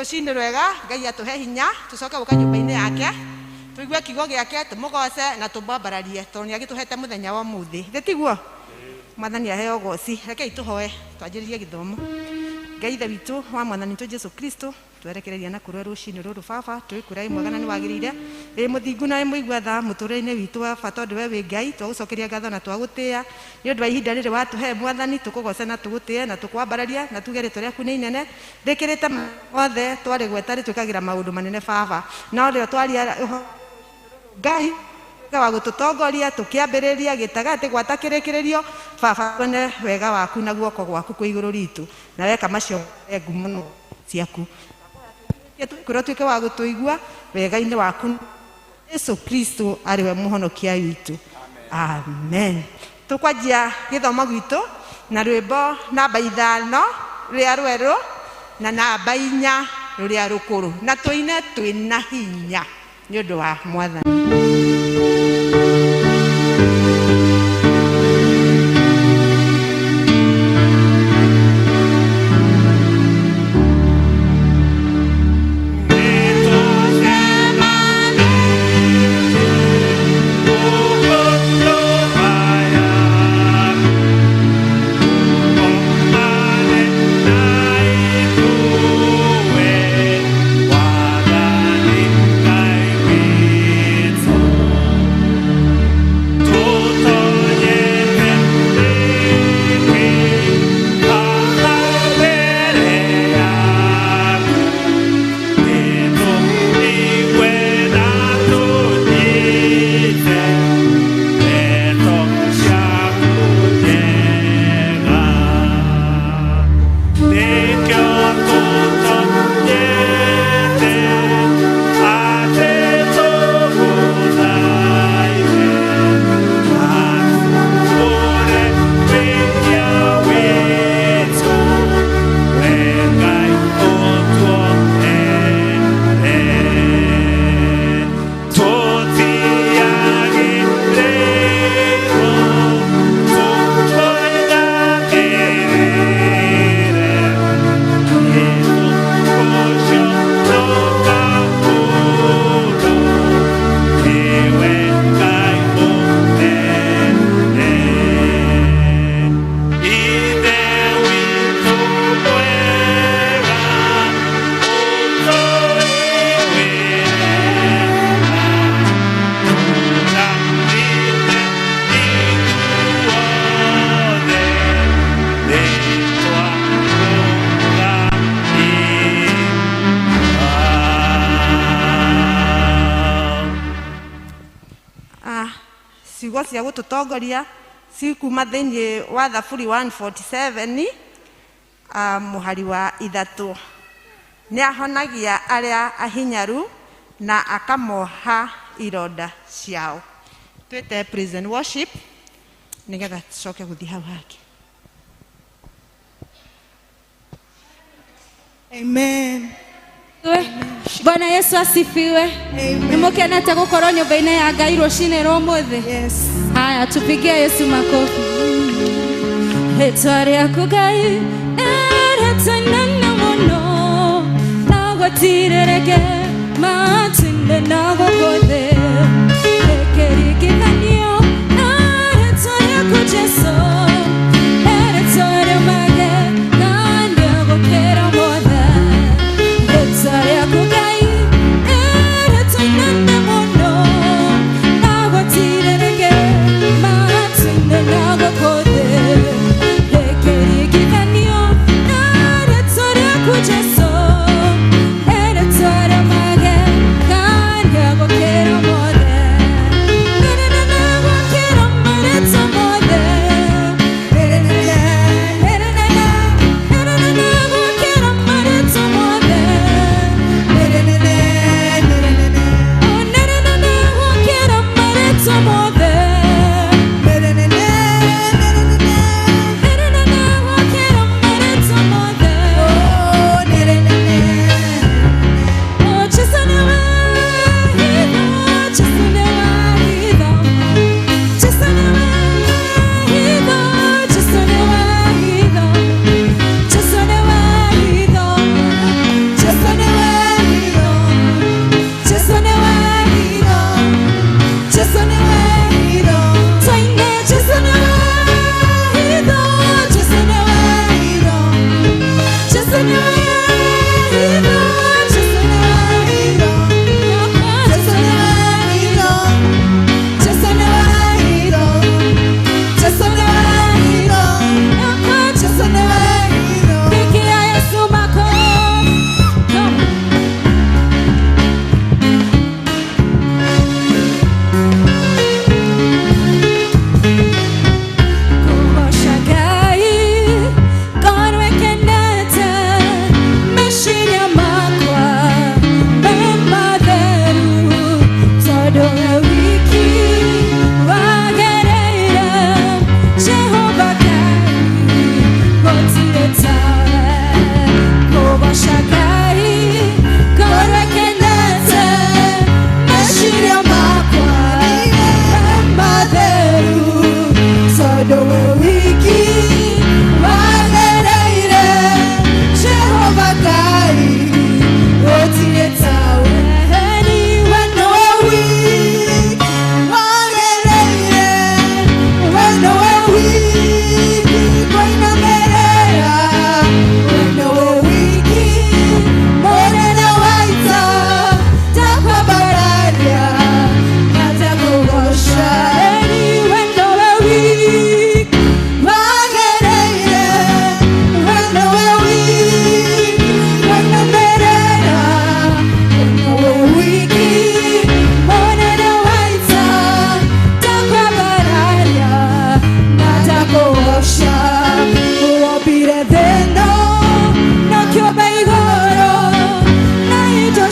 Rũcinĩ rwega. Ngai atũhe hinya tũcoke gũka nyũmba-inĩ yake, tũigue kiugo gĩake, tũmũgoce na tũmwambararie, tondũ nĩ agĩtũhete mũthenya wa ũmũthĩ. Thĩ tiguo? Mwathani aheo ũgoci. Rekei tũhoe twanjĩrĩrie gĩthomo. Ngai Ithe witũ wa Mwathani witũ Jesu Kristo, twerekereria na kũrĩa rũcinĩ rũrũ Baba, twĩkwĩra wĩ mwega na nĩ wagĩrĩire, wĩ mũthingu na wĩ mũigua tha mũtũrĩre-inĩ witũ Baba, tondũ we wĩ Ngai. Twagũcokeria ngatho na twagũtĩĩa nĩ ũndũ wa ihinda rĩrĩ watũhe Mwathani, tũkũgoce na tũgũtĩe na tũkwambararia na tuge rĩtwa rĩaku nĩ inene rĩkĩrĩte mothe. Twarĩgweta rĩtwĩkagĩra maũndũ manene Baba, no rĩo twaria Ngai wa gũtũtongoria tũkĩambĩrĩria gĩtagatĩ gwata kĩrĩkĩrĩrio Baba, tuone wega waku na guoko gwaku kwĩ igũrũ ritũ, na weka macio ngumo mũno ciaku, twĩkwĩrwo tuĩke wa gũtũigua wega-inĩ waku Jesu Kristo arĩ we mũhonokia witũ. Amen. Tũkwanjia gĩthomo gitũ na rwĩmbo namba 5 rũrĩa rwerũ na namba 4 rũrĩa rũkũrũ, na tũine twĩna hinya nĩ ũndũ wa Mwathani. Ciugo cia gũtũtongoria cikuma thĩinĩ wa Thaburi 147 mũhari wa 3. Nĩ ahonagia arĩa ahinyaru na akamoha ironda ciao. Twĩte praise and worship nĩgetha tũcoke gũthiĩ hau hangĩ. Amen. Bwana Yesu asifiwe. Nimukenete gukorwo nyumba-inĩ ya Ngai rũcinĩ rwa ũmũthĩ. Yes. Haya, tupigie Yesu makofi. Rĩtwa rĩaku Ngai nĩ inene mũno, na gũtirĩ matu-inĩ na gũkũ thĩ. Rĩkĩringithanio na rĩtwa rĩaku Jesũ, nĩ rĩtwa rĩa magegania gũkĩra mothe. Rĩtwa rĩaku Ngai nĩ rĩtwa inene mũno, na gũtirĩ rĩngĩ matu-inĩ na gũkũ thĩ. Rĩkĩringithanio na rĩtwa rĩaku Jesũ, nĩ rĩtwa rĩa magegania gũkĩra.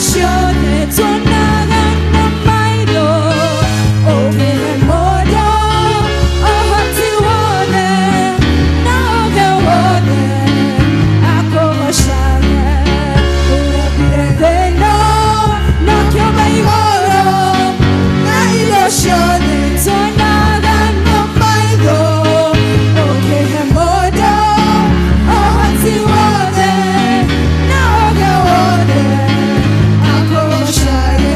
ciothe tuonaga na maitho. Ũkĩhe mũndũ ũhoti wothe na ũũgĩ wothe akũgocage. Ũrambire thĩ ĩno na ũkĩũmba igũrũ na indo ciothe tuonaga na maitho. Ũkĩhe mũndũ ũhoti wothe na ũũgĩ wothe akũgocage.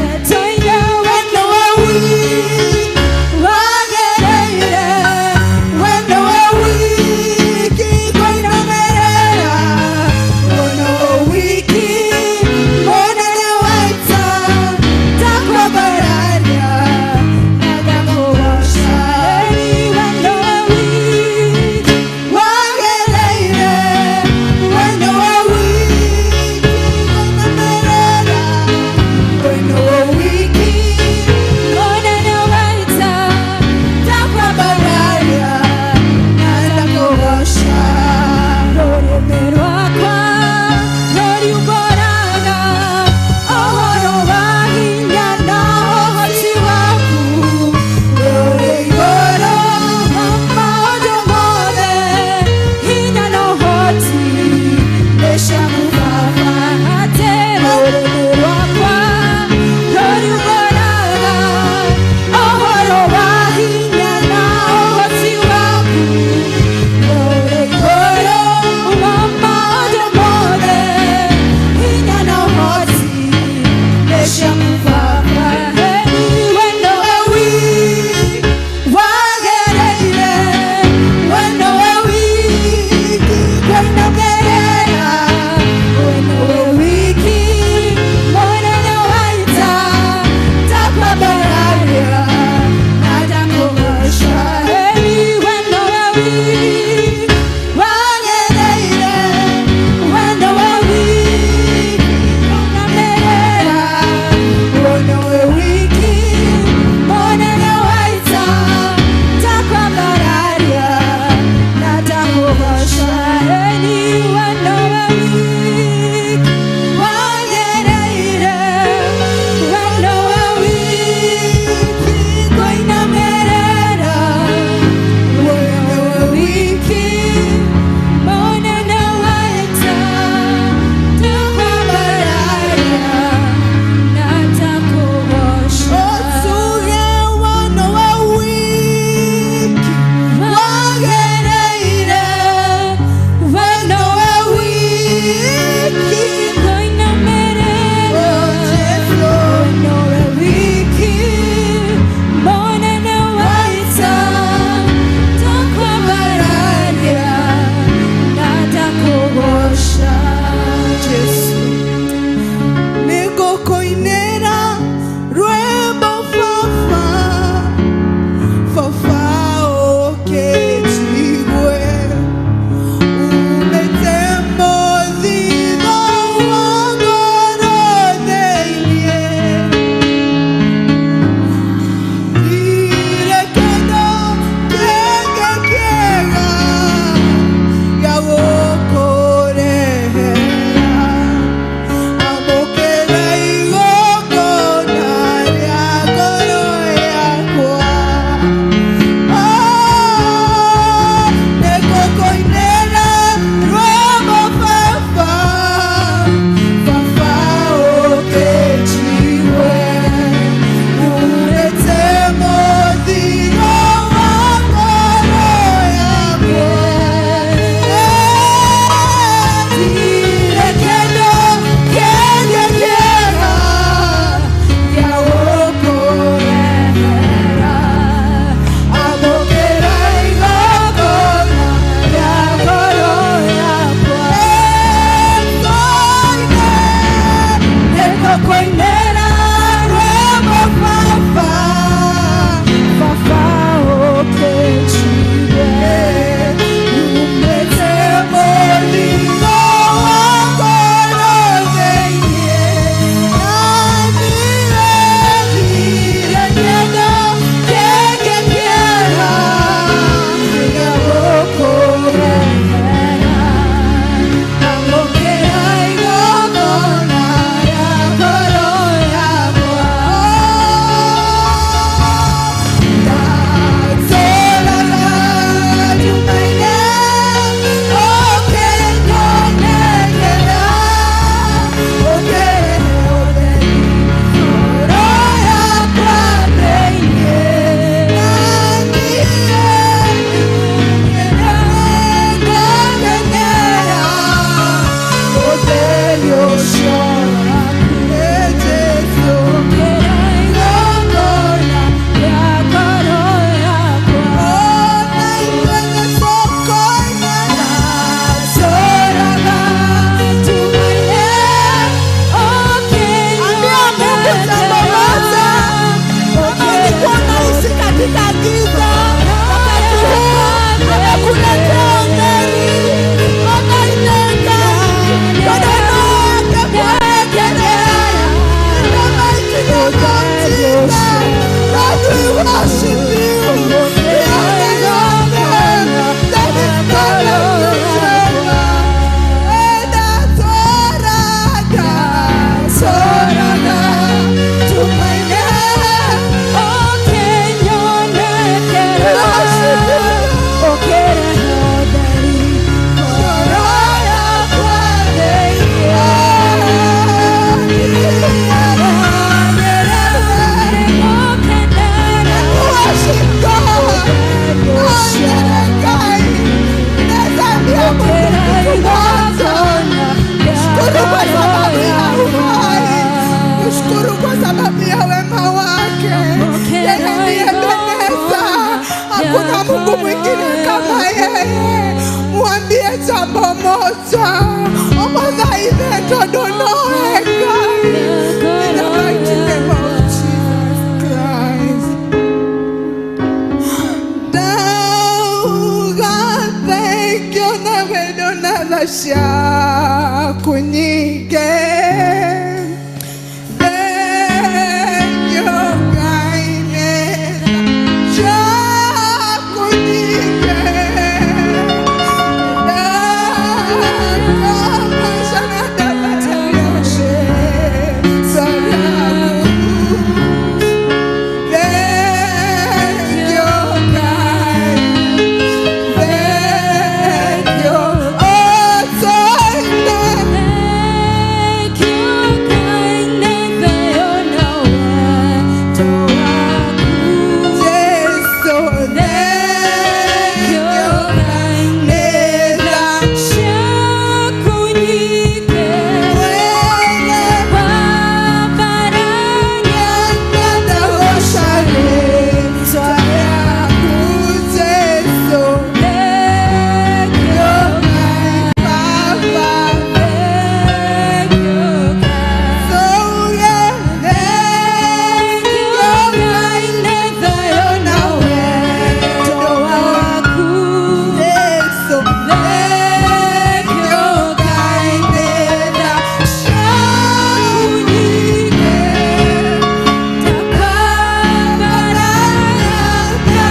Tunamshukuru kwa sababu ya wema wake. Yeye ni Ebeneza, hakuna Mungu mwingine kama yeye. Mwambie jambo moja, omothaithe tondu nowe Ngai. In the mighty name of Jesus Christ. Ndauga thank you na wendo na tha ciaku nyingĩ. Thank you, Ngai, nĩ tha ciaku nyingĩ. Ndakũgoca na ndambatia rĩĩtwa rĩaku. Thank you, Ngai. Thank you. Oh, thank Thank you, Ngai, nĩ thayũ na wendo waku. Jesu. Thank you, Ngai, nĩ tha ciaku nyingĩ. wega. Wambarania Ndagũgoca rĩĩtwa rĩaku, Jesu. Thank you, Baba. Thank you, Ngai. So yeah, thank you, Ngai, nĩ thayũ na wendo waku. Jesu. Thank you, Ngai, nĩ tha ciaku nyingĩ. Ndakwambarara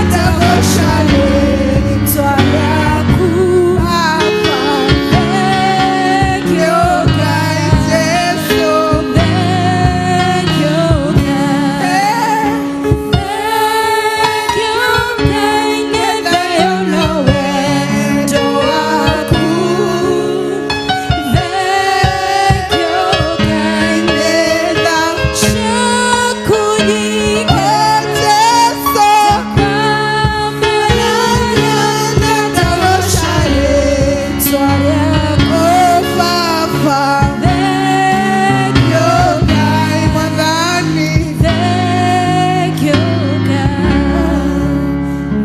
Ndagũgoca rĩĩtwa rĩaku. Baba. Thank you, Ngai, Jesu. Thank you, Ngai. Thank you, Ngai, nĩ thayũ na wendo waku. Thank you, Ngai, Nĩ tha ciaku nyingĩ. Oh, Jesu. Ndakwambarara Ndagũgoca rĩĩtwa rĩaku. Oh, Baba. Thank you, Ngai Mwathani. Thank you, God.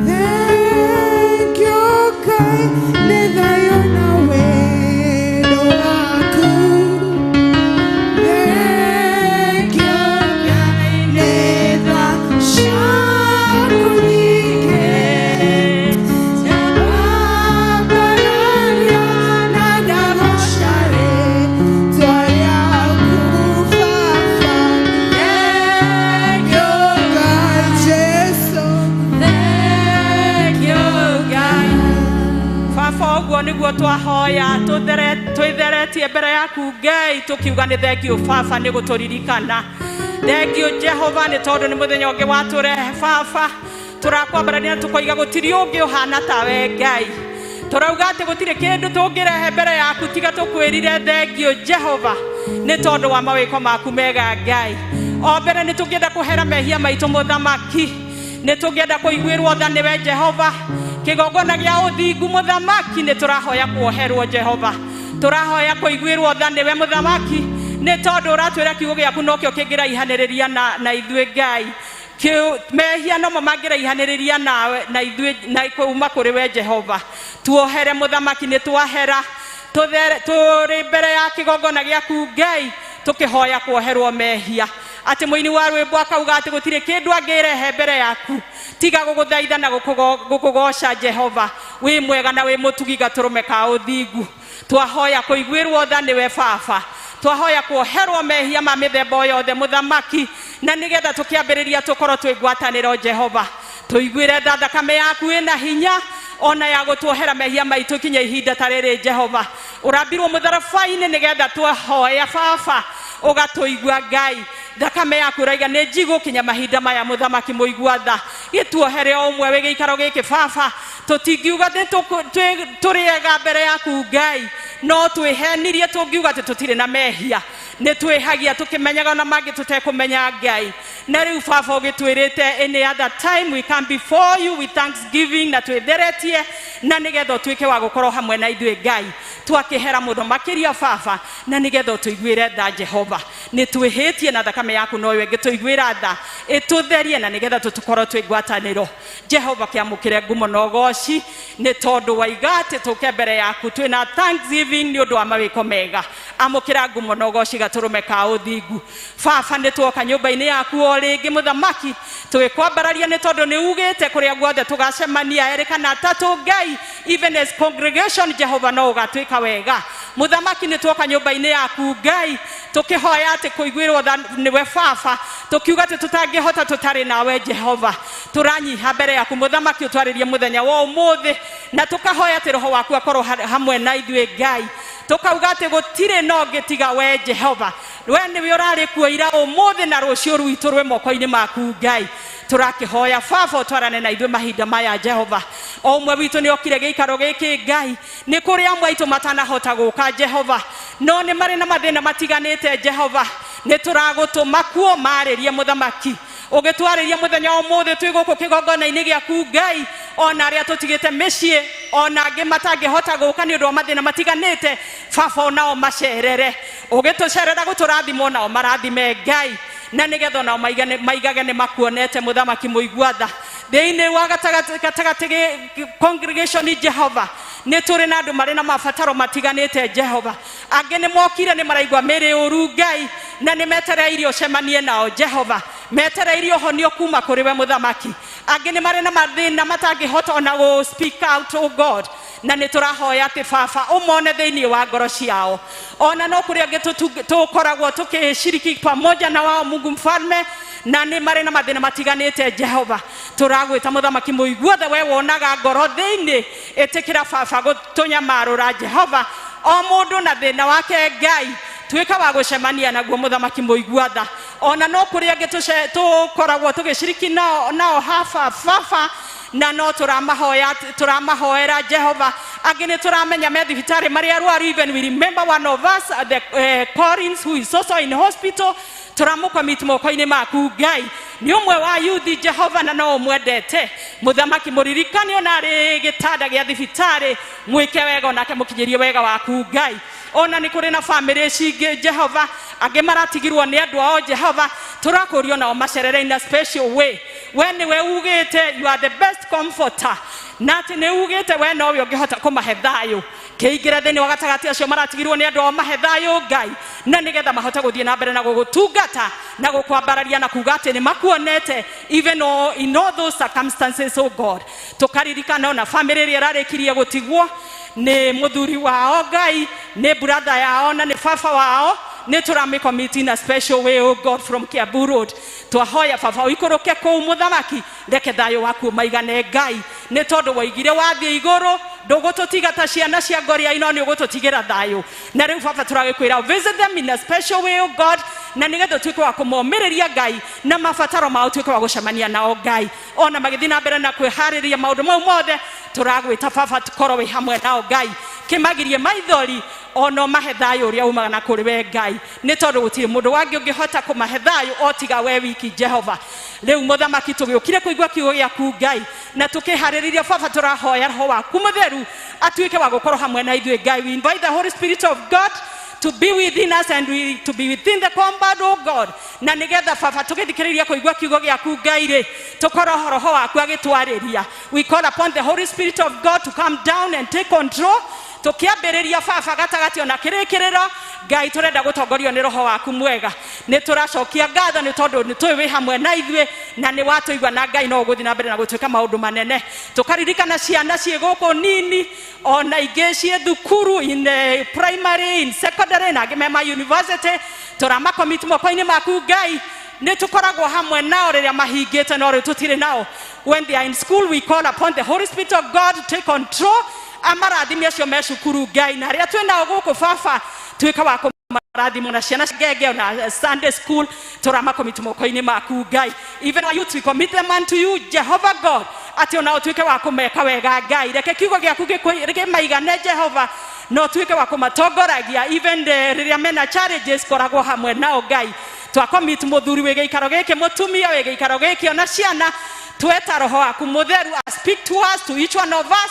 Thank you, Ngai, nĩ thayũ na wendo waku. Thank you, Ngai, nĩ tha ciaku nyingĩ. Ndakwambararia na ndagũgoca rĩĩtwa rĩaku, Baba. Thank you, Ngai, Jesu. Thank you, God. Baba, ũguo nĩguo twahoya twĩtheretie mbere yaku Ngai, tũkiuga nĩ thank you Baba nĩ gũtũririkana. Thank you, Jehova, nĩ tondũ nĩ mũthenya ũngĩ watũrehe. Baba, tũrakwambarania na tũkoiga gũtirĩ ũngĩ ũhana tawe Ngai. Tũrauga atĩ gũtirĩ kĩndũ tũngĩrehe mbere yaku tiga tũkwĩrire thank you, Jehova, nĩ tondũ wa mawĩko maku mega. Ngai, o mbere nĩ tũngĩenda kũhera mehia maitũ. Mũthamaki, nĩ tũngĩenda kũiguĩrwo tha nĩwe Jehova, kĩgongona gĩa ũthingu. Mũthamaki, nĩ tũrahoya kuoherwo. Jehova, tũrahoya kũiguĩrwo tha nĩwe Mũthamaki, nĩ tondũ ũratwĩra kiugo gĩaku nokĩo kĩngĩraihanĩrĩria na ithuĩ. Ngai, mehia nomo mangĩraihanĩrĩria nawe na ithuĩ na kuma kũrĩ we Jehova. Tuohere, Mũthamaki, nĩ twahera. Tũrĩ mbere ya kĩgongona gĩaku Ngai, tũkĩhoya kuoherwo mehia, atĩ mũini wa rwĩmbo akauga atĩ gũtirĩ kĩndũ angĩrehe mbere yaku tiga gũgũthaitha na gũkũgoca. Jehova, wĩ mwega na wĩ mũtugi, gatũrũme ka ũthingu. Twahoya kũiguĩrwo tha nĩwe Baba, twahoya kuoherwo mehia ma mĩthemba o yothe, Mũthamaki, na nĩgetha tũkĩambĩrĩria tũkorwo twĩ ngwatanĩro. Jehova, tũiguĩre tha, thakame yaku ĩna hinya ona ya gũtuohera mehia maitũ kinya ihinda ta rĩrĩ. Jehova, ũrambirwo mũtharaba-inĩ nĩgetha twahoya Baba ũgatũigua. Ngai, thakame yaku ũraiga nĩ njigũ kinya mahinda maya. Mũthamaki mũigua tha, gĩtuohere o ũmwe wĩ gĩikaro gĩkĩ. Baba, tũtingiuga nĩ tũrĩ ega mbere yaku Ngai, no twĩhenirie tũngiuga atĩ tũtirĩ na mehia. Nĩ twĩhagia tũkĩmenyaga na mangĩ tũtekũmenya, Ngai. Na rĩu Baba, ũgĩtwĩrĩte any other time we come before you with thanksgiving na twĩtheretie, na nĩgetha ũtuĩke wa gũkorwo hamwe na ithuĩ. Ngai, Twakĩhera mũno makĩria baba, na nĩgetha ũtũiguĩre tha Jehova. Nĩ twĩhĩtie na thakame yaku noyo ĩngĩtũiguĩra tha, ĩtũtherie na nĩgetha tũkorwo twĩ ngwatanĩro. Jehova, kĩamũkĩre ngumo na ũgoci, nĩ tondũ waiga atĩ tũke mbere yaku twĩna thanksgiving nĩ ũndũ wa mawĩko mega. Amũkĩra ngumo na ũgoci gatũrũme ka ũthingu. Baba, nĩ tuoka nyũmba-inĩ yaku o rĩngĩ mũthamaki, tũgĩkwambararia nĩ tondũ nĩ ugĩte kũrĩa guothe tũgacemania erĩ kana atatũ, Ngai, even as congregation, Jehova, no ũgatuĩka wega. Mũthamaki, nĩ tuoka nyũmba-inĩ yaku Ngai, tũkĩhoya atĩ kũiguĩrwo tha nĩwe baba, tũkiuga atĩ tũtangĩhota tũtarĩ nawe Jehova. Tũranyiha mbere yaku mũthamaki, ũtwarĩrie mũthenya wa ũmũthĩ, na tũkahoya atĩ roho waku akorwo hamwe na ithuĩ Ngai. Tũkauga atĩ gũtirĩ na ũngĩ tiga we Jehova. We nĩwe ũrarĩ kuo ira, ũmũthĩ na rũciũ rwitũ rwĩ moko-inĩ maku Ngai. Tũrakĩhoya baba ũtwarane na ithuĩ mahinda maya Jehova. O ũmwe witũ nĩ okire gĩikaro gĩkĩ Ngai, nĩ kũrĩ amwe aitũ matanahota gũka Jehova, no nĩ marĩ na mathĩna matiganĩte Jehova. Nĩ tũragũtũma kuo marĩrie mũthamaki, ũgĩtwarĩria mũthenya wa ũmũthĩ twĩ gũkũ kĩgongona-inĩ gĩaku Ngai. Ona arĩa tũtigĩte mĩciĩ, ona angĩ matangĩhota gũka nĩ ũndũ wa mathĩna matiganĩte, baba, onao macerere. Ũgĩtũcerera gũtũrathimwo, nao marathime Ngai, na nĩgetha onao maigage nĩ makuonete mũthamaki mũigua tha. Thĩinĩ wa gatagatĩ congregation Jehova, nĩ tũrĩ na andũ marĩ na mabataro matiganĩte Jehova. Angĩ nĩ mokire nĩ maraigua mĩrĩ ũru Ngai, na nĩ metereirie ũcemanie nao Jehova, metereirie ũhonio kuma kũrĩ we mũthamaki. Angĩ nĩ marĩ na mathĩna matangĩhota ona gũ speak out, oh God, na nĩ tũrahoya atĩ baba ũmone thĩinĩ wa ngoro ciao. Ona no kũrĩ angĩ tũkoragwo tũkĩshiriki pamoja na wao Mungu mfalme, na nĩ marĩ na mathĩna matiganĩte Jehova. Tũragwĩta mũthamaki mũiguothe, we wonaga ngoro thĩinĩ, ĩtĩkĩra baba gũtũnyamarũra Jehova, o mũndũ na thĩna wake Ngai, tuĩka wa gũcemania naguo mũthamaki mũigua tha. Ona no kũrĩ angĩ tũkoragwo tũgĩciriki nao haba baba, na no tũramahoya, tũramahoera Jehova. Angĩ nĩ tũramenya me thibitarĩ marĩ arwaru. Even we remember one of us, the Collins, who is also in hospital. Tũramũcommit moko-inĩ maku Ngai, nĩ ũmwe wa yuthi Jehova, na no ũmwendete mũthamaki. Mũririkane ona arĩ gĩtanda gĩa thibitarĩ, mwĩke wega onake, mũkinyĩrie wega waku Ngai. Ona nĩ kũrĩ na bamĩrĩ cingĩ Jehova, angĩ maratigirwo nĩ andũ ao Jehova, tũrakũrio nao macerere in a special way. We nĩwe ugĩte you are the best comforter, na atĩ nĩ ugĩte we nowe ũngĩhota kũmahe thayũ. Kĩingĩre thĩinĩ wa gatagatĩ acio maratigirwo nĩ andũ ao, mahe thayũ Ngai, na nĩgetha mahote gũthiĩ na mbere na gũgũtungata na gũkwambararia na kuga atĩ nĩ makuonete even in all those circumstances, oh God. Tũkaririkana ona bamĩrĩ ĩrĩa ĩrarĩkirie gũtigwo nĩ mũthuri wao Ngai, nĩ brother yao na nĩ baba wao, nĩ tũramĩcommit in a special way, oh God, from Kiambu Road. Twahoya baba ũikũrũke kũu mũthamaki, reke thayũ waku ũmaigane Ngai, nĩ tondũ woigire wathiĩ igũrũ ndũgũtũtiga ta ciana cia ngoria ino, nĩ ũgũtũtigĩra thayũ. Na rĩu baba tũragĩkwĩra visit them in a special way, oh God, na nĩgetha ũtuĩke wa kũmomĩrĩria Ngai, na mabataro mao ũtuĩke wa gũcemania nao Ngai, ona magĩthiĩ na mbere na kwĩharĩria maũndũ mau mothe. Tũragwĩta baba korwo wĩ hamwe nao Ngai, kĩmagirie maithori, ona ũmahe thayũ ũrĩa umaga na kũrĩ we Ngai, nĩ tondũ gũtirĩ mũndũ wangĩ ũngĩhota kũmahe thayũ o tiga we wiki Jehova. Rĩu mũthamaki, tũgĩũkire kũigua kiugo gĩaku Ngai, na tũkĩharĩrĩria baba, tũrahoya roho waku mũtheru atuĩke wa gũkorwo hamwe na ithuĩ Ngai. We invite the Holy Spirit of God to be within us and to be within the compound, oh God, na nĩgetha baba tũgĩthikĩrĩria kũigua kiugo gĩaku Ngai rĩ, tũkorwo roho waku agĩtwarĩria. We call upon the Holy Spirit of God to come down and take control tũkĩambĩrĩria baba gatagatĩ ona kĩrĩkĩrĩro Ngai. Tũrenda gũtongorio nĩ roho waku mwega. Nĩ tũracokia ngatho nĩ tondũ nĩ tũĩ wĩ hamwe na ithuĩ na nĩ watũigua, na Ngai no ũgũthiĩ na mbere na gũtuĩka maũndũ manene. Tũkaririkana ciana ciĩ gũkũ nini, ona ingĩ ciĩ thukuru in primary, in secondary, na angĩ me ma university, tũramacommit moko-inĩ maku Ngai. Nĩ tũkoragwo hamwe nao rĩrĩa mahingĩte, no rĩu tũtirĩ nao when they are in school. We call upon the Holy Spirit of God to take control, amarathime acio me cukuru Ngai, na arĩa twĩ nao gũkũ baba, tuĩka wa kũmarathimwo, na ciana ngenge ona Sunday school, tũramacommit moko-inĩ maku Ngai. Even our youth, we commit them unto you, Jehovah God, atĩ ona ũtuĩke wa kũmeka wega Ngai. Reke kiugo gĩaku kĩmaigane Jehova, na ũtuĩke wa kũmatongoragia even rĩrĩa mena challenges, koragwo hamwe nao Ngai. Twacommit mũthuri wĩ gĩikaro gĩkĩ, mũtumia wĩ gĩikaro gĩkĩ, ona ciana, tweta roho waku mũtheru speak to us, to each one of us.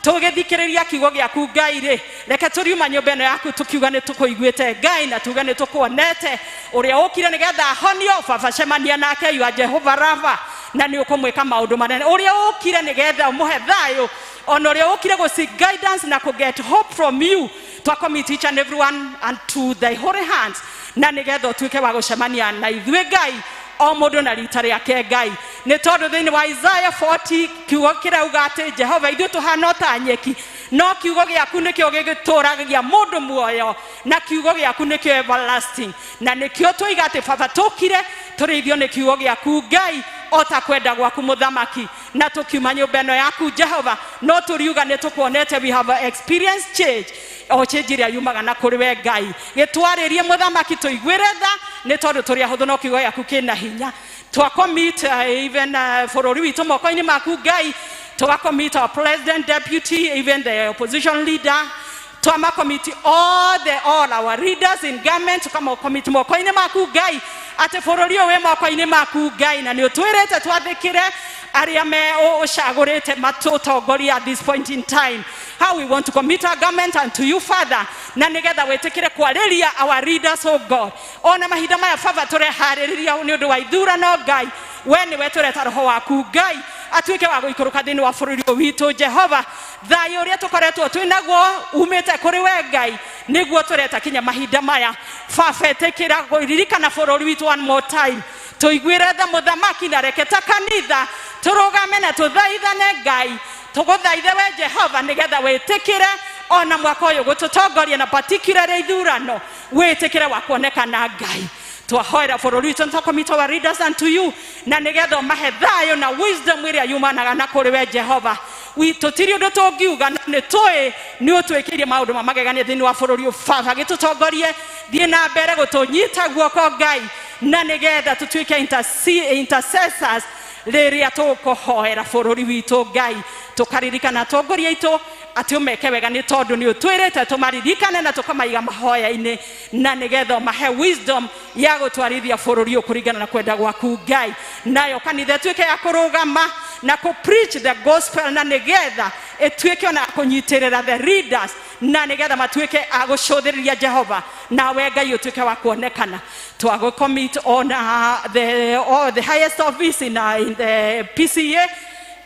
Tũgĩthikĩrĩria kiugo gĩaku Ngai rĩ, reke tũriuma nyũmba ĩno yaku tũkiuga nĩ tũkũiguĩte Ngai na tuge nĩ tũkuonete. Ũrĩa ũkire nĩgetha ahonio, baba cemania nake, you are Jehovah Rapha, na nĩ ũkũmwĩka maũndũ manene. Ũrĩa ũkire nĩgetha ũmũhe thayũ, ona ũrĩa ũkire gũ seek guidance na kũ get hope from you, twa commit each and everyone unto thy holy hands, na nĩgetha ũtuĩke wa gũcemania na ithuĩ Ngai, o mũndũ na rita rĩake Ngai. Nĩ tondũ thĩinĩ wa Isaiah 40 kiugo kĩrauga atĩ Jehova ithuĩ tũhana o ta nyeki, no kiugo gĩaku nĩkĩo gĩgĩtũragia mũndũ muoyo, na kiugo gĩaku nĩkĩo everlasting, na nĩkĩo twoiga atĩ baba tũkire tũrĩithio nĩ kiugo gĩaku Ngai, o ta kwenda gwaku mũthamaki. Na tũkiuma nyũmba ĩno yaku Jehova, no tũriuga nĩ tũkuonete, we have experienced change, o change ĩrĩa yumaga na kũrĩ we Ngai. Gĩtwarĩrie mũthamaki, tũiguĩre tha, nĩ tondũ tũrĩ ahũthũ no kiugo gĩaku kĩna hinya. Twa commit even bũrũri witũ moko-inĩ maku Ngai, twa commit our president, deputy, even the opposition leader, twama commit all our leaders in government, tukama commit moko-inĩ maku Ngai, atĩ bũrũri ũyũ wĩ moko-inĩ maku Ngai, na nĩ ũtwĩrĩte twathĩkĩre arĩa me ũcagũrĩte matũtongoria at this point in time. How we want to commit our government unto you, Father, na nĩgetha wĩtĩkĩre kwarĩria our leaders, oh God. Ona mahinda maya baba tũreharĩrĩria nĩ ũndũ wa ithurano Ngai, we nĩwe tũreta roho waku Ngai atuĩke wa gũikũrũka thĩinĩ wa bũrũri ũyũ witũ Jehova. Thayũ ũrĩa tũkoretwo twĩ naguo umĩte kũrĩ we Ngai, nĩguo tũreta kinya mahinda maya. Baba ĩtĩkĩra kũririkana bũrũri witũ one more time, tũiguĩre tha mũthamaki, na reke ta kanitha tũrũgame na tũthaithane Ngai, tũgũthaithe we Jehova nĩgetha wĩtĩkĩre ona mwaka ũyũ gũtũtongoria, na particularly ithurano wĩtĩkĩre wa kuonekana Ngai. Twahoera bũrũri witũ, nĩ commit our leaders unto you, na nĩgetha ũmahe thayũ na wisdom ĩrĩa yumanaga na kũrĩ we Jehova. Tũtirĩ ũndũ tũngiuga, no nĩ tũĩ nĩ ũtwĩkĩire maũndũ ma magegania thĩinĩ wa bũrũri ũyũ. Baba gĩtũtongorie, thiĩ na mbere gũtũnyita guoko Ngai, na nĩgetha tũtuĩke intercessors rĩrĩa tũkũhoera bũrũri witũ Ngai. Tũkaririkana atongoria aitũ atĩ ũmeke wega, nĩ tondũ nĩ ũtwĩrĩte tũmaririkane na tũkamaiga mahoya-inĩ, na nĩgetha ũmahe wisdom ya gũtwarithia bũrũri ũyũ kũringana na kwenda gwaku Ngai. Nayo kanitha ĩtuĩke ya kũrũgama na kũ preach the gospel, na nĩgetha ĩtuĩke ona kũnyitĩrĩra the leaders, na nĩgetha matuĩke a gũcũthĩrĩria Jehova, nawe Ngai ũtuĩke wa kuonekana. Twagũ commit on the, all the highest office in the PCA,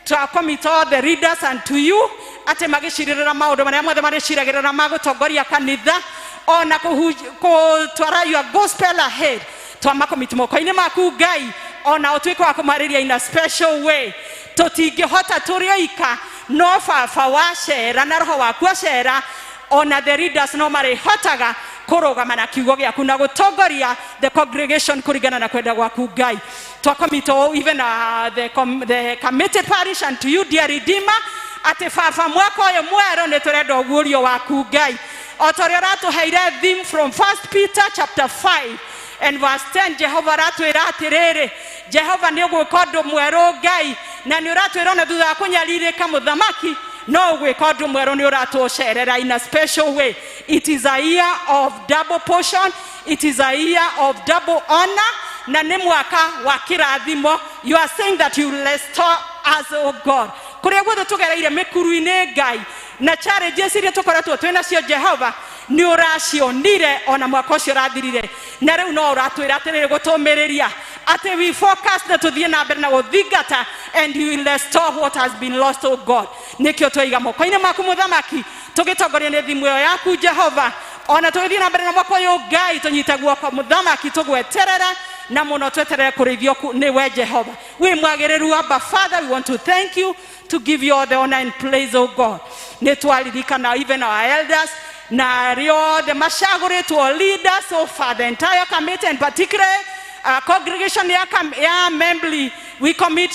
twa commit all the leaders unto you, atĩ magĩcirĩrĩra maũndũ marĩa mothe marĩciragĩrĩra ma gũtongoria kanitha ona gũtwara your gospel ahead, twamacommit moko-inĩ maku Ngai, ona ũtuĩke wa kũmarĩria in a special way. Tũtingĩhota tũrĩ oika, no baba wacera na roho waku acera, ona the leaders no marĩhotaga kũrũgama na kiugo gĩaku na gũtongoria the congregation kũringana na kwenda gwaku Ngai. Twa commit all, even the committed parish unto you, dear Redeemer, atĩ baba mwaka ũyũ mwerũ nĩ tũrenda ũguũrio waku Ngai, o ta ũrĩa ũratũheire theme from 1 Peter chapter 5 and verse 10. Jehova aratwĩra atĩrĩrĩ, Jehova nĩ ũgwĩka ũndũ mwerũ Ngai, na nĩ ũratwĩra ona thutha wa kũnyarirĩka mũthamaki no ũgwĩka ũndũ mwerũ, nĩ ũratũcerera in a special way. It is a year of double portion, it is a year of double honor, na nĩ mwaka wa kĩrathimo. You are saying that you will restore us, oh God, kũrĩa guothe tũgereire mĩkuru-inĩ Ngai, na challenges iria tũkoretwo twĩ nacio Jehova nĩ ũracionire ona mwaka ũcio ũrathirire, na rĩu no ũratwĩra atĩrĩrĩ gũtũmĩrĩria atĩ we focus na tũthiĩ na mbere na gũthingata, and you will restore what has been lost, oh God. Nĩkĩo twaiga moko-inĩ maku mũthamaki, tũgĩtongoria nĩ thimũ ĩyo yaku Jehova, ona tũgĩthiĩ na mbere na mwaka ũyũ Ngai, tũnyite guoko mũthamaki, tũgweterere na mũno tweterere kũrĩithio nĩwe Jehova wĩ mwagĩrĩru. Abba Father, we want to thank you, to give you all the honor and praise, oh God. Nĩ twaririkana even our elders na arĩa othe macagũrĩtwo leaders, so far the entire committee and particularly congregation ya Membly, we commit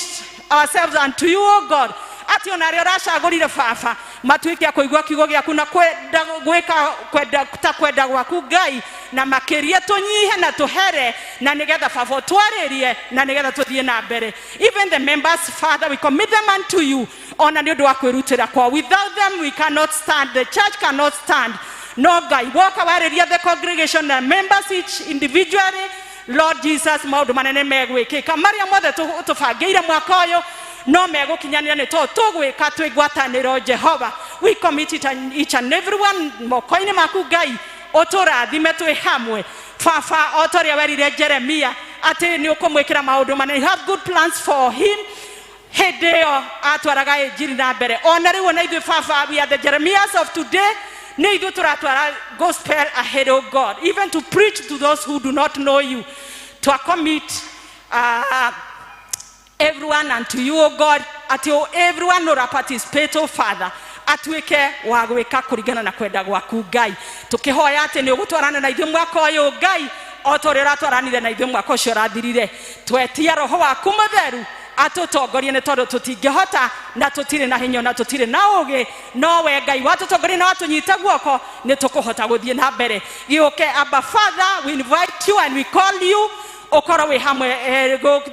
ourselves unto you, oh God, atĩ ona arĩa ũracagũrire baba matuĩke a kũigua kiugo gĩaku na kwenda gwĩka kwenda ta kwenda gwaku Ngai, na makĩria tũnyihe na tũhere, na nĩgetha baba ũtwarĩrie na nĩgetha tũthiĩ na mbere. Even the members, Father, we commit them unto you, ona nĩ ũndũ wa kwĩrutĩra kwao. Without them we cannot stand, the church cannot stand. No Ngai woka warĩria the congregation na members each individually, Lord Jesus, maũndũ manene megwĩkĩka marĩa mothe tũbangĩire mwaka ũyũ no megũkinyanĩra, nĩ tondũ tũgwĩka twĩ ngwatanĩro. Jehova We commit it and each and everyone moko-inĩ maku Ngai, ũtũrathime twĩ hamwe. Baba, o ta ũrĩa werire Jeremia atĩ nĩ ũkũmwĩkĩra maũndũ manene, you have good plans for him. Hĩndĩ ĩyo atwaraga injiri na mbere. Ona rĩu ona ithuĩ Baba, we are the Jeremiahs of today. Nĩ ithuĩ tũratwara gospel ahead, O God, even to preach to those who do not know you. To commit everyone unto you, O God, atĩ everyone ũra participate, O Father, atuĩke wa gwĩka kũringana na kwenda gwaku Ngai. Tũkĩhoya atĩ nĩ ũgũtwarana na ithuĩ mwaka ũyũ Ngai, o ta ũrĩa ũratwaranire na ithuĩ mwaka ũcio ũrathirire. Twetia roho waku mũtheru atũtongorie, nĩ tondũ tũtingĩhota na tũtirĩ na hinya na tũtirĩ na ũgĩ, no we Ngai watũtongoria na watũnyita guoko nĩ tũkũhota gũthiĩ na mbere. Gĩũke Abba Father, we invite you and we call you, ũkorwo wĩ hamwe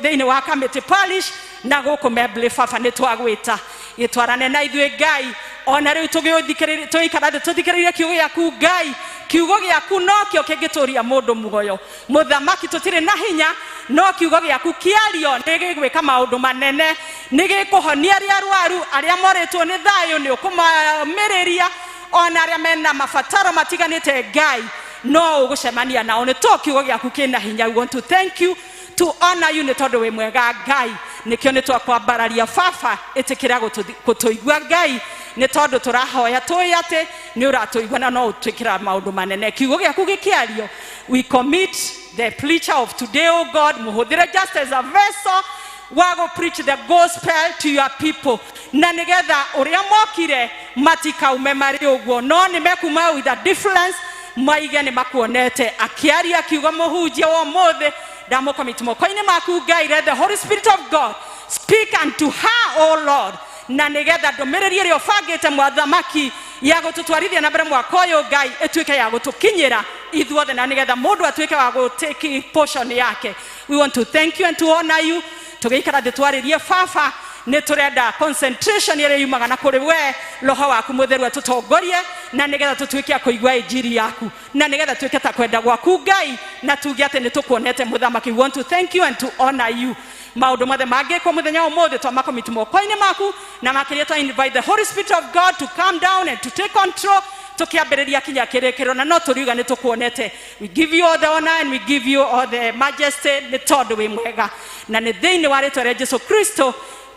thĩinĩ wa Kamĩtĩ Parish na gũkũ Membley. Baba, nĩ twagwĩta gĩtwarane na ithuĩ Ngai. Ona rĩu tũgĩthikĩrĩria, tũikara thĩ tũthikĩrĩrie kiugo gĩaku Ngai. Kiugo gĩaku nokĩo kĩngĩtũria mũndũ muoyo. Mũthamaki, tũtirĩ na hinya, no kiugo gĩaku kĩario nĩ gĩgwĩka maũndũ manene, nĩ gĩkũhonia arĩa arwaru, arĩa morĩtwo nĩ thayũ nĩ ũkũmamĩrĩria, ona arĩa mena mabataro matiganĩte Ngai no ũgũcemania nao, nĩ to kiugo gĩaku kĩna hinya. We want to thank you, to honor you, nĩ tondũ wĩ mwega Ngai. Nĩkĩo nĩ twakwambararia Baba, ĩtĩkĩra gũtũigua Ngai, nĩ tondũ tũrahoya tũĩ atĩ nĩ ũratũigua na no ũtwĩkĩra maũndũ manene kiugo gĩaku gĩkĩario. We commit the preacher of today, O God, mũhũthĩre just as a vessel wa go preach the gospel to your people, na nĩgetha ũrĩa mokire matikaume marĩ ũguo, no nĩ mekuma with a difference, maige nĩ makuonete akĩaria kiugo. Mũhunjia wa ũmũthĩ ndamũcommit moko-inĩ maku Ngai. Let the Holy Spirit of God speak unto her, O Lord, na nĩgetha ndũmĩrĩri ĩrĩa ũbangĩte mwathamaki ya gũtũtwarithia na mbere mwaka ũyũ Ngai ĩtuĩke ya gũtũkinyĩra ithuothe, na nĩgetha mũndũ atuĩke wa gũtake portion yake. We want to thank you and to honor you. Tũgĩikara thĩ twarĩrie Baba, nĩ tũrenda concentration ĩrĩa yumaga na kũrĩ we. Roho waku mũtheru atũtongorie, na nĩgetha tũtuĩke a kũigua injiri yaku, na nĩgetha tuĩke ta kwenda gwaku Ngai, na tuge atĩ nĩ tũkuonete mũthamaki. We want to thank you and to honor you. Maũndũ mothe mangĩkwo mũthenya wa ũmũthĩ twamacommit moko-inĩ maku, na makĩria twa invite the Holy Spirit of God to come down and to take control tukiambĩrĩria kinya kĩrĩkĩrĩro, na no tũriuga nĩ tũkuonete. We give you all the honor and we give you all the majesty, nĩ tondũ wĩ mwega, na nĩ thĩinĩ wa rĩtwa rĩa Jesu Kristo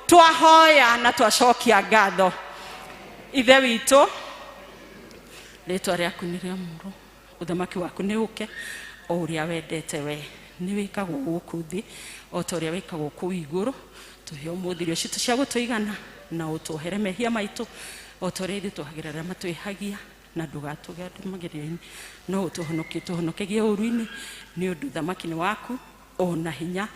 twahoya na twacokia ngatho. Ithe witũ, rĩtwa rĩaku nĩ rĩamũrwo, ũthamaki waku nĩ ũke, o ũrĩa wendete we nĩ wĩkagwo gũkũ thĩ o ta ũrĩa wĩkagwo kũu igũrũ. Tũhe ũmũthĩ irio citũ cia gũtũigana, na ũtuohere mehia maitũ o ta ũrĩa ithuĩ tuohagĩra arĩa matwĩhagia, na ndũgatũge magerio-inĩ, no ũtũhonokie, tũhonokegie ũũru-inĩ, nĩ ũndũ ũthamaki nĩ waku, ona hinya,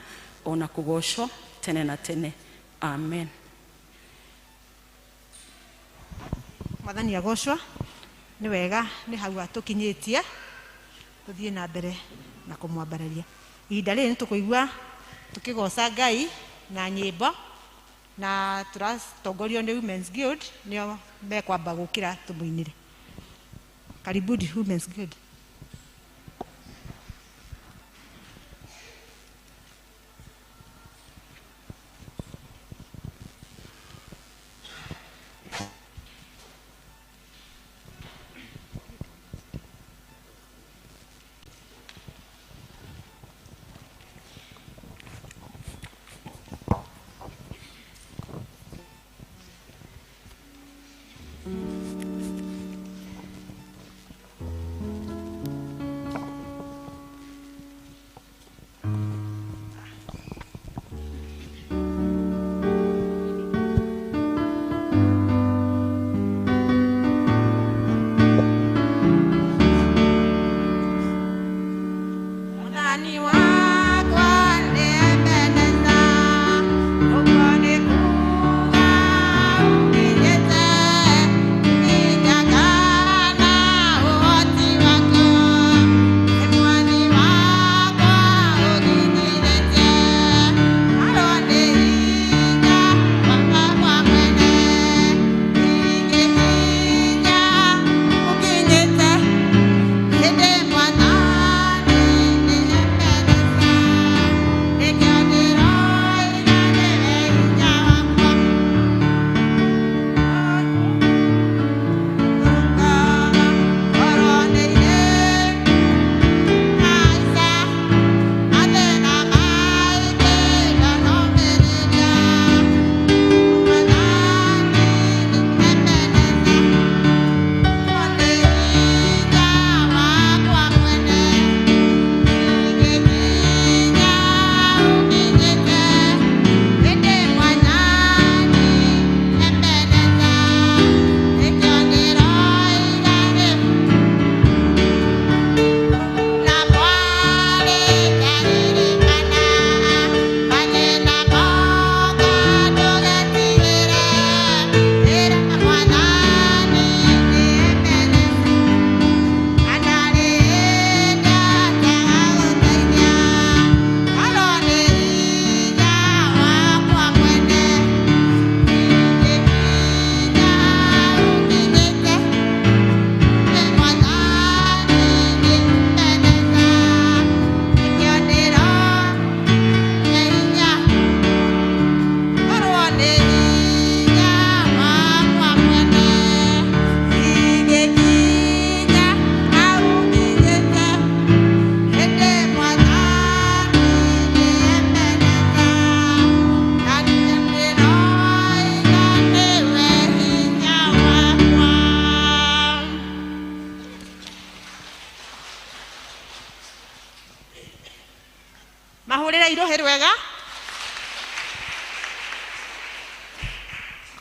ona kũgocwo tene na tene. Amen. Mwathani agocwo. Nĩ wega, nĩ hau atũkinyĩtie, tũthiĩ na mbere na kũmwambararia. Ihinda rĩrĩ nĩ tũkũigua tũkĩgoca Ngai na nyĩmbo, na tũratongorio nĩ Women's Guild, nĩo mekwamba gũkĩra tũmũinĩre. Karibuni, Women's Guild.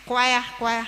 Kwaya, kwaya.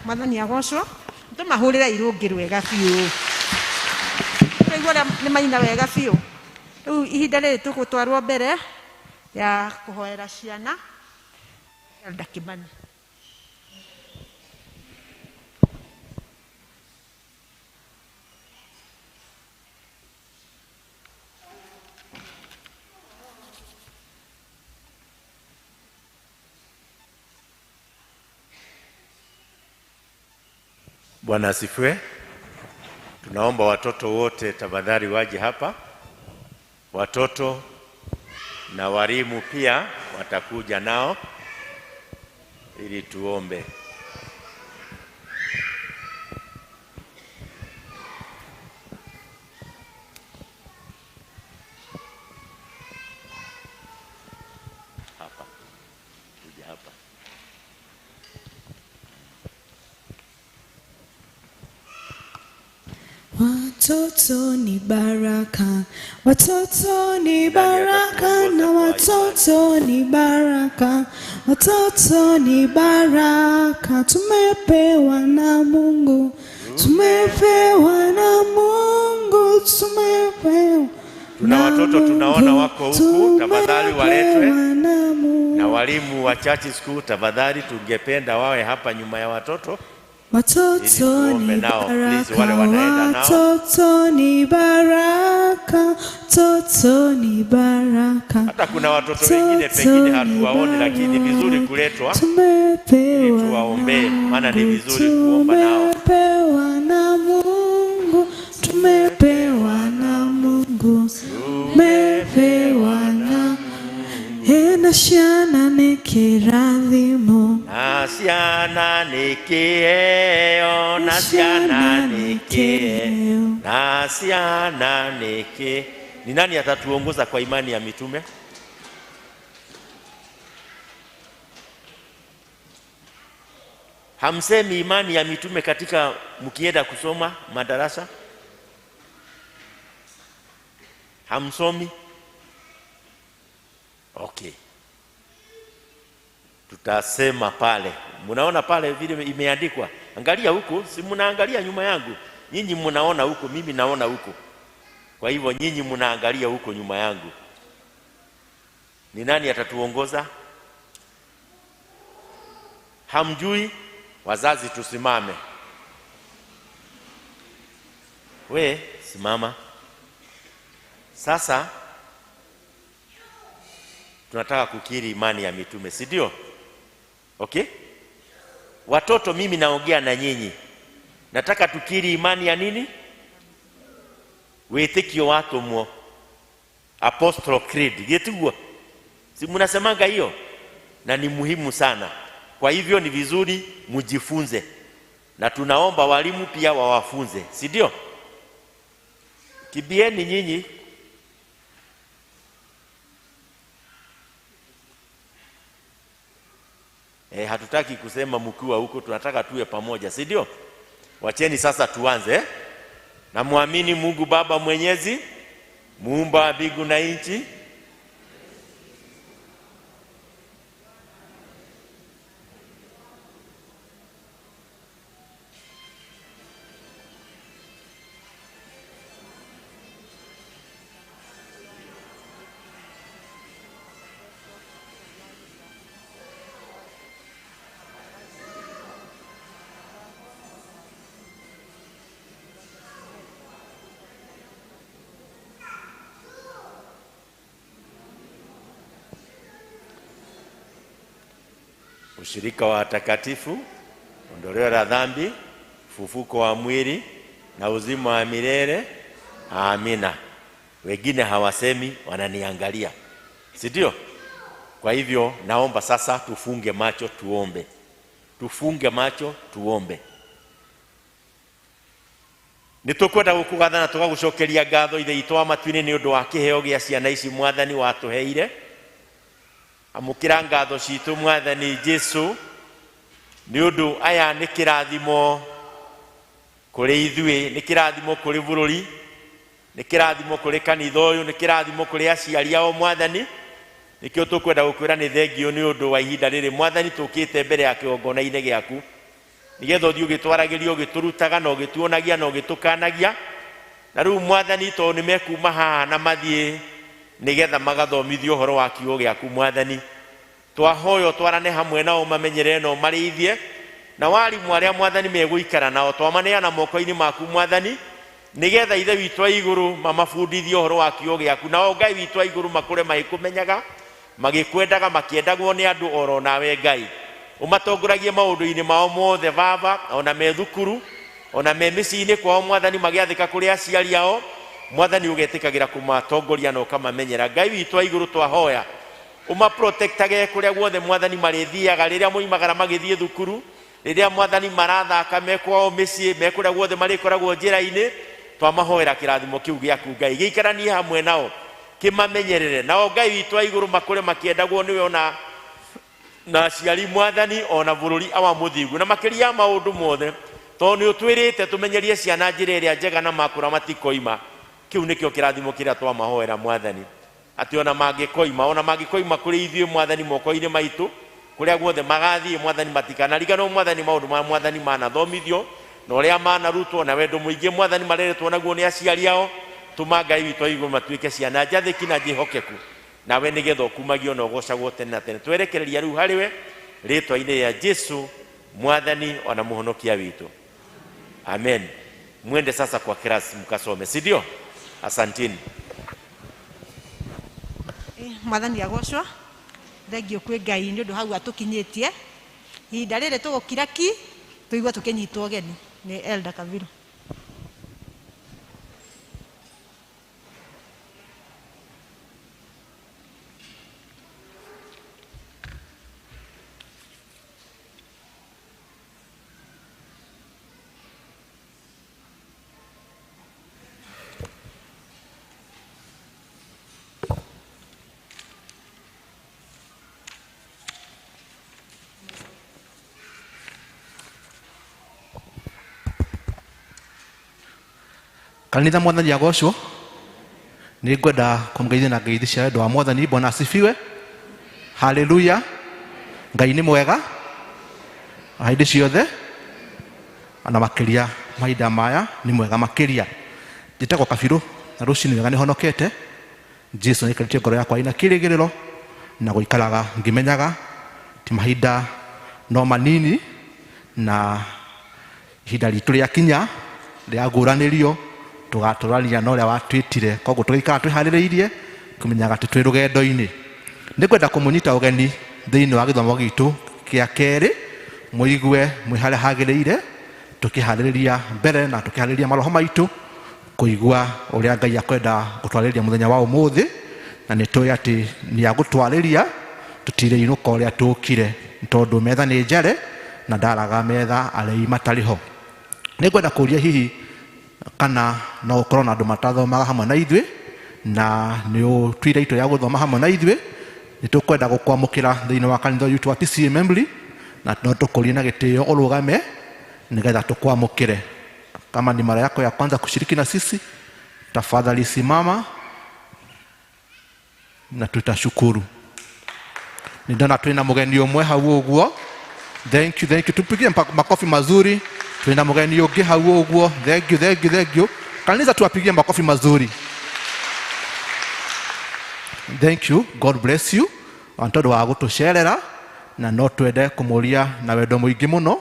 Mwathani agocwo tũmahũrĩre irũngĩ rwega biũ tũraigua ũrĩa nĩ maina wega biũ. Rĩu ihinda rĩrĩ tũgũtwarwo mbere ya kũhoera ciana. Elder Kimani. Bwana asifiwe. Tunaomba watoto wote tafadhali waje hapa. Watoto na walimu pia watakuja nao ili tuombe. Hapa. Kuja hapa. Watoto ni baraka, watoto ni baraka, na watoto ni baraka, watoto ni baraka. Tumepewa na Mungu, tumepewa na Mungu, tumepewa Tuna na watoto tunaona Mungu, wako huku, tafadhali waletwe. tumepewa na Mungu. Na walimu wa church school, tafadhali tungependa wawe hapa nyuma ya watoto ili Watoto tuombe ni nao. Please, wale baraka, wanaenda nao. watoto ni baraka, watoto ni baraka. Hata kuna watoto wengine pengine hatuwaoni, lakini ni vizuri kuletwa ili Tumepewa tuwaombee, na maana ni Mungu, vizuri kuomba nao. tumepewa na Mungu, tumepewa na Mungu, tumepewa na Ena ciana nĩ kĩrathimo. Na ciana nĩ kĩheo, na ciana nĩ kĩheo, na ciana nĩ kĩ. Ni nani atatuongoza kwa imani ya mitume? Hamsemi imani ya mitume katika mkienda kusoma madarasa? Hamsomi? Okay, tutasema pale. Mnaona pale vile imeandikwa? Angalia huku, si mnaangalia nyuma yangu? Nyinyi mnaona huku, mimi naona huku. Kwa hivyo nyinyi mnaangalia huko nyuma yangu. Ni nani atatuongoza? Hamjui? Wazazi tusimame. We simama. Sasa tunataka kukiri imani ya mitume, si ndio? Okay? Watoto, mimi naongea na nyinyi. Nataka tukiri imani ya nini? Wĩtĩkio wa atũmwo. Apostle Creed. Gĩtiguo? Si mnasemanga hiyo? Na ni muhimu sana. Kwa hivyo ni vizuri mjifunze. Na tunaomba walimu pia wawafunze, si ndio? Kibieni nyinyi. Hatutaki kusema mkiwa huko, tunataka tuwe pamoja, si ndio? Wacheni sasa tuanze. Namwamini Mungu Baba Mwenyezi, muumba wa mbingu na nchi. Ushirika wa watakatifu, ondoleo la dhambi, ufufuko wa mwili na uzima wa milele. Amina. Wengine hawasemi, wananiangalia, si ndio? Kwa hivyo naomba sasa tufunge macho tuombe. Tufunge macho tuombe. Nĩtũkwenda gũkũgatha na tũgagũcokeria ngatho Ithe witũ wa matu-inĩ nĩ ũndũ wa kĩheo gĩa ciana ici Mwathani watũheire. Amũkĩra ngatho citũ Mwathani Jesu nĩ ũndũ aya nĩ kĩrathimo kũrĩ ithuĩ, nĩ kĩrathimo kũrĩ bũrũri, nĩ kĩrathimo kũrĩ kanitha ũyũ, nĩ kĩrathimo kũrĩ aciari ao Mwathani. Nĩkĩo tũkwenda gũkwĩra nĩ thengio nĩ ũndũ wa ihinda rĩrĩ Mwathani tũkĩte mbere ya kĩgongona-inĩ gĩaku, nĩgetha ũthiĩ ũgĩtwaragĩria, ũgĩtũrutaga na ũgĩtuonagia na ũgĩtũkanagia. Na rĩu Mwathani tondũ nĩ mekuma haha na mathiĩ nĩgetha magathomithio ũhoro wa kiugo gĩaku Mwathani, twahoya twarane hamwe nao mamenyere na ũmarĩithie, na warimũ arĩa Mwathani megũikara nao twamaneana moko-inĩ maku Mwathani, nĩgetha Ithe witũ wa igũrũ mamabundithie ũhoro wa kiugo gĩaku, nao Ngai witũ wa igũrũ makũre magĩkũmenyaga, magĩkwendaga, makĩendagwo nĩ andũ oro nawe Ngai. Ũmatongoragie maũndũ-inĩ mao mothe Baba, ona me thukuru, ona me mĩciĩ-inĩ kwao Mwathani, magĩathĩka kũrĩ aciari ao Mwathani, ũgetĩkagĩra kũmatongoria na ũkamamenyera. Ngai witũ wa igũrũ twahoya ũmaprotectage kũrĩa guothe Mwathani marĩthiaga, rĩrĩa moimagara magĩthiĩ thukuru, rĩrĩa Mwathani marathaka me kwao mĩciĩ, me kũrĩa guothe marĩkoragwo njĩra-inĩ, twamahoera kĩrathimo kĩu gĩaku Ngai gĩikaranie hamwe nao, kĩmamenyerere. Nao Ngai witũ wa igũrũ makũre makĩendagwo nĩwe ona na aciari Mwathani, ona bũrũri awa mũthingu, na makĩria ya maũndũ mothe, tondũ nĩ ũtwĩrĩte tũmenyerie ciana njĩra ĩrĩa njega na makũra matikoima. Kĩu nĩkĩo kĩrathimo kĩrĩa twamahoera Mwathani, atĩ ona mangĩkoima, ona mangĩkoima kũrĩ ithuĩ Mwathani moko-inĩ maitũ, kũrĩa guothe magathiĩ Mwathani matikanariganĩrwo Mwathani maũndũ ma Mwathani manathomithio na ũrĩa manarutwo na wendo mũingĩ Mwathani mareretwo naguo nĩ aciari ao. Tũma Ngai witũ wa igũrũ matuĩke ciana njathĩki na njĩhokeku nawe nĩgetha ũkumagio na ũgocagwo tene na tene. Twerekereria rĩu harĩ we rĩtwa-inĩ rĩa Jesu mwathani ona mũhonokia witũ, amen. Mwende sasa kwa class mkasome, si ndio? Asanteni. Mwathani agocwo. Thengio kwĩ Ngai nĩ ũndũ hau atũkinyĩtie. Ihinda rĩrĩ tũgũkira ki tũigue tũkĩnyitwo ũgeni nĩ Elder Kaviru. Kanitha mwathani agocwo. Nĩ ngwenda kũmũgeithia na ngeithi cia wendo wa mwathani. Bwana asifiwe, haleluya. Ngai nĩ mwega hĩndĩ ciothe na makĩria mahinda maya nĩ mwega makĩria. Njĩtagwo Kabirũ na rũcinĩ wega nĩ honokete. Jesu nĩaikarĩtie ngoro yakwa ĩna kĩrĩgĩrĩro na gũikaraga ngĩmenyaga ti mahinda no manini na ihinda ritũ rĩakinya rĩagũranĩrio tũgatũrania na ũrĩa watwĩtire. Koguo tũgaikara twĩharĩrĩirie kũmenyaga atĩ twĩ rũgendo-inĩ. Nĩ ngwenda kũmũnyita ũgeni thĩinĩ wa gĩthomo gitũ kĩa kerĩ, mũigue mwĩ harĩa hagĩrĩire, tũkĩharĩrĩria mbere na tũkĩharĩrĩria maroho maitũ kũigua ũrĩa Ngai akwenda gũtwarĩria mũthenya wa ũmũthĩ. Na nĩ tũĩ atĩ nĩ agũtwarĩria, tũtirĩ inũka ũrĩa tũkire, tondũ metha nĩ njare na ndaraga metha arĩi matarĩ ho. Nĩ ngwenda kũria hihi kana no ũkorwo na andũ matathomaga hamwe na ithuĩ na nĩ ũtuire itua rĩa gũthoma hamwe na ithuĩ. Nĩ tũkwenda gũkwamũkĩra thĩinĩ wa kanitha witũ wa PCEA Membley, na no tũkũrie na gĩtĩo ũrũgame nĩgetha tũkwamũkĩre. Kama ni mara yako ya kwanza kushiriki na sisi, tafadhali simama na tutashukuru. Nindona twina mugeni ũmwe hau ũguo. Thank you, thank you. Tupigie makofi mazuri. Twina mugeni ũngĩ hau ũguo. Thank you, thank you, thank you. Kanisa tuwapigie makofi mazuri. Thank you. God bless you. Tondũ wa gũtũcerera na no twende kũmũria na wendo mũingĩ mũno.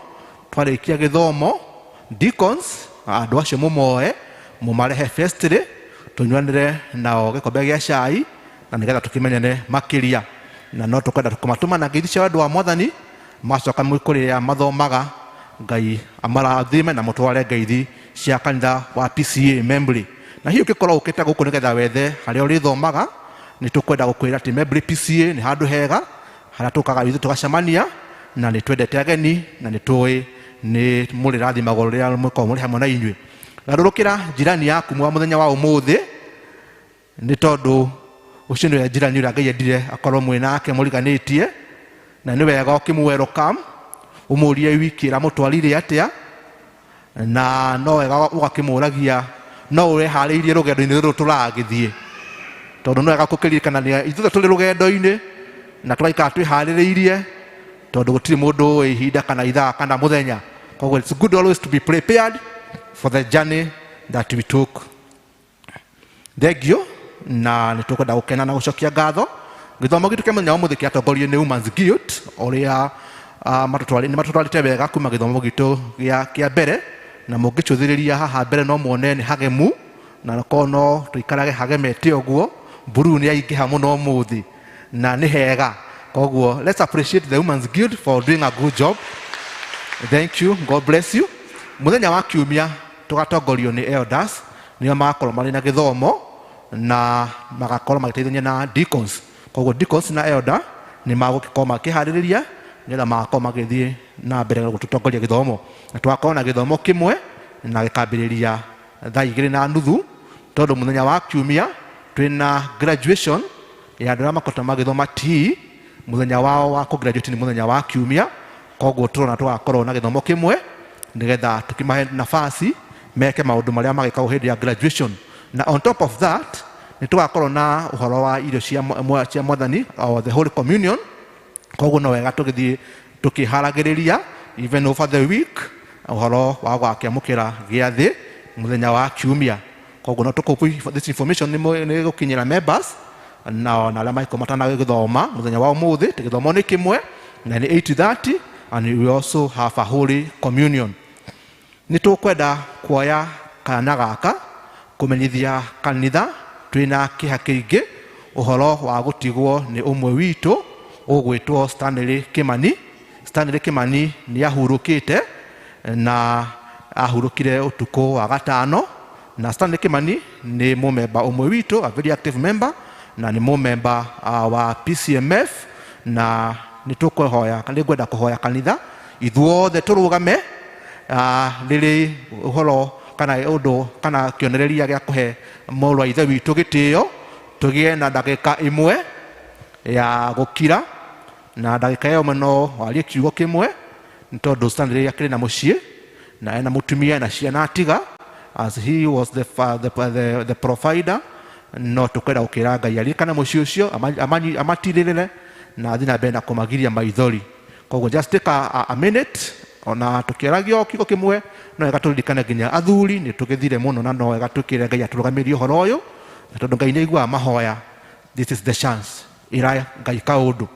Twarĩkia gĩthomo, deacons, andũ acio mũmoe, mũmarehe festry, tũnyuanĩre nao gĩkombe gĩa cai na nĩgetha tũkĩmenyane makĩria. Na no tũkwenda kũmatũma na ngeithi cia wendo wa mwathani, macoka kũrĩa mathomaga, Ngai amarathime na mũtware ngeithi cia kanitha wa PCEA Membley. Na hihi ũngĩkorwo ũkĩte gũkũ nĩgetha wethe harĩa ũrĩthomaga, nĩ tũkwenda gũkwĩra atĩ Membley PCEA nĩ handũ hega harĩa tũkaga ithuĩ tũgacemania, na nĩ twendete ageni na nĩ tũĩ nĩ mũrĩrathimagwo rĩrĩa mũkoragwo mũrĩ hamwe na inyuĩ. Garũrũkĩra jirani yaku mwa mũthenya wa ũmũthĩ, nĩ tondũ ũcio nĩwe jirani ũrĩa Ngai endire akorwo mwĩ nake mũriganĩtie, na nĩ wega ũkĩmũ-welcome, ũmũrie wiki ĩramũtwarire atĩa, na no wega ũgakĩmũragia no ũreharĩirie rũgendo-inĩ rũrũ tũragĩthiĩ, tondũ no wega kũkĩririkanania ithuothe tũrĩ rũgendo-inĩ na tũgaikara twĩharĩrĩirie, tondũ gũtirĩ mũndũ ũĩ ihinda kana ithaa kana mũthenya. Koguo it's good always to be prepared for the journey that we took. Thank you, na nĩ tũkwenda gũkena na gũcokia ngatho. Gĩthomo gitũ kĩa mũthenya wa ũmũthĩ kĩatongorio nĩ Women's Guild, ũrĩa nĩ matũtwarĩte wega kuma gĩthomo gitũ kĩa mbere, na mũngĩcũthĩrĩria haha mbere no muone nĩ hagemu, na korwo no tũikarage hagemete ũguo, mburu nĩ yaingĩha mũno ũmũthĩ na nĩ hega. Koguo let's appreciate the Women's Guild for doing a good job. Thank you, God bless you. Mũthenya wa kiumia tũgatongorio nĩ elders, nĩo magakorwo marĩ na gĩthomo na magakorwo magĩteithania na deacons. Koguo deacons na elder nĩ magũkorwo makĩharĩrĩria nĩgetha magakorwo magĩthiĩ na mbere gũtũtongoria gĩthomo. Na tũgakorwo na gĩthomo kĩmwe na gĩkambĩrĩria thaa igĩrĩ na nuthu, tondũ mũthenya wa kiumia twĩna graduation ya andũ arĩa makoretwo magĩthoma TE. Mũthenya wao wa kũ-graduate nĩ mũthenya wa kiumia. Koguo tũrona tũgakorwo na gĩthomo kĩmwe nĩgetha tũkĩmahe nafasi meke maũndũ marĩa magĩkagwo hĩndĩ ya graduation. Na on top of that nĩ tũgakorwo na ũhoro wa irio cia mwathani, or the Holy Communion. Koguo no wega tũgĩthiĩ tũkĩharagĩrĩria even over the week ũhoro wa gwakĩamũkĩra gĩathĩ mũthenya wa kiumia. Koguo no tũkũ this information nĩ gũkinyĩra members na ona arĩa mangĩkorwo matanagĩthoma mũthenya wa ũmũthĩ. Gĩthomo nĩ kĩmwe na nĩ 8:30, and we also have a holy communion. Nĩ tũkwenda kuoya kana gaka kũmenyithia kanitha twĩna kĩeha kĩingĩ ũhoro wa gũtigwo nĩ ũmwe witũ ũgwĩtwo Stanley Kimani. Stanley Kimani nĩ ahurũkĩte na ahurũkire ũtukũ wa gatano. Na Stanley Kimani nĩ mũmemba ũmwe witũ, a very active member, na nĩ mũmemba wa PCMF. Na nĩ tũkũhoya, nĩ ngwenda kũhoya kanitha ithuothe tũrũgame rĩrĩ ũhoro kana ũndũ kana kĩonereria gĩa kũhe mũrũ wa ithe witũ gĩtĩo, tũgĩe na ndagĩka ĩmwe ya gũkira, na ndagĩka ĩyo ĩmwe no warie kiugo kĩmwe, nĩ tondũ Stanley akĩrĩ na mũciĩ na ena mũtumia na ciana atiga, as he was the provider. No tũkwenda gũkĩra Ngai aririkane mũciĩ ũcio, amatirĩrĩre na athiĩ na mbere na kũmagiria maithori. Koguo just take a minute, ona tũkĩaragio kiugo kĩmwe no wega tũririkane nginya athuri nĩ tũgĩthire mũno, na no wega tũkĩre Ngai atũrũgamĩrie ũhoro ũyũ, na tondũ Ngai nĩ aiguaga mahoya, this is the chance ĩra Ngai kaũndũ.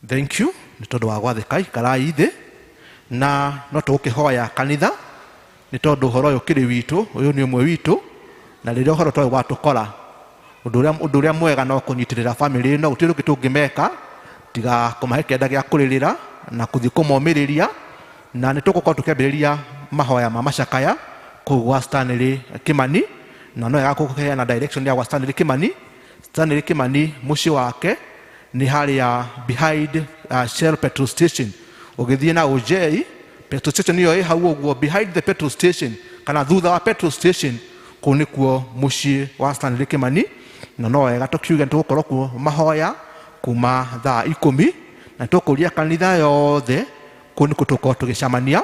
Thank you nĩ tondũ wa gwathĩka ikarai thĩ, na no tũgũkĩhoya kanitha nĩ tondũ ũhoro ũyũ ũkĩrĩ witũ, ũyũ nĩ ũmwe witũ, na rĩrĩa ũhoro ta ũyũ watũkora, ũndũ ũrĩa mwega no kũnyitĩrĩra famĩlĩ ĩno, gũtirĩ ũngĩ tũngĩmeka tiga kũmahe kĩanda gĩa kũrĩrĩra na kũthiĩ kũmomĩrĩria. Na nĩ tũgũkorwo tũkĩambĩrĩria mahoya ma macakaya kũu gwa Stanley Kimani, na no wega kũheana direction ya gwa Stanley Kimani. Stanley Kimani mũciĩ wake nĩ harĩa behind Shell petrol station, ũgĩthiĩ na OJ petrol station ĩyo ĩ hau ũguo behind the petrol station kana thutha wa petrol station, kũu nĩkuo mũciĩ wa Stanley Kimani. Na no wega tũkiuge nĩ tũgũkorwo kuo mahoya kuma thaa 10, na tũkũria kanitha yothe kũu nĩkuo tũgũkorwo tũgĩcemania.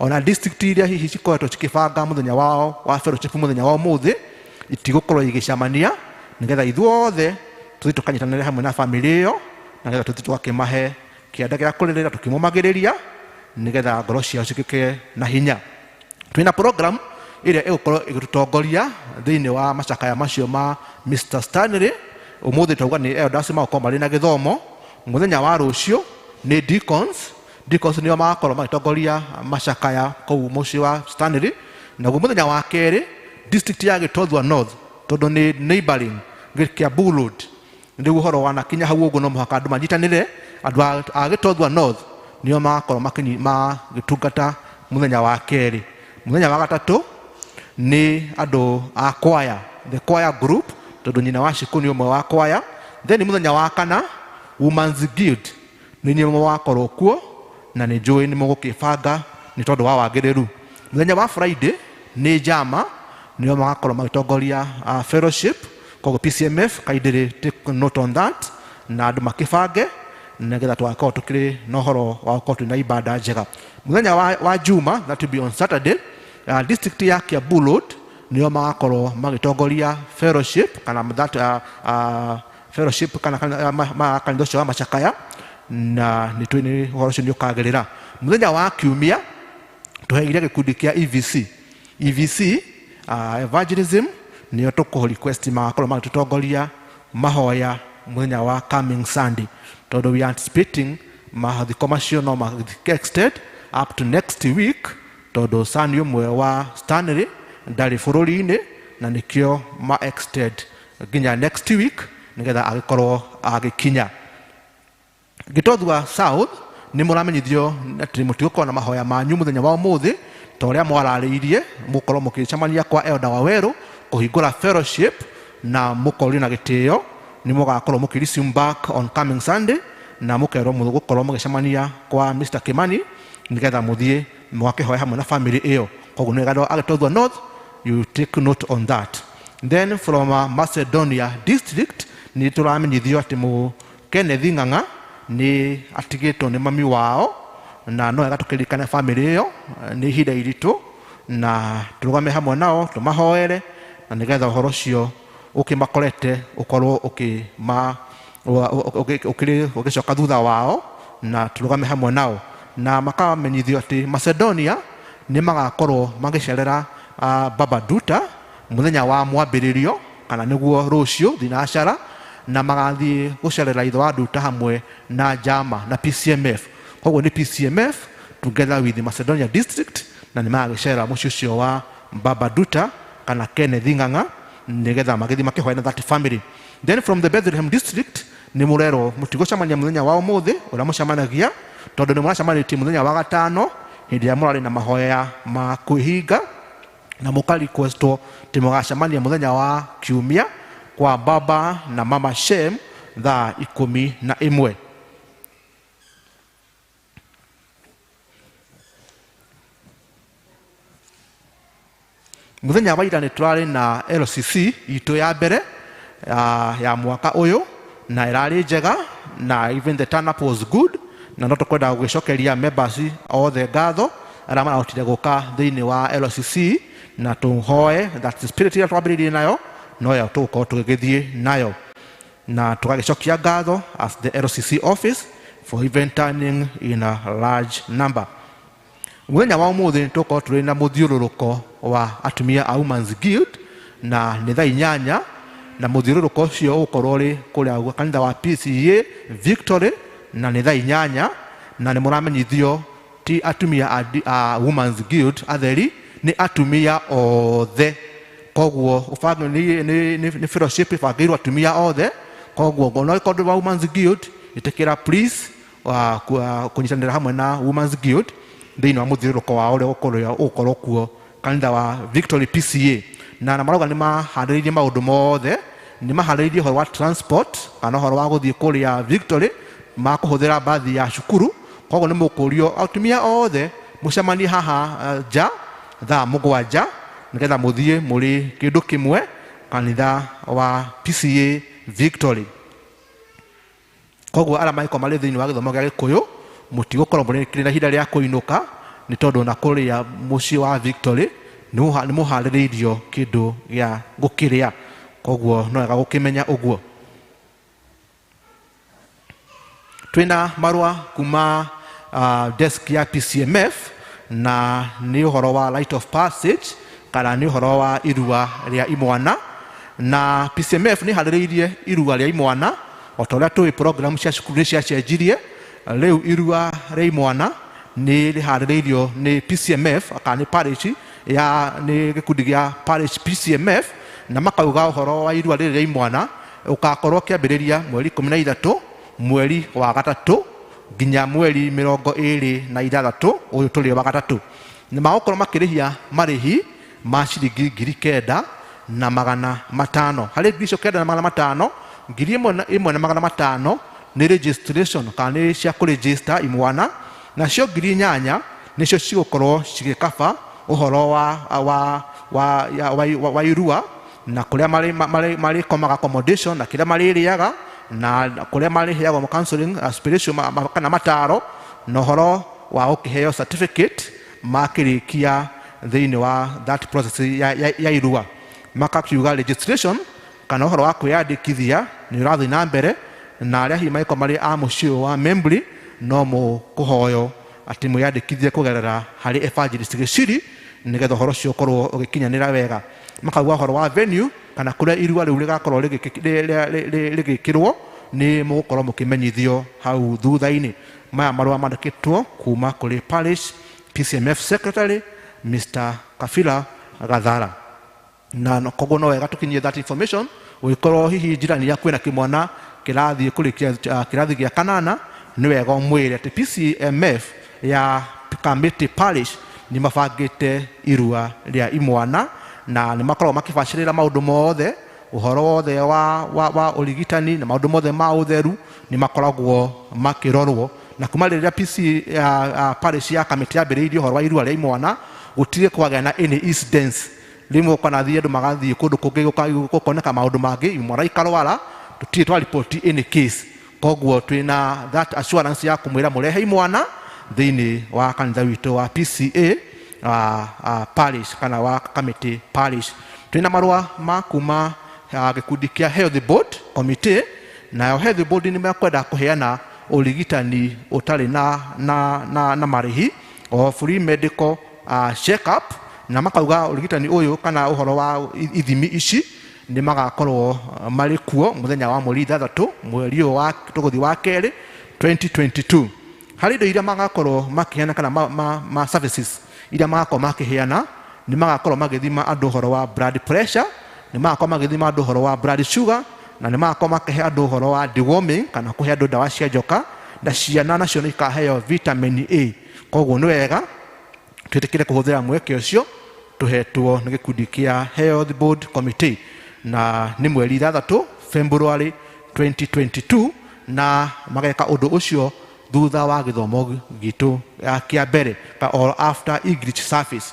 Ona district iria hihi cikoretwo cikĩbanga mũthenya wao wa fellowship mũthenya wa ũmũthĩ itigũkorwo igĩcemania, nĩgetha ithuothe tũthiĩ tũkanyitanĩre hamwe na famĩlĩ ĩyo, na nĩgetha tũthiĩ tũgakĩmahe kĩanda gĩa kũrĩrĩra tũkĩmũmagĩrĩria, nĩgetha ngoro ciao cigĩke na hinya. Twĩna program ĩrĩa ĩgũkorwo ĩgĩtũtongoria thĩinĩ wa macakaya macio ma Mr. Stanley. Ũmũthĩ twauga nĩ elders magũkorwo marĩ na gĩthomo, mũthenya wa rũciũ nĩ deacons. Deacons nĩo magakorwo magĩtongoria macakaya kũu mũciĩ wa Stanley. Naguo mũthenya wa kerĩ district ya Gĩtothua North, tondũ nĩ neighboring Kiambu Road, rĩu ũhoro wanakinya hau ũguo no mũhaka andũ manyitanĩre. Andũ a Gĩtothua North nĩo magakorwo magĩtungata mũthenya wa kerĩ. Mũthenya wa gatatũ nĩ andũ a choir, the choir group, tondũ nyina wa Shikũ nĩ ũmwe wa choir. Then mũthenya wa kana Women's Guild nĩ inyuĩ mũgakorwo kuo, na nĩ njũĩ nĩ mũgũkĩbanga nĩ tondũ wa wagĩrĩru. Mũthenya wa Friday nĩ njama nĩo magakorwo magĩtongoria fellowship, koguo PCMF kindly take note on that, na andũ makĩbange nĩgetha tũgakorwo tũkĩrĩ na ũhoro wa gũkorwo twĩna ibada njega. Mũthenya wa Juma, that will be on Saturday, district ya Kiambu Road nĩo magakorwo magĩtongoria fellowship kana that fellowship kana kanitha ũcio wa macakaya, na nĩ tũĩ nĩ ũhoro ũcio nĩ ũkagĩrĩra. Mũthenya wa kiumia tũheire gĩkundi kĩa EVC. EVC evangelism nĩo tũkũ request magakorwo magĩtũtongoria mahoya mũthenya wa coming Sunday, tondũ we are anticipating mathiko macio no magĩthiĩ extend up to next week, tondũ sani ũmwe wa Stanley ndarĩ bũrũri-inĩ, na nĩkĩo ma extend nginya next week nĩgetha agĩkorwo agĩkinya. Gĩtothua South nĩ mũramenyithio atĩ mũtigũkorwo na mahoya manyu mũthenya wa ũmũthĩ ta ũrĩa mwararĩirie, mũkorwo mũkĩcemania kwa Elder Wawerũ kũhingũra fellowship, na mũkorio na gĩtĩo nĩ mũgakorwo mũkĩ resume back on coming Sunday, na mũkerwo mũgũkorwo mũgĩcemania kwa Mr. Kimani nĩgetha mũthiĩ mwakĩhoya hamwe na family ĩyo. Koguo nĩ wega Agĩtothua North, you take note on that. Then from Macedonia district nĩ tũramenyithio atĩ mũ Kenneth Ng'ang'a nĩ atigĩtwo nĩ mami wao, Na no wega tũkĩririkane bamĩrĩ ĩyo nĩ ihinda iritũ, na tũrũgame hamwe nao tũmahoere, na nĩgetha ũhoro ũcio ũkĩmakorete ũkorwo ũgĩcoka thutha wao, na tũrũgame hamwe nao. Na makamenyithio atĩ Macedonia nĩ magakorwo magĩcerera Baba Duta mũthenya wa mwambĩrĩrio, kana nĩguo rũciũ thinacara, na magathiĩ gũcerera ithe wa Duta hamwe na Jama na PCMF. Koguo nĩ PCMF together with the Macedonia District, na nĩ magagĩcerera mũciĩ ũcio wa Baba Duta kana Kenneth Ng'ang'a, nĩgetha magĩthiĩ makĩhoya na that family. Then from the Bethlehem District nĩ mũrerwo mũtigũcemania mũthenya wa ũmũthĩ ũrĩa mũcemanagia, tondũ nĩ mũracemanĩtie mũthenya wa gatano hĩndĩ ĩrĩa mũrarĩ na mahoya ma kwĩhinga, na mũka requestwo atĩ mũgacemania mũthenya wa kiumia kwa baba na mama Shem thaa 11. Mũthenya wa ira nĩ tũrarĩ na LCC itũ ya mbere ya mwaka ũyũ, na ĩrarĩ njega, na even the turn up was good, na no tũkwenda gũgĩcokeria members othe ngatho arĩa marahotire gũka thĩinĩ wa LCC, na tũhoe that the spirit ĩrĩa twambĩrĩirie nayo noyo tũgũkorwo tũgĩgĩthiĩ nayo, na tũgagĩcokia ngatho as the LCC office for even turning in a large number. Mũthenya wa ũmũthĩ tũgũkorwo tũrĩ na mũthiũrũrũko wa atumia a Women's Guild, na nĩ thaa 8, na mũthiũrũrũko ũcio ũgũkorwo ũrĩ kũrĩa kanitha wa PCEA Victory, na nĩ thaa 8, na nĩ mũramenyithio ti atumia a Women's Guild atheri, nĩ atumia othe. Koguo ũbango nĩ fellowship ĩbangĩirwo atumia othe. Koguo ona ũngĩkorwo ndũrĩ wa Women's Guild, ĩtĩkĩra please kũnyitanĩra hamwe na Women's Guild thĩinĩ wa mũthiũrũrũko wao ũrĩa ũgũkorwo kuo kanitha wa Victory PCA. Na marauga nĩ maharĩrĩirie maũndũ mothe, nĩ maharĩrĩirie ũhoro wa transport kana ũhoro wa gũthiĩ kũrĩa Victory, makũhũthĩra mbathi ya cukuru. Koguo nĩ mũkũrio atumia othe mũcemanie haha nja thaa 7, nĩgetha mũthiĩ mũrĩ kĩndũ kĩmwe kanitha wa PCA Victory. Koguo arĩa mangĩkorwo marĩ thĩinĩ wa gĩthomo gĩa Gĩkũyũ mũtigũkorwo mũrĩ na ihinda rĩa kũinũka, nĩ tondũ na kũrĩa mũciĩ wa Victory nĩ mũharĩrĩirio kĩndũ gĩa gũkĩrĩa. Koguo no wega gũkĩmenya ũguo. Twĩna marũa kuma desk ya PCMF, na nĩ ũhoro wa rite of passage kana nĩ ũhoro wa irua rĩa imwana. Na PCMF nĩ harĩrĩirie irua rĩa imwana o ta ũrĩa tũĩ program cia cukuru nĩ ciacenjirie. Rĩu irua rĩa imwana nĩ rĩharĩrĩirio nĩ PCMF kana nĩ parish ya nĩ gĩkundi gĩa parish PCMF, na makauga ũhoro wa irua rĩrĩ rĩa imwana ũgakorwo ũkĩambĩrĩria mweri 13 mweri wa gatatũ nginya mweri 26 ũyũ tũrĩ wa gatatũ. Nĩ magũkorwo makĩrĩhia marĩhi ma ciringi 9,500. Harĩ ngiri icio 9,500, 1,500 nĩ registration kana nĩ cia kũregister imwana, nacio 8,000 nĩcio cigũkorwo cigĩkaba ũhoro wa irua na kũrĩa marĩkomaga accommodation na kĩrĩa marĩrĩaga na kũrĩa marĩheagwo counseling, spiritual kana mataro, na ũhoro wa gũkĩheo certificate makĩrĩkia thĩinĩ wa that process ya irua. Makakiuga registration kana ũhoro wa kwĩyandĩkithia nĩ ũrathiĩ na mbere, na arĩa hihi mangĩkorwo marĩ a mũciĩ wa Membri no mũkũhoywo atĩ mwĩyandĩkithie kũgerera harĩ Evangelist Gĩciri, nĩgetha ũhoro ũcio ũkorwo ũgĩkinyanĩra wega. Makauga ũhoro wa venue kana kũrĩa irua rĩu rĩgakorwo rĩgĩkĩrwo nĩ mũgũkorwo mũkĩmenyithio hau thutha-inĩ. Maya marũa mandĩkĩtwo kuma kũrĩ parish PCMF secretary Mr. Kafila Gathara. Na koguo no wega tũkinyie that information, ũngĩkorwo hihi njirani yaku ĩna kĩmwana kĩrathiĩ kũrĩkia kĩrathi gĩa kanana, nĩ wega ũmwĩre atĩ PCMF ya Kamiti Parish nĩ mabangĩte irua rĩa imwana, na nĩ makoragwo makĩbacĩrĩra maũndũ mothe, ũhoro wothe wa ũrigitani na maũndũ mothe ma ũtheru nĩ makoragwo makĩrorwo. Na kuma rĩrĩa PC parish ya Kamiti yambĩrĩirie ũhoro wa irua rĩa imwana, gũtirĩ kwagĩa na any incidents. Rĩmwe ũkanathiĩ andũ magathiĩ kũndũ kũngĩ gũkoneka maũndũ mangĩ, imwana ikarwara, tũtirĩ twa report any case. Koguo twĩna that assurance ya kũmwĩra mũrehe imwana thĩinĩ wa kanitha witũ wa PCA parish kana wa Kamiti parish. Twĩna marũa ma kuma gĩkundi kĩa Health Board Committee, nayo Health Board nĩ mekwenda kũheana ũrigitani ũtarĩ na marĩhi o free medical check up, na makauga ũrigitani ũyũ kana ũhoro wa ithimi ici nĩ magakorwo marĩ kuo mũthenya wa mweri 6 mweri ũyũ wa tũgũthiĩ wa kerĩ 2022. Harĩ indo iria magakorwo makĩheana kana ma services iria magakorwo makĩheana, nĩ magakorwo magĩthima andũ ũhoro wa blood pressure, nĩ magakorwo magĩthima andũ ũhoro wa blood sugar, na nĩ magakorwo makĩhe andũ ũhoro wa deworming kana kũhe andũ ndawa cia njoka, na ciana nacio nĩ ikaheo vitamin A. Koguo nĩ wega twĩtĩkĩre kũhũthĩra mweke ũcio tũhetwo nĩ gĩkundi kĩa Health Board Committee, na nĩ mweri 6 February 2022, na mageka ũndũ ũcio thutha wa gĩthomo gitũ kĩa mbere or after English service.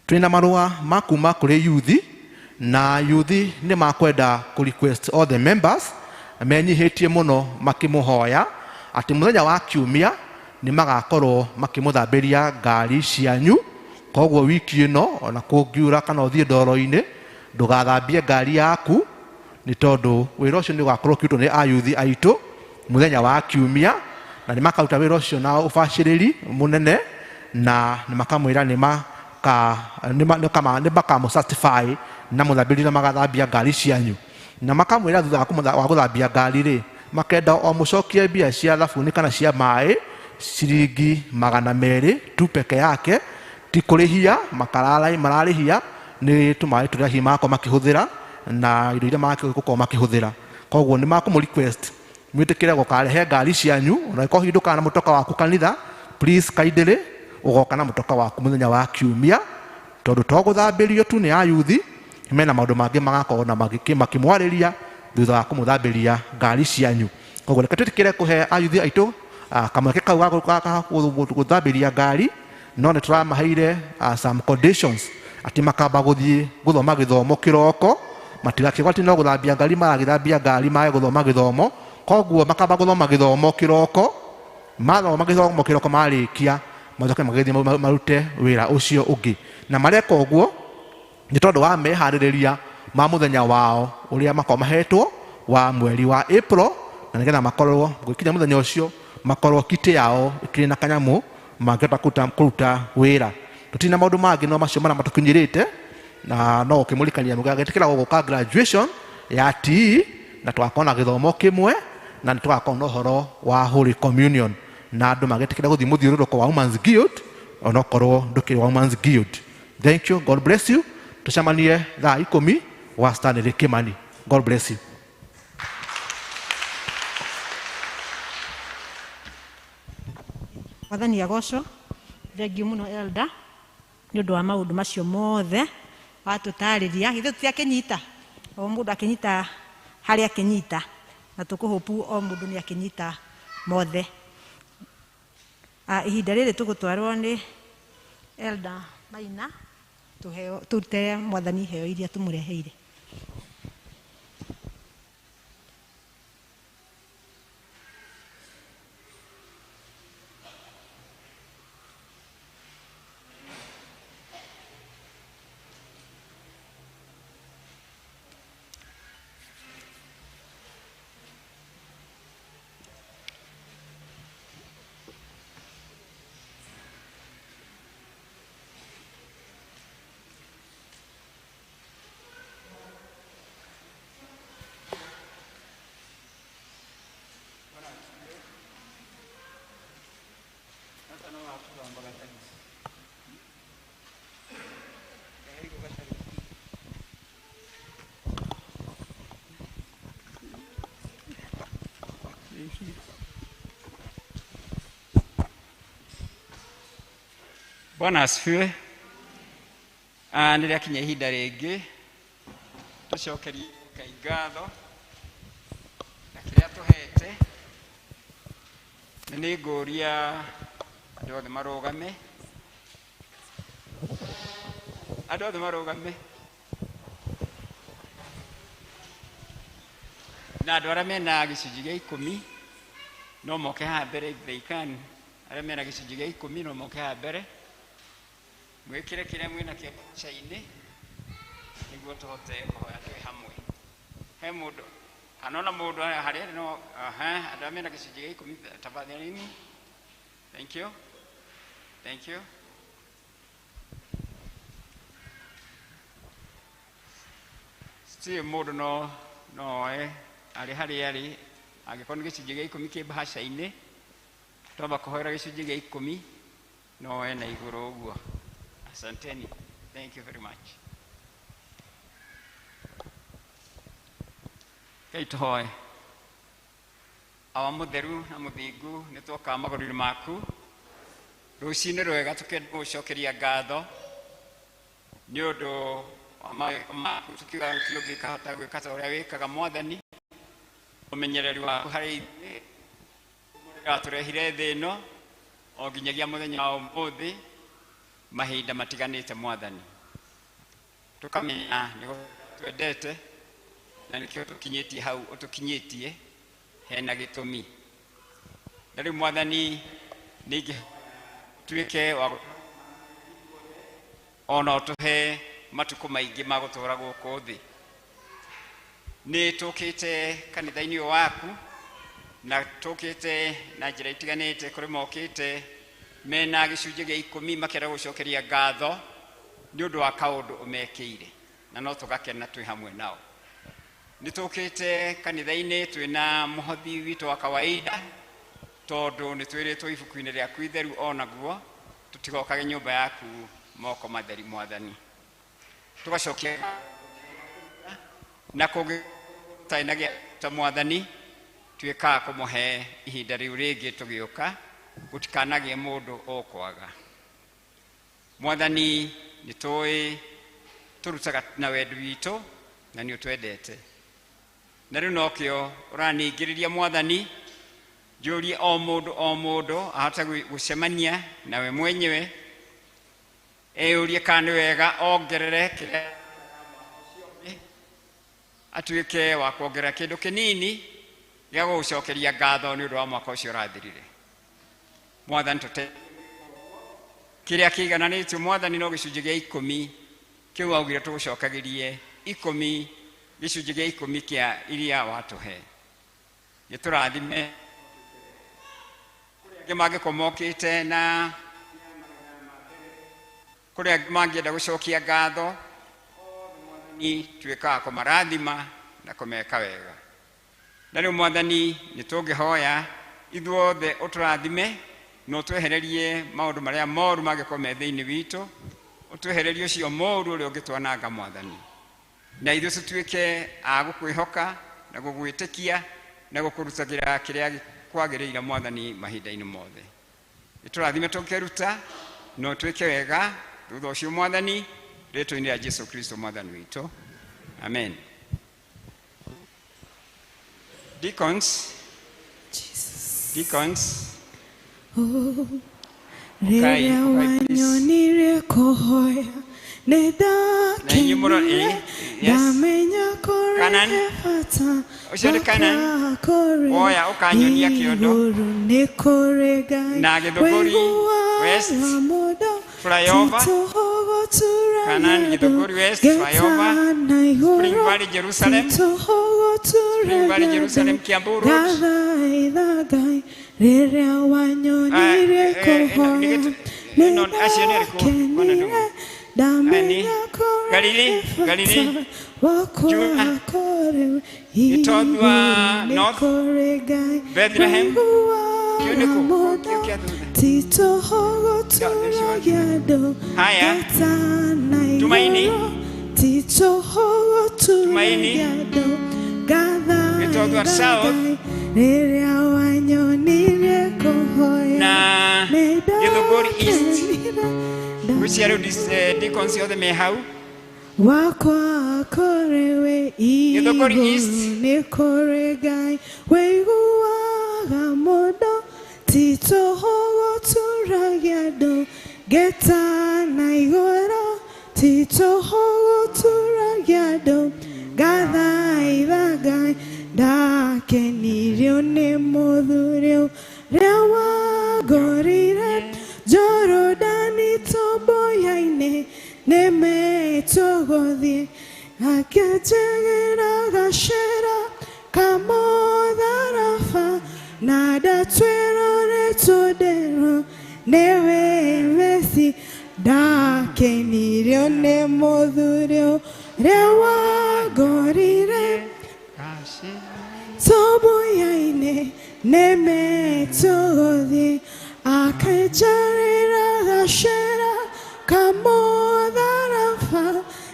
Twĩna marũa ma kuma kũrĩ yuthi, na yuthi nĩ makwenda kũ request all the members menyihĩtie mũno makĩmũhoya atĩ mũthenya wa kiumia nĩ magakorwo makĩmũthambĩria ngari cianyu. Koguo wiki ĩno ona kũngiura kana ũthiĩ ndoro-inĩ ndũgathambie ngari yaku, nĩ tondũ wĩra ũcio nĩ ũgakorwo ũkĩrutwo nĩ ayuthi aitũ mũthenya wa kiumia, na nĩ makaruta wĩra ũcio na ũbacĩrĩri mũnene, na nĩ makamwĩra nĩ makamũ certify na mũthambĩri na magathambia ngari cianyu, na makamwĩra thutha wa gũthambia ngari rĩ makenda o mũcokie mbia cia thabuni kana cia maĩ ciringi 200 tu peke yake, ti kũrĩhia mararĩhia nĩ tũmaĩ tũrĩa hihi magakorwo makĩhũthĩra na indo iria magakorwo makĩhũthĩra. Koguo nĩ makũmũ request mwĩtĩkĩre gũkarehe ngari cianyu, ona ĩkorwo hihi ndũkaga na mũtoka waku kanitha, please kindly ũgoka na mũtoka waku mũthenya wa kiumia, tondũ to gũthambĩrio tu nĩ ayuthi, mena maũndũ mangĩ magakorwo na makĩmwarĩria thutha wa kũmũthambĩria ngari cianyu. Koguo reke twĩtĩkĩre kũhe ayuthi aitũ kamweke kau ga gũthambĩria ngari, no nĩ tũramaheire some conditions atĩ makamba gũthiĩ gũthoma gĩthomo kĩroko, matigakĩgwa atĩ no gũthambia ngari maragĩthambia ngari mage gũthoma gĩthomo. Koguo makamba gũthoma gĩthomo kĩroko, mathoma gĩthomo kĩroko marĩkia macoke magĩthiĩ marute wĩra ũcio ũngĩ, na mareka ũguo nĩ tondũ wa meharĩrĩria ma mũthenya wao ũrĩa makorwo mahetwo wa mweri wa April, na nĩgetha makorwo gũkinya mũthenya ũcio makorwo kiti yao ĩkĩrĩ na kanyamũ mangĩhota kũruta wĩra. Tũtirĩ na maũndũ mangĩ no macio marĩa matũkinyĩrĩte, na no ũkĩmũrikania mũgagetĩkĩra gũgũka graduation ya TE, na tũgakorwo na gĩthomo kĩmwe, na nĩ tũgakorwo na ũhoro wa Holy Communion, na andũ magetĩkĩra gũthiĩ mũthiũrũrũko wa Women's Guild onokorwo ndũkĩrĩ wa Women's Guild. Thank you, God bless you. Tũcemanie thaa 10 wa Stanley Kimani. God bless you. Mwathani agocwo. Thengiũ mũno elder nĩ ũndũ wa maũndũ macio mothe watũtarĩria. Ithuĩ tũtiakĩnyita, o mũndũ akĩnyita harĩa akĩnyita, na tũkũhũpu o mũndũ nĩ akĩnyita mothe. Ihinda rĩrĩ tũgũtwarwo nĩ elder Maina tũheo tũrute mwathani iheo iria tũmũreheire. Bwana asifiwe. Nĩ rĩakinya ihinda rĩngĩ tũcokerie Ngai ngatho na kĩrĩa tũhete. Na nĩ ngũria andũ othe marũgame, andũ othe marũgame. Na andũ arĩa mena gĩcunjĩ gĩa ikũmi no moke haha mbere if they can. Arĩa mena gĩcunjĩ gĩa ikũmi no moke haha mbere mwĩkĩre kĩrĩa mwĩna kĩo mbeca-inĩ nĩguo tũhote kũhoya twĩ hamwe. He mũndũ hanona mũndũ harĩa no aha, andũ arĩa mena gĩcunjĩ gĩa ikũmi tafadhalini. Thank you. Thank you. Still mũndũ no oe arĩ harĩa arĩ angĩkorwo nĩ gĩcunjĩ gĩa ikũmi kĩ mbahaca-inĩ twamba kũhoera gĩcunjĩ gĩa ikũmi no oe na igũrũ ũguo. Asanteni. Thank you very much. Ngai tũhoe. Awa mũtheru na mũthingu nĩ twoka magũrũ-inĩ maku rũcinĩ rwega tũkĩenda gũcokeria ngatho nĩ ũndũ wa mawĩko maku tũkiuga gũtirĩ ũngĩ ũngĩkahota gwĩka ta ũrĩa wĩkaga mwathani. Ũmenyereri waku harĩ ithuĩ watũrehire thĩ ĩno o nginyagia mũthenya wa ũmũthĩ mahinda matiganĩte mwathani. Tũkamenya nĩ twendete na nĩkĩo tũkinyĩtie hau ũtũkinyĩtie hena gĩtũmi. Na rĩu mwathani ningĩ tuĩke wa ona ũtũhe matukũ maingĩ ma gũtũũra gũkũ thĩ. Nĩ tũkĩte kanitha-inĩ ũyũ waku na tũkĩte na njĩra itiganĩte kũrĩ mokĩte mena gĩcunjĩ gĩa ikũmi makĩenda gũcokeria ngatho nĩ ũndũ wa kaũndũ ũmekĩire na no tũgakena twĩ hamwe nao. Nĩ tũkĩte kanitha-inĩ twĩna mũhothi witũ wa kawaida tondũ nĩ twĩrĩtwo ibuku-inĩ rĩaku itheru onaguo tũtigokage nyũmba yaku moko matheri mwathani. Tũgacokia na kũngĩ tarĩ na gĩa ta mwathani tuĩkaga kũmũhe ihinda rĩu rĩngĩ tũgĩũka gũtikanagĩe mũndũ ũkwaga. Mwathani nĩ tũĩ tũrutaga na wendi witũ na nĩ ũtwendete. Na rĩu nokĩo ũraningĩrĩria mwathani njũrie o mũndũ ahote gũcemania nawe mwenyewe eyũrie kana nĩ wega ongerere kĩrĩa atuĩke wa kuongerera kĩndũ kĩnini gĩa gũgũcokeria ngatho nĩ ũndũ wa mwaka ũcio ũrathirire. Mwathani tũte kĩrĩa kĩigananĩtio mwathani no gĩcunjĩ gĩa ikũmi kĩu waugire tũgũcokagĩrie ikũmi gĩcunjĩ gĩa ikũmi kĩa iria watũhe. Gĩtũrathime kũrĩ angĩ mangĩkorwo mokĩte na kũrĩ angĩ mangĩenda gũcokia ngatho mwathani tuĩkaga kũmarathima na kũmeka wega. Na rĩu mwathani nĩ tũngĩhoya ithuothe ũtũrathime na ũtwehererie maũndũ marĩa moru mangĩkorwo me thĩinĩ witũ, ũtwehererie ũcio moru ũrĩa ũngĩtwananga mwathani. Na ithuĩ tũtuĩke a gũkwĩhoka na gũgwĩtĩkia na gũkũrutagĩra kĩrĩa kwagĩrĩire mwathani mahinda-inĩ mothe. Nĩtũrathime tũkĩruta na ũtwĩke wega thutha ũcio mwathani rĩtwa-inĩ rĩa Jesu Kristo mwathani witũ. Amen. Deacons. Deacons. Rĩrĩa wanyonire kũhoya nĩ ndakenire ndamenya kũrĩ bata Ũcio nĩ Kanan. kũrĩ Woya ũkanyonia kĩondo. igũrũ nĩ kũrĩ Ngai Na Gĩthũngũri West waiguaga mũndũ Flyover. Kanan Gĩthũngũri West Flyover. Spring Valley Jerusalem. Spring Valley Jerusalem Kiambu Road. Gathaitha rĩrĩa wanyonire kũhoya nĩ Acio nĩ arĩkũ? Bwana Ndung'u. ndakenire ndamenya kũrĩ Galili, Galili, bata wakwa Juma, kũrĩ Gĩtothua igũrũ nĩ North, kũrĩ Ngai Bethlehem, kĩu nĩ waiguaga kũ? mũndũ Kĩu kĩa thutha. titũhũgũtũragia andũ Haya. getana Tumaini. igũrũ Tumaini. titũhũgũtũragia andũ Gĩtothua gathaitha South. Ngai rĩrĩa wanyonire kũhoya Na nĩ Gĩthũngũri East. ndakenire Ngwĩciria rĩu deacons othe me hau. wakwa kũrĩ we Gĩthũngũri igũrũ East. nĩ kũrĩ Ngai waiguaga mũndũ titũhũgũtũragia andũ getana igũrũ titũhũgũtũragia andũ gathaitha Ngai Ndakenirio nĩ mũthuri ũrĩa wangorire Jorodani tomboya-inĩ nĩmetũgũthiĩ akĩnjigĩra gacĩra ka mũtharaba na ndatwĩrore tũnderwo nĩwe Mesi. Ndakenirio nĩ mũthuri ũrĩa wangorire tomboya-inĩ nĩmetũgũthiĩ akĩnjarĩra gacĩra ka mũtharaba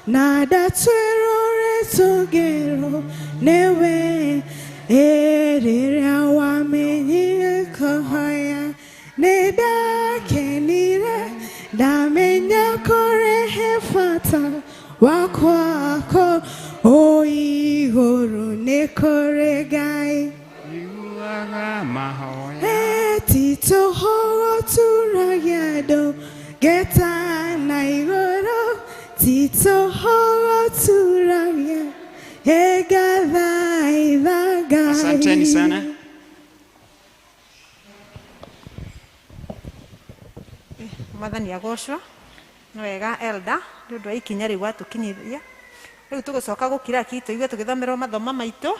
na ndatwĩrore tũngĩrwo nĩwe. Rĩrĩa wamenyire kũhoya nĩndakenire ndamenya kũrehe bata wakwako o igũrũ nĩ kũrĩ Ngai titũhũgo turagia andũ ngeta na igũrũ titũhũgo turagia egathaitha Ngai. Asanteni sana. Mwathani agocwo. Nĩ wega elder nĩ ũndũ wa ikinya rĩu watũkinyithia. Rĩu tũgũcoka gũkira ki tũigue tũgĩthomerwo mathomo maitũ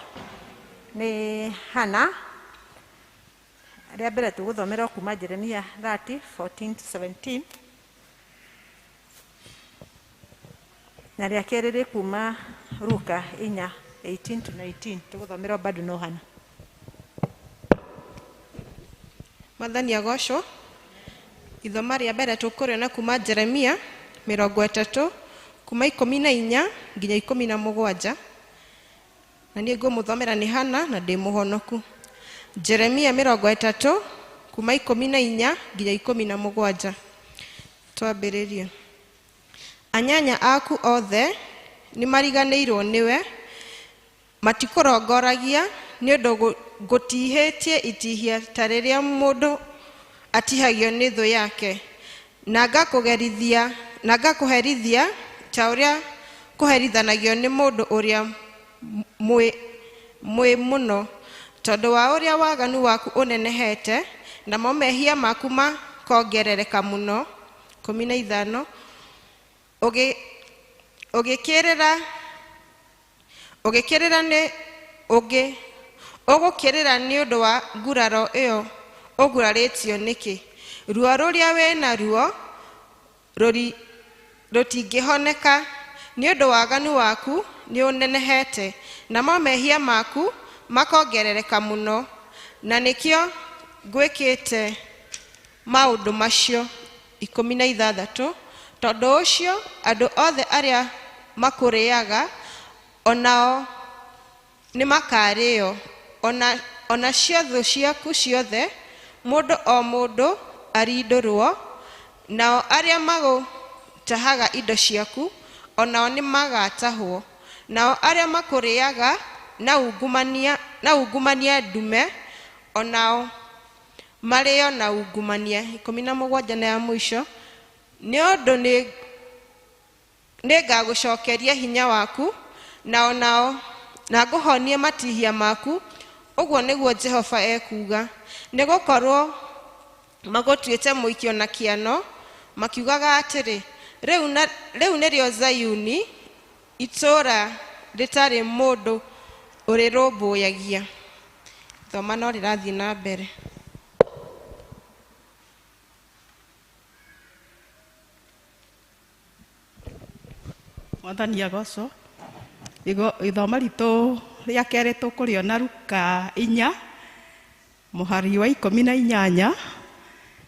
nĩ Hana. Rĩa mbere tũgũthomerwo kuma Jeremia 30:14-17 na rĩa kerĩ rĩ kuma Luka 4:18-19. Tũgũthomerwo bado no Hana. Mwathani agocwo. Ithoma rĩa mbere tũkũrĩona kuma Jeremia 30 kuma 14 nginya 17 na niĩ ngũmũthomera nĩ Hana na ndĩ mũhonoku. Jeremia 30 kuma 14 nginya 17. Twambĩrĩrie. Anyanya aku othe nĩmariganĩirwo nĩwe, matikũrongoragia nĩ ũndũ ngũtihĩtie itihia ta rĩrĩa mũndũ atihagio nĩ thũ yake, na ngakũgerithia na ngakũherithia ta ũrĩa kũherithanagio nĩ mũndũ ũrĩa mwĩ mũno, tondũ wa ũrĩa waganu waku ũnenehete namo mehia maku makongerereka mũno. 15 ũgĩkĩrĩra nĩ ũngĩ ũgũkĩrĩra nĩ ũndũ wa nguraro ĩyo ũgurarĩtio nĩkĩ? Ruo rũrĩa wĩna ruo rũtingĩhoneka nĩ ũndũ waganu waku nĩ ũnenehete namo mehia maku makongerereka mũno, na nĩkĩo ngwĩkĩte maũndũ macio. 16 tondũ ũcio andũ othe arĩa makũrĩaga onao nĩmakarĩo, onacio thũ ciaku ciothe mũndũ o mũndũ arindũrwo, nao arĩa magũtahaga indo ciaku onao nĩmagatahwo, nao arĩa makũrĩaga na ungumania ndume onao marĩo na ungumania. 17 na ya mũico, nĩ ũndũ nĩngagũcokeria hinya waku na onao na ngũhonie matihia maku, ũguo nĩguo Jehova ekuuga. Nĩgũkorwo magũtuĩte mũikio na kĩano, makiugaga atĩrĩ, rĩu nĩrĩo Zayuni, itũũra rĩtarĩ mũndũ ũrĩrũmbũyagia. Thoma no rĩrathiĩ na mbere. Mwathani agocwo. Ithoma ritũ rĩa kerĩ tũkũrĩona Luka 4 mũhari wa 18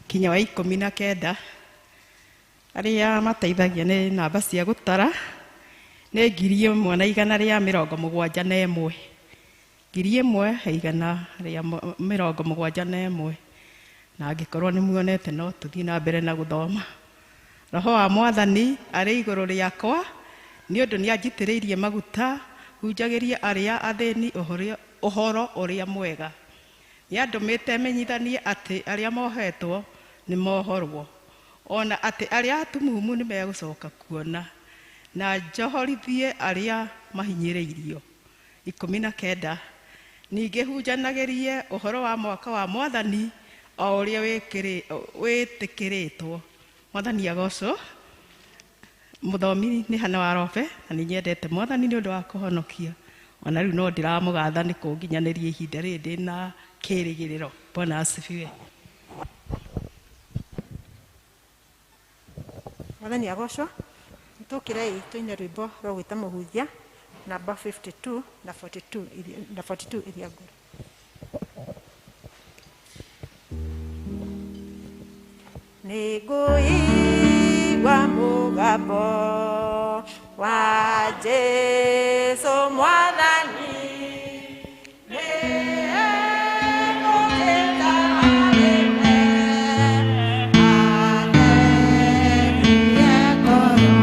kinya wa 19. Arĩa mateithagia nĩ namba cia gũtara nĩ 1171 1171, na angĩkorwo nĩ muonete no tũthiĩ na mbere na gũthoma. Roho wa Mwathani arĩ igũrũ rĩakwa nĩ ũndũ nĩanjitĩrĩirie maguta hunjagĩrie arĩa athĩni ũhoro ũrĩa mwega. Nĩandũmĩte menyithanie atĩ arĩa mohetwo nĩmohorwo, ona atĩ arĩa atumumu nĩmegũcoka kuona, na njohorithie arĩa mahinyĩrĩirio. 19 Ningĩ hunjanagĩrie ũhoro wa mwaka wa Mwathani o ũrĩa wĩtĩkĩrĩtwo. Mwathani agocwo. Mũthomi nĩ Hana wa Robe, na nĩ nyendete Mwathani nĩ ũndũ wa kũhonokia. Ona rĩu no ndĩramũgatha nĩ kũnginyanĩria ihinda rĩrĩ ndĩna kĩrĩgĩrĩro. Bwana asifiwe. Mwathani agocwo. Tũkĩrei tũine rwĩmbo rwa gwĩta mũhunjia namba 52 na 42 na 42 iria ngũrũ. Nĩngũigua mũgambo wa Jesũ Mwathani, nĩngũkĩta harĩ we, atherie ngoro.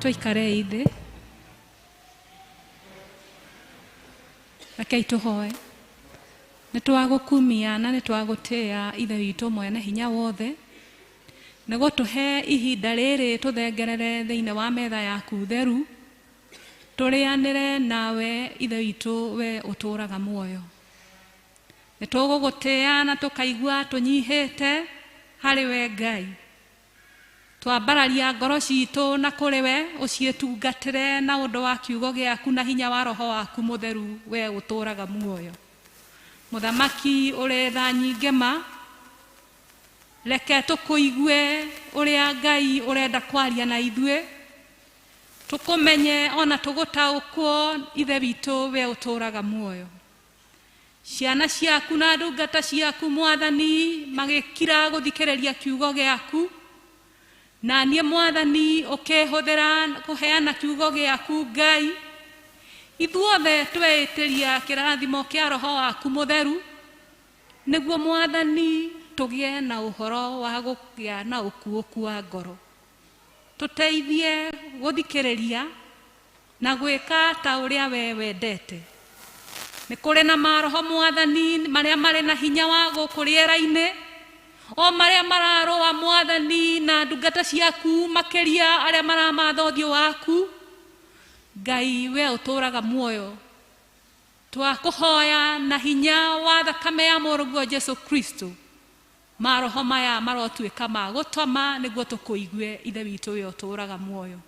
Tũikarei thĩ. Rekei tũhoe. Nĩ twagũkumia na nĩ twagũtĩĩa Ithe witũ mwene hinya wothe, nĩ gũtũhe ihinda rĩrĩ tũthengerere thĩinĩ wa metha yaku theru, tũrĩanĩre nawe Ithe witũ we ũtũũraga muoyo. Nĩ tũgũgũtĩĩa na tũkaigua tũnyihĩte harĩ we Ngai. Twambararia ngoro citũ na kũrĩ we ũciĩtungatĩre na ũndũ wa kiugo gĩaku na hinya wa roho waku mũtheru we ũtũũraga muoyo. Mũthamaki ũrĩ tha nyingĩ ma, reke tũkũigue ũrĩa Ngai ũrenda kwaria na ithuĩ, tũkũmenye ona tũgũtaũkwo Ithe witũ we ũtũũraga muoyo. Ciana ciaku na ndungata ciaku Mwathani magĩkira gũthikĩrĩria kiugo gĩaku, na niĩ Mwathani ũkĩhũthĩra kũheana kiugo gĩaku Ngai, ithuothe tweĩtĩria kĩrathimo kĩa roho waku mũtheru, nĩguo Mwathani tũgĩe na ũhoro wa gũkĩa na ũkuũku wa ngoro. Tũteithie gũthikĩrĩria na gwĩka ta ũrĩa we wendete. Nĩ kũrĩ na maroho Mwathani marĩa marĩ na hinya wa gũkũ rĩera-inĩ, o marĩa mararũa Mwathani na ndungata ciaku, makĩria arĩa maramatha ũthiũ waku. Ngai we ũtũũraga muoyo, twakũhoya na hinya wa thakame ya mũrũguo Jesu Kristo, maroho maya marotuĩka ma gũtoma nĩguo tũkũigue Ithe witũ we ũtũũraga muoyo.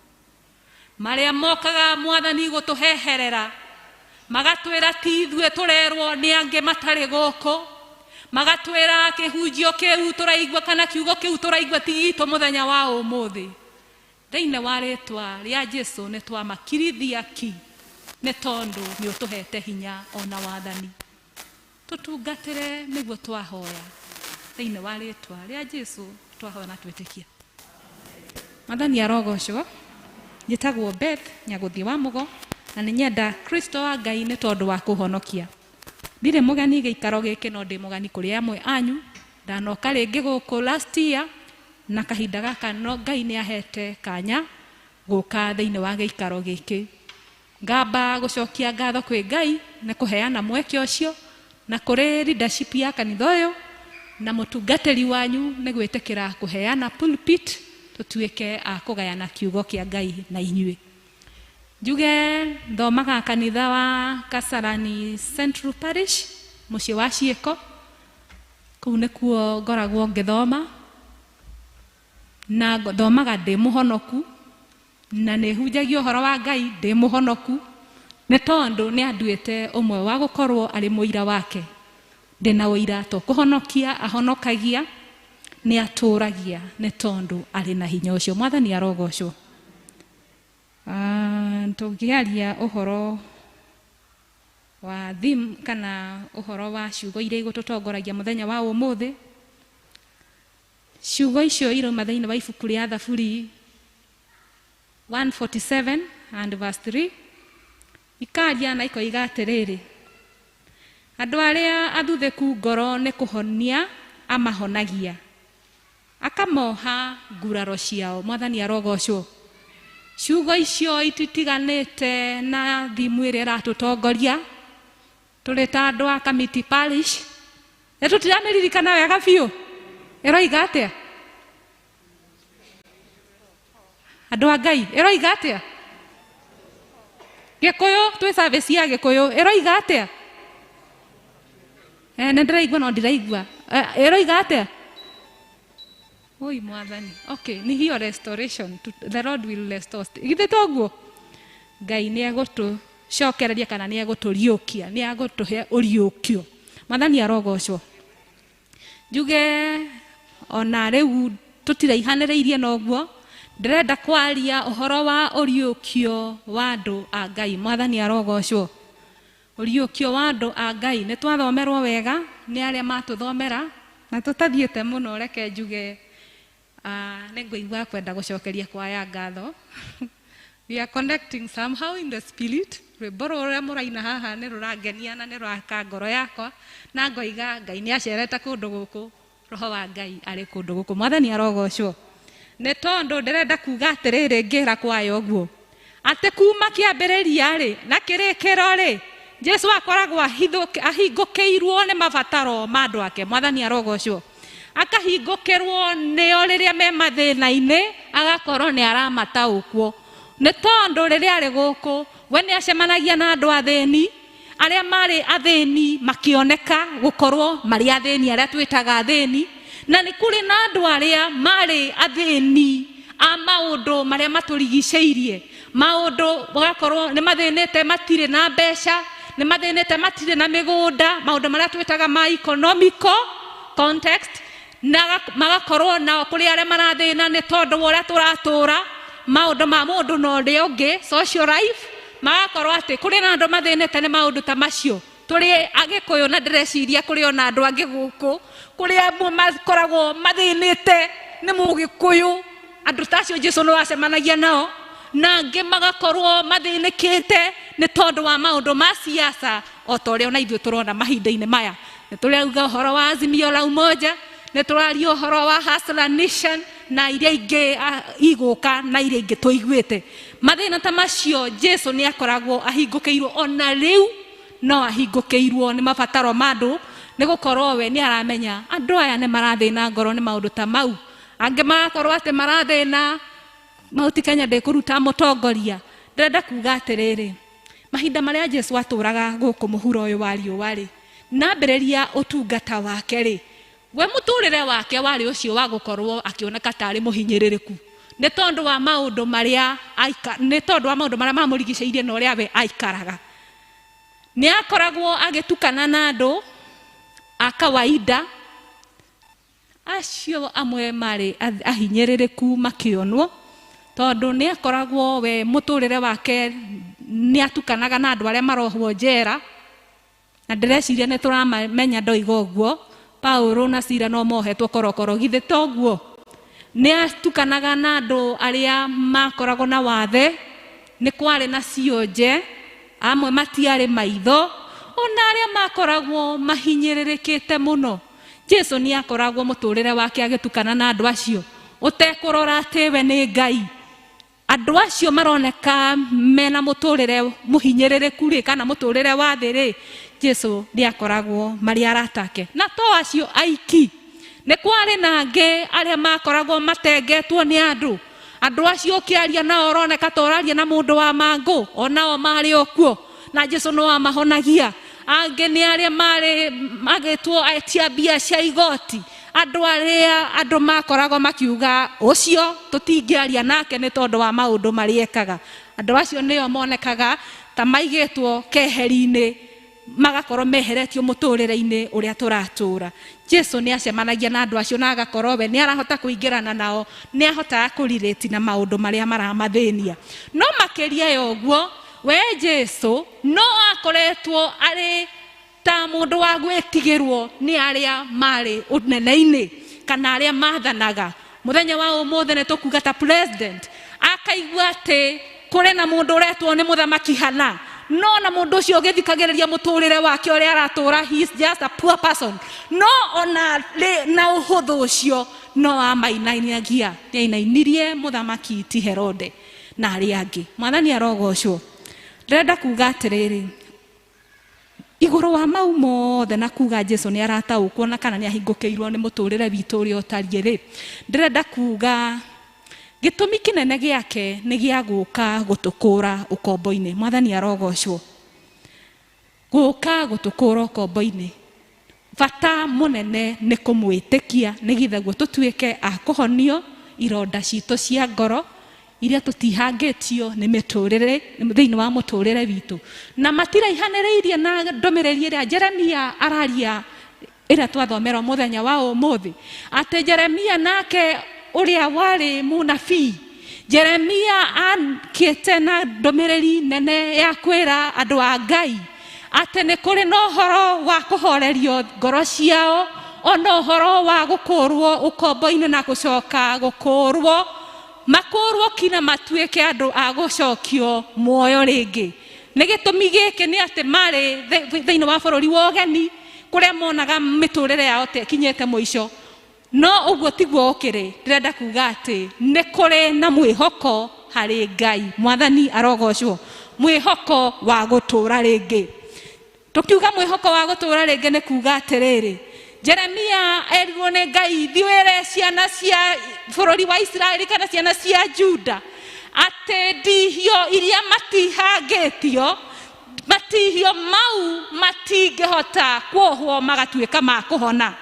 Marĩa mokaga mwathani gũtũheherera magatwĩra ti ithuĩ tũrerwo nĩ angĩ matarĩ gũkũ, magatwĩra kĩhunjio kĩu tũraigua kana kiugo kĩu tũraigua ti gitũ mũthenya wa ũmũthĩ. Thĩinĩ wa rĩtwa rĩa Jesu nĩ twamakirithia ki, nĩ tondũ nĩ ũtũhete hinya ona wathani. Tũtungatĩre nĩguo twahoya. Thĩinĩ wa rĩtwa rĩa Jesu twahoya na twĩtĩkia. Mwathani arogocwo. Njĩtagwo Beth Nyagũthiĩ wa Mũgo na nĩ nyenda Kristo wa Ngai nĩ tondũ wa kũhonokia. Ndirĩ mũgeni gĩikaro gĩkĩ no ndĩ mũgeni kũrĩ amwe anyu. Ndanoka rĩngĩ gũkũ last year na kahinda gaka no Ngai nĩ ahete kanya gũka thĩinĩ wa gĩikaro gĩkĩ. Ngamba gũcokia ngatho kwĩ Ngai nĩ kũheana mweke ũcio na kũrĩ leadership ya kanitha ũyũ na mũtungatĩri wanyu nĩ gwĩtĩkĩra kũheana pulpit tũtuĩke a kũgayana kiugo kĩa Ngai na inyuĩ. Njuge thomaga kanitha wa Kasarani Central Parish mũciĩ wa Ciĩko, kũu nĩkuo ngoragwo ngĩthoma na thomaga ndĩ mũhonoku na nĩ hunjagia ũhoro wa Ngai ndĩ mũhonoku nĩ tondũ nĩ anduĩte ũmwe wa gũkorwo arĩ mũira wake. Ndĩna ũira to kũhonokia ahonokagia, nĩ atũragia nĩ tondũ arĩ na hinya ũcio. Mwathani arogocwo. Tũngĩaria ũhoro wa theme kana ũhoro wa ciugo iria igũtũtongoragia mũthenya wa ũmũthĩ, ciugo icio irauma thĩinĩ wa ibuku rĩa Thaburi 147 and verse 3, ikaria na ikoiga atĩrĩrĩ, andũ arĩa athuthĩku ngoro nĩ kũhonia amahonagia, akamoha nguraro ciao. Mwathani arogocwo. Ciugo icio ititiganĩte na thimu ĩrĩa ĩratũtongoria tũrĩ ta andũ a Kamiti Parish. Nĩ tũtiramĩririkana wega biũ. Ĩroiga atĩa? Andũ a Ngai, ĩroiga atĩa? Gĩkũyũ, twĩ service ya Gĩkũyũ, ĩroiga atĩa? Nĩ ndĩraigua no ndiraigua. Ĩroiga atĩa? Oi mwathani. Okay, ni hiyo restoration. The Lord will restore. Githĩ toguo? Ngai nĩ egũtũcokereria kana nĩ egũtũriũkia, nĩ egũtũhe ũriũkio. Mwathani arogocwo. Njuge ona rĩu tũtiraihanĩrĩirie noguo, ndĩrenda kwaria ũhoro wa ũriũkio wa andũ a Ngai. Mwathani arogocwo. Ũriũkio wa andũ a Ngai nĩ twathomerwo wega nĩ arĩa matũthomera na tũtathiĩte mũno. Reke njuge nĩ ngũigua kwenda gũcokeria kwaya ngatho. We are connecting somehow in the spirit. Rwĩmbo rũrĩa mũraina haha nĩ rũrangenia na nĩ rũraka ngoro yakwa na ngoiga Ngai nĩ acerete kũndũ gũkũ, roho wa Ngai arĩ kũndũ gũkũ. Mwathani arogocwo. Nĩ tondũ ndĩrenda kuga atĩrĩrĩ, ngĩra kwaya ũguo atĩ kuma kĩambĩrĩria rĩ na kĩrĩkĩro rĩ, Jesu akoragwo ahingũkĩirwo nĩ mabataro ma andũ ake. Mwathani arogocwo. Akahingũkĩrwo nĩo rĩrĩa me mathĩna-inĩ, agakorwo nĩ aramataũkwo. Nĩ tondũ rĩrĩa arĩ gũkũ we nĩ acemanagia na andũ athĩni, arĩa marĩ athĩni makĩoneka gũkorwo marĩ athĩni, arĩa twĩtaga athĩni, na nĩ kũrĩ na andũ arĩa marĩ athĩni a maũndũ marĩa matũrigicĩirie, maũndũ magakorwo nĩ mathĩnĩte, matirĩ na mbeca, nĩ mathĩnĩte, matirĩ na mĩgũnda, maũndũ marĩa twĩtaga ma economical context, na magakorwo nao kũrĩ arĩa marathĩna nĩ tondũ wa ũrĩa tũratũra, maũndũ ma mũndũ na ũrĩa ũngĩ, social life, magakorwo atĩ kũrĩ na andũ mathĩnĩte nĩ maũndũ ta macio. Tũrĩ Agĩkũyũ na ndĩreciria kũrĩ ona andũ angĩ gũkũ, kũrĩ amwe makoragwo mathĩnĩte nĩ Mũgĩkũyũ, andũ ta acio Jesu nĩ wacemanagia nao, na angĩ magakorwo mathĩnĩkĩte nĩ tondũ wa maũndũ ma siasa, o ta ũrĩa ona ithuĩ tũrona mahinda-inĩ maya. Nĩ tũrauga ũhoro wa Azimio la Umoja, nĩ tũraria ũhoro wa Hustler Nation na iria ingĩ igũka na iria ingĩ tũiguĩte. Mathĩna ta macio Jesu nĩ akoragwo ahingũkĩirwo, ona rĩu no ahingũkĩirwo nĩ mabataro ma andũ, nĩ gũkorwo we nĩ aramenya andũ aya nĩ marathĩna ngoro nĩ maũndũ ta mau. Angĩ magakorwo atĩ marathĩna Mauti Kenya ndĩkũruta mũtongoria. Ndĩrenda kuga atĩrĩrĩ, mahinda marĩa Jesu atũraga gũkũ mũhuro ũyũ wa riũa rĩ, na ambĩrĩria ũtungata wake rĩ, we mũtũrĩre wake warĩ ũcio wa gũkorwo akĩoneka tarĩ mũhinyĩrĩrĩku. Nĩ tondũ wa maũndũ marĩa nĩ tondũ wa maũndũ marĩa mamũrigicĩirie na ũrĩa we aikaraga. Nĩ akoragwo agĩtukana na andũ a kawaida acio amwe marĩ ahinyĩrĩrĩku makĩonwo, tondũ nĩ akoragwo we mũtũrĩre wake nĩ atukanaga na andũ arĩa marohwo njera, na ndĩreciria nĩ tũramenya ndoiga ũguo Paulo na Sila no mohetwo korokoro, githĩ toguo? Nĩ atukanaga na andũ arĩa makoragwo na wathe, nĩ kwarĩ na cionje, amwe matiarĩ maitho, ona arĩa makoragwo mahinyĩrĩrĩkĩte mũno. Jesu nĩ akoragwo mũtũrĩre wake agĩtukana na andũ acio ũtekũrora atĩ we nĩ Ngai. Andũ acio maroneka mena mũtũrĩre mũhinyĩrĩrĩku rĩ, kana mũtũrĩre wa thĩ rĩ, Jesu nĩ akoragwo marĩ aratake. Na to acio aiki, nĩ kwarĩ na angĩ arĩa makoragwo matengetwo nĩ andũ. Andũ acio ũkĩaria nao ũroneka ta ũraria na mũndũ wa mangũ, onao marĩ o kuo, na Jesu no amahonagia. Angĩ nĩ arĩa marĩ magĩtwo etia mbia cia igoti, andũ arĩa andũ makoragwo makiuga ũcio tũtingĩaria nake nĩ tondũ wa maũndũ marĩa ekaga. Andũ acio nĩo monekaga ta maigĩtwo keheri-inĩ, magakorwo meheretio mũtũrĩre-inĩ ũrĩa tũratũra. Jesu nĩ acemanagia na andũ acio na agakorwo we nĩ arahota kũingĩrana nao, nĩ ahotaga kũrirĩti na maũndũ marĩa maramathĩnia. No makĩria ya ũguo, we Jesu no akoretwo arĩ ta mũndũ wa gwĩtigĩrwo nĩ arĩa marĩ ũnene-inĩ kana arĩa mathanaga. Mũthenya wa ũmũthĩ nĩ tũkuga ta president akaigua atĩ kũrĩ na mũndũ ũretwo nĩ mũthamaki hana, no na mũndũ ũcio ũgĩthikagĩrĩria mũtũrĩre wake ũrĩa aratũra, he is just a poor person. No ona na ũhũthũ ũcio no amainainagia, nĩ ainainirie mũthamaki ti Herode na arĩa angĩ. Mwathani arogocwo. Ndĩrenda kuga atĩrĩrĩ, igũrũ wa mau mothe na kuga Jesu nĩ arataũkwo na kana nĩ ahingũkĩirwo nĩ mũtũrĩre witũ ũrĩa ũtariĩ rĩ, ndĩrenda kuga gĩtũmi kĩnene gĩake nĩ gĩa gũka gũtũkũra ũkombo-inĩ. Mwathani arogocwo. Gũka gũtũkũra ũkombo-inĩ, bata mũnene nĩ kũmwĩtĩkia nĩgetha guo tũtuĩke a kũhonio ironda citũ cia ngoro iria tũtihangĩtio nĩ mĩtũrĩre thĩinĩ wa mũtũrĩre witũ, na matiraihanĩrĩirie na ndũmĩrĩri ĩrĩa Jeremia araria ĩrĩa twathomera mũthenya wa ũmũthĩ, atĩ Jeremia nake ũrĩa warĩ mũnabii, Jeremia akĩte na ndũmĩrĩri nene ya kwĩra andũ a Ngai atĩ nĩ kũrĩ na ũhoro wa kũhorerio ngoro ciao, ona ũhoro wa gũkũrwo ũkombo-inĩ na gũcoka gũkũrwo, makũrwo kinya matuĩke andũ a gũcokio muoyo rĩngĩ. Nĩ gĩtũmi gĩkĩ nĩ atĩ marĩ thĩinĩ wa bũrũri wa ũgeni kũrĩa monaga mĩtũrĩre yao ta ĩkinyĩte mũico. No ũguo tiguo ũkĩrĩ. Ndĩrenda kuga atĩ nĩ kũrĩ na mwĩhoko harĩ Ngai. Mwathani arogocwo. Mwĩhoko wa gũtũra rĩngĩ. Tũkiuga mwĩhoko wa gũtũra rĩngĩ nĩ kuga atĩrĩrĩ, Jeremia erirwo nĩ Ngai, thiĩ wĩre ciana cia bũrũri wa Isiraeli kana ciana cia Juda atĩ ndihio iria matihangĩtio, matihio mau matingĩhota kuohwo magatuĩka ma kũhona.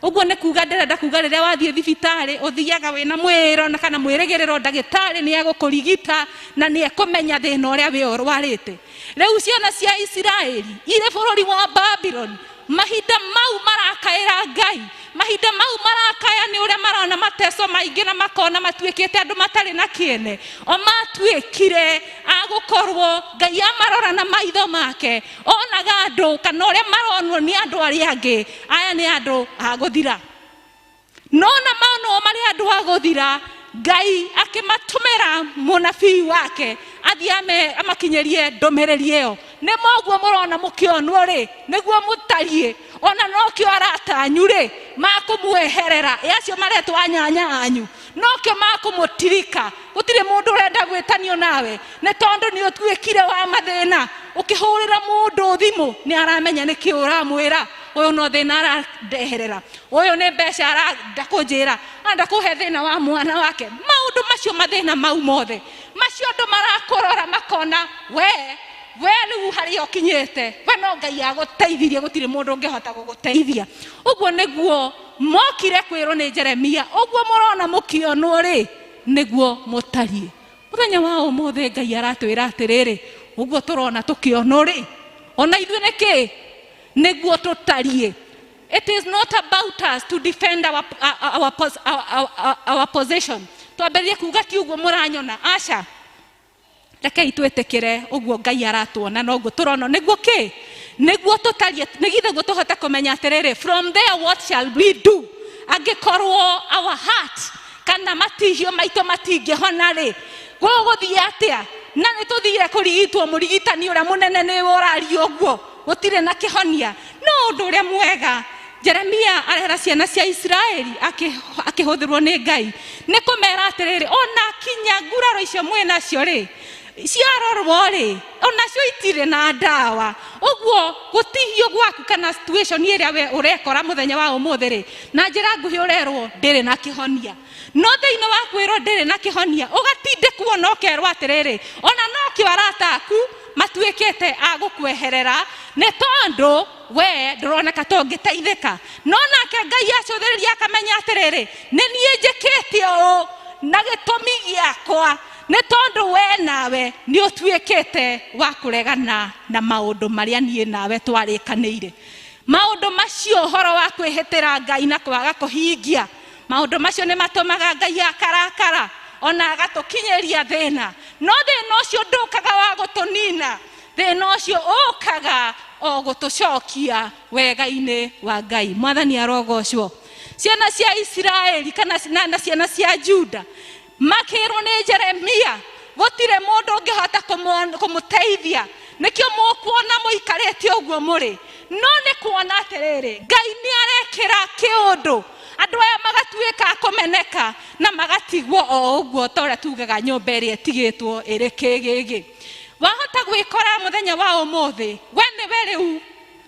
Ũguo nĩ kuga ndĩrenda kuga rĩrĩa wathiĩ thibitarĩ ũthiaga wĩna mwĩrĩro na kana mwĩrĩgĩrĩro ndagĩtarĩ nĩ egũkũrigita na nĩ ekũmenya thĩna ũrĩa wĩ ũrwarĩte. Rĩu ciana cia Isiraeli irĩ bũrũri wa Babylon, mahinda mau marakaĩra Ngai, mahinda mau marakaya nĩ ũrĩa marona mateso maingĩ na makona matuĩkĩte andũ matarĩ na kĩene. O matuĩkire a gũkorwo Ngai amarora na maitho make, onaga andũ kana ũrĩa maronwo nĩ andũ arĩa angĩ, aya nĩ andũ a gũthira. No na monwo marĩ andũ a gũthira, Ngai akĩmatũmĩra mũnabii wake athiĩ amakinyĩrie ndũmĩrĩri ĩyo. Nĩ moguo mũrona mũkĩonwo rĩ, nĩguo mũtariĩ, ona nokĩo arata anyu rĩ makũmweherera, ĩ acio maretwo anyanya anyu, nokĩo makũmũtirika. Gũtirĩ mũndũ ũrenda gwĩtanio nawe nĩ tondũ nĩ ũtuĩkire wa mathĩna. Ũkĩhũrĩra mũndũ thimũ nĩ aramenya nĩkĩ ũramwĩra, ũyũ no thĩna arandeherera, ũyũ nĩ mbeca arenda kũnjĩra, arenda kũhe thĩna wa mwana wake. Maũndũ macio, mathĩna mau mothe macio andũ marakũrora makona we rĩu harĩa ũkinyĩte, we no Ngai agũteithirie, gũtirĩ mũndũ ũngĩhota gũgũteithia. Ũguo nĩguo mokire kwĩrwo nĩ Jeremia. Ũguo mũrona mũkĩonwo rĩ, Nĩguo mũtariĩ. Mũthenya wa ũmũthĩ Ngai aratwĩra atĩrĩrĩ, ũguo tũrona tũkĩonwo rĩ, ona ithuĩ nĩkĩ nĩguo tũtariĩ. It is not about us to defend our position. Twambĩrĩrie kuga ti ũguo mũranyona, aca. Rekei twĩtĩkĩre ũguo Ngai aratuona na ũguo tũrona nĩguo kĩ nĩguo tũtariĩ, nĩgetha tũhote kũmenya atĩrĩrĩ, from there what shall we do? Angĩkorwo our heart kana matihio maitũ matingĩhona rĩ, gũgũthiĩ atĩa? Na nĩ tũthire kũrigitwo, mũrigitani ũrĩa mũnene nĩwe ũraria ũguo, gũtirĩ na kĩhonia. No ũndũ ũrĩa mwega Jeremia arera ciana cia Isiraeli akĩhũthĩrwo nĩ Ngai nĩ kũmera atĩrĩrĩ, ona kinya nguraro icio mwĩ nacio rĩ, ciarorwo rĩ, onacio itirĩ na ndawa. Ũguo gũtihio gwaku kana situation ĩrĩa we ũrekora mũthenya wa ũmũthĩ rĩ, na njĩra nguhĩ ũrerwo ndĩrĩ na kĩhonia. No thĩinĩ wa kwĩrwo ndĩrĩ na kĩhonia, ũgatindĩkwo na ũkerwo atĩrĩrĩ, ona nokĩo arata aku matuĩkĩte a gũkweherera nĩ tondũ we ndũroneka ta ũngĩteithĩka. No nake Ngai acũthĩrĩria akamenya atĩrĩrĩ, nĩ niĩ njĩkĩte ũũ na gĩtũmi gĩakwa, nĩ tondũ we nawe nĩ ũtuĩkĩte wa kũregana na maũndũ marĩa niĩ nawe twarĩkanĩire. Maũndũ macio, ũhoro wa kwĩhĩtĩra Ngai na kwaga kũhingia, maũndũ macio nĩ matũmaga Ngai akarakara ona agatũkinyĩria thĩna. No thĩna ũcio ndũkaga wa gũtũnina, thĩna ũcio ũkaga o gũtũcokia wega-inĩ wa Ngai. Mwathani arogocwo. Ciana cia Isiraeli kana na ciana cia Juda makĩrwo nĩ Jeremia gũtirĩ mũndũ ũngĩhota kũmũteithia, nĩkĩo mũkuona mũikarĩte ũguo mũrĩ. No nĩ kuona atĩrĩrĩ, Ngai nĩ arekĩra kĩũndũ, andũ aya magatuĩka a kũmeneka na magatigwo o ũguo, ta ũrĩa tugaga nyũmba ĩrĩa ĩtigĩtwo ĩrĩ kĩgĩgĩ. Wahota gwĩkora mũthenya wa ũmũthĩ we nĩwe rĩu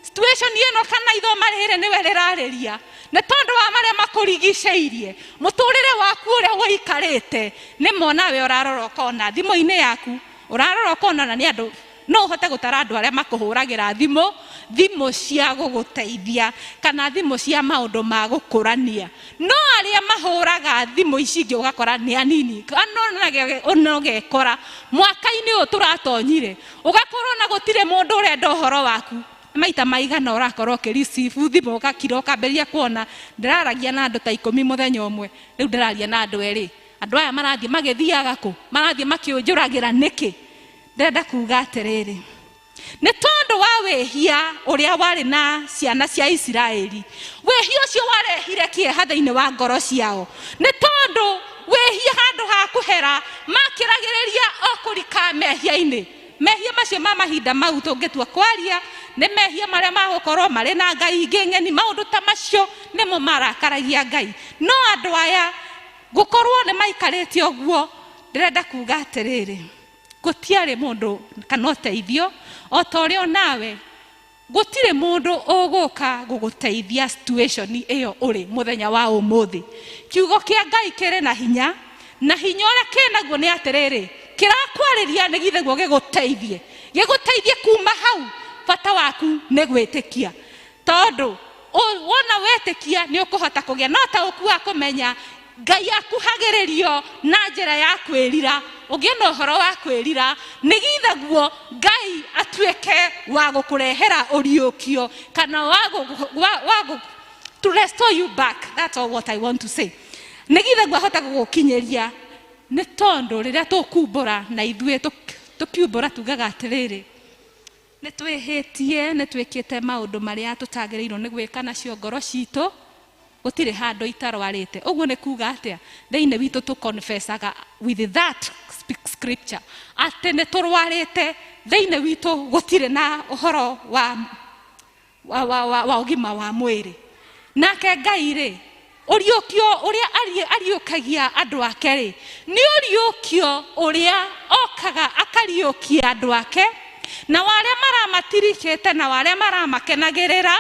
situation ĩno kana ithoma rĩrĩ nĩwe rĩrarĩria, nĩ tondũ wa marĩa makũrigicĩirie mũtũrĩre waku ũrĩa ũikarĩte. Nĩ mona we ũrarora ũkona thimũ-inĩ yaku, ũrarora ũkona na nĩ andũ, no ũhote gũtara andũ arĩa makũhũragĩra thimũ, thimũ cia gũgũteithia kana thimũ cia maũndũ ma gũkũrania. No arĩa mahũraga thimũ ici ingĩ ũgakora nĩ anini. Kana ũnogekora mwaka-inĩ ũyũ tũratonyire ũgakorwo na gũtirĩ mũndũ ũrenda ũhoro waku. Maita maigana ũrakorwo ũkĩreceive thimũ, ũgakira ũkambĩrĩria kuona ndĩraragia na andũ ta 10 mũthenya ũmwe, rĩu ndĩraria na andũ erĩ. Andũ aya marathiĩ magĩthiaga kũ? Marathiĩ makĩũnjũragĩra nĩkĩ? Ndĩrenda kuga atĩrĩrĩ, nĩ tondũ wa wĩhia ũrĩa warĩ na ciana cia Isiraeli, wĩhia ũcio warehire kĩeha thĩinĩ wa ngoro ciao. Nĩ tondũ wĩhia handũ ha kũhera makĩragĩrĩria o kũrika mehia-inĩ. Mehia macio ma mahinda mau tũngĩtua kwaria nĩ mehia marĩa magũkorwo marĩ na Ngai ingĩ ng'eni, maũndũ ta macio nĩmo marakaragia Ngai. No andũ aya gũkorwo nĩ maikarĩte ũguo, ndĩrenda kuga atĩrĩrĩ, gũtiarĩ mũndũ kana ũteithio o ta ũrĩa onawe gũtirĩ mũndũ ũgũka gũgũteithia situation ĩyo ũrĩ mũthenya wa ũmũthĩ. Kiugo kĩa Ngai kĩrĩ na hinya, na hinya ũrĩa kĩnaguo nĩ atĩrĩrĩ, kĩrakwarĩria nĩgetha guo gĩgũteithie, gĩgũteithie kuma hau. Bata waku nĩ gwĩtĩkia, tondũ wona wetĩkia nĩ ũkũhota kũgĩa na ũtaũku wa kũmenya Ngai akuhagĩrĩrio na njĩra ya kwĩrira. Ũgĩe na ũhoro wa kwĩrira nĩgetha guo Ngai atuĩke wa gũkũrehera ũriũkio kana wa to restore you back. That's all what I want to say. Nĩgetha guo ahote gũgũkinyĩria, nĩ tondũ rĩrĩa tũkumbũra na ithuĩ tũkiumbũra tugaga atĩrĩrĩ, nĩ twĩhĩtie, nĩ twĩkĩte maũndũ marĩa tũtagĩrĩirwo nĩ gwĩka nacio ngoro citũ, gũtirĩ handũ itarwarĩte. Ũguo nĩ kuga atĩa? Thĩinĩ witũ tũconfessaga with that scripture atĩ nĩ tũrwarĩte thĩinĩ witũ, gũtirĩ na ũhoro wa ũgima wa mwĩrĩ. Nake Ngai rĩ, ũriũkio ũrĩa ariũkagia andũ ake rĩ, nĩ ũriũkio ũrĩa okaga akariũkia andũ ake, na warĩa maramatirikĩte na warĩa maramakenagĩrĩra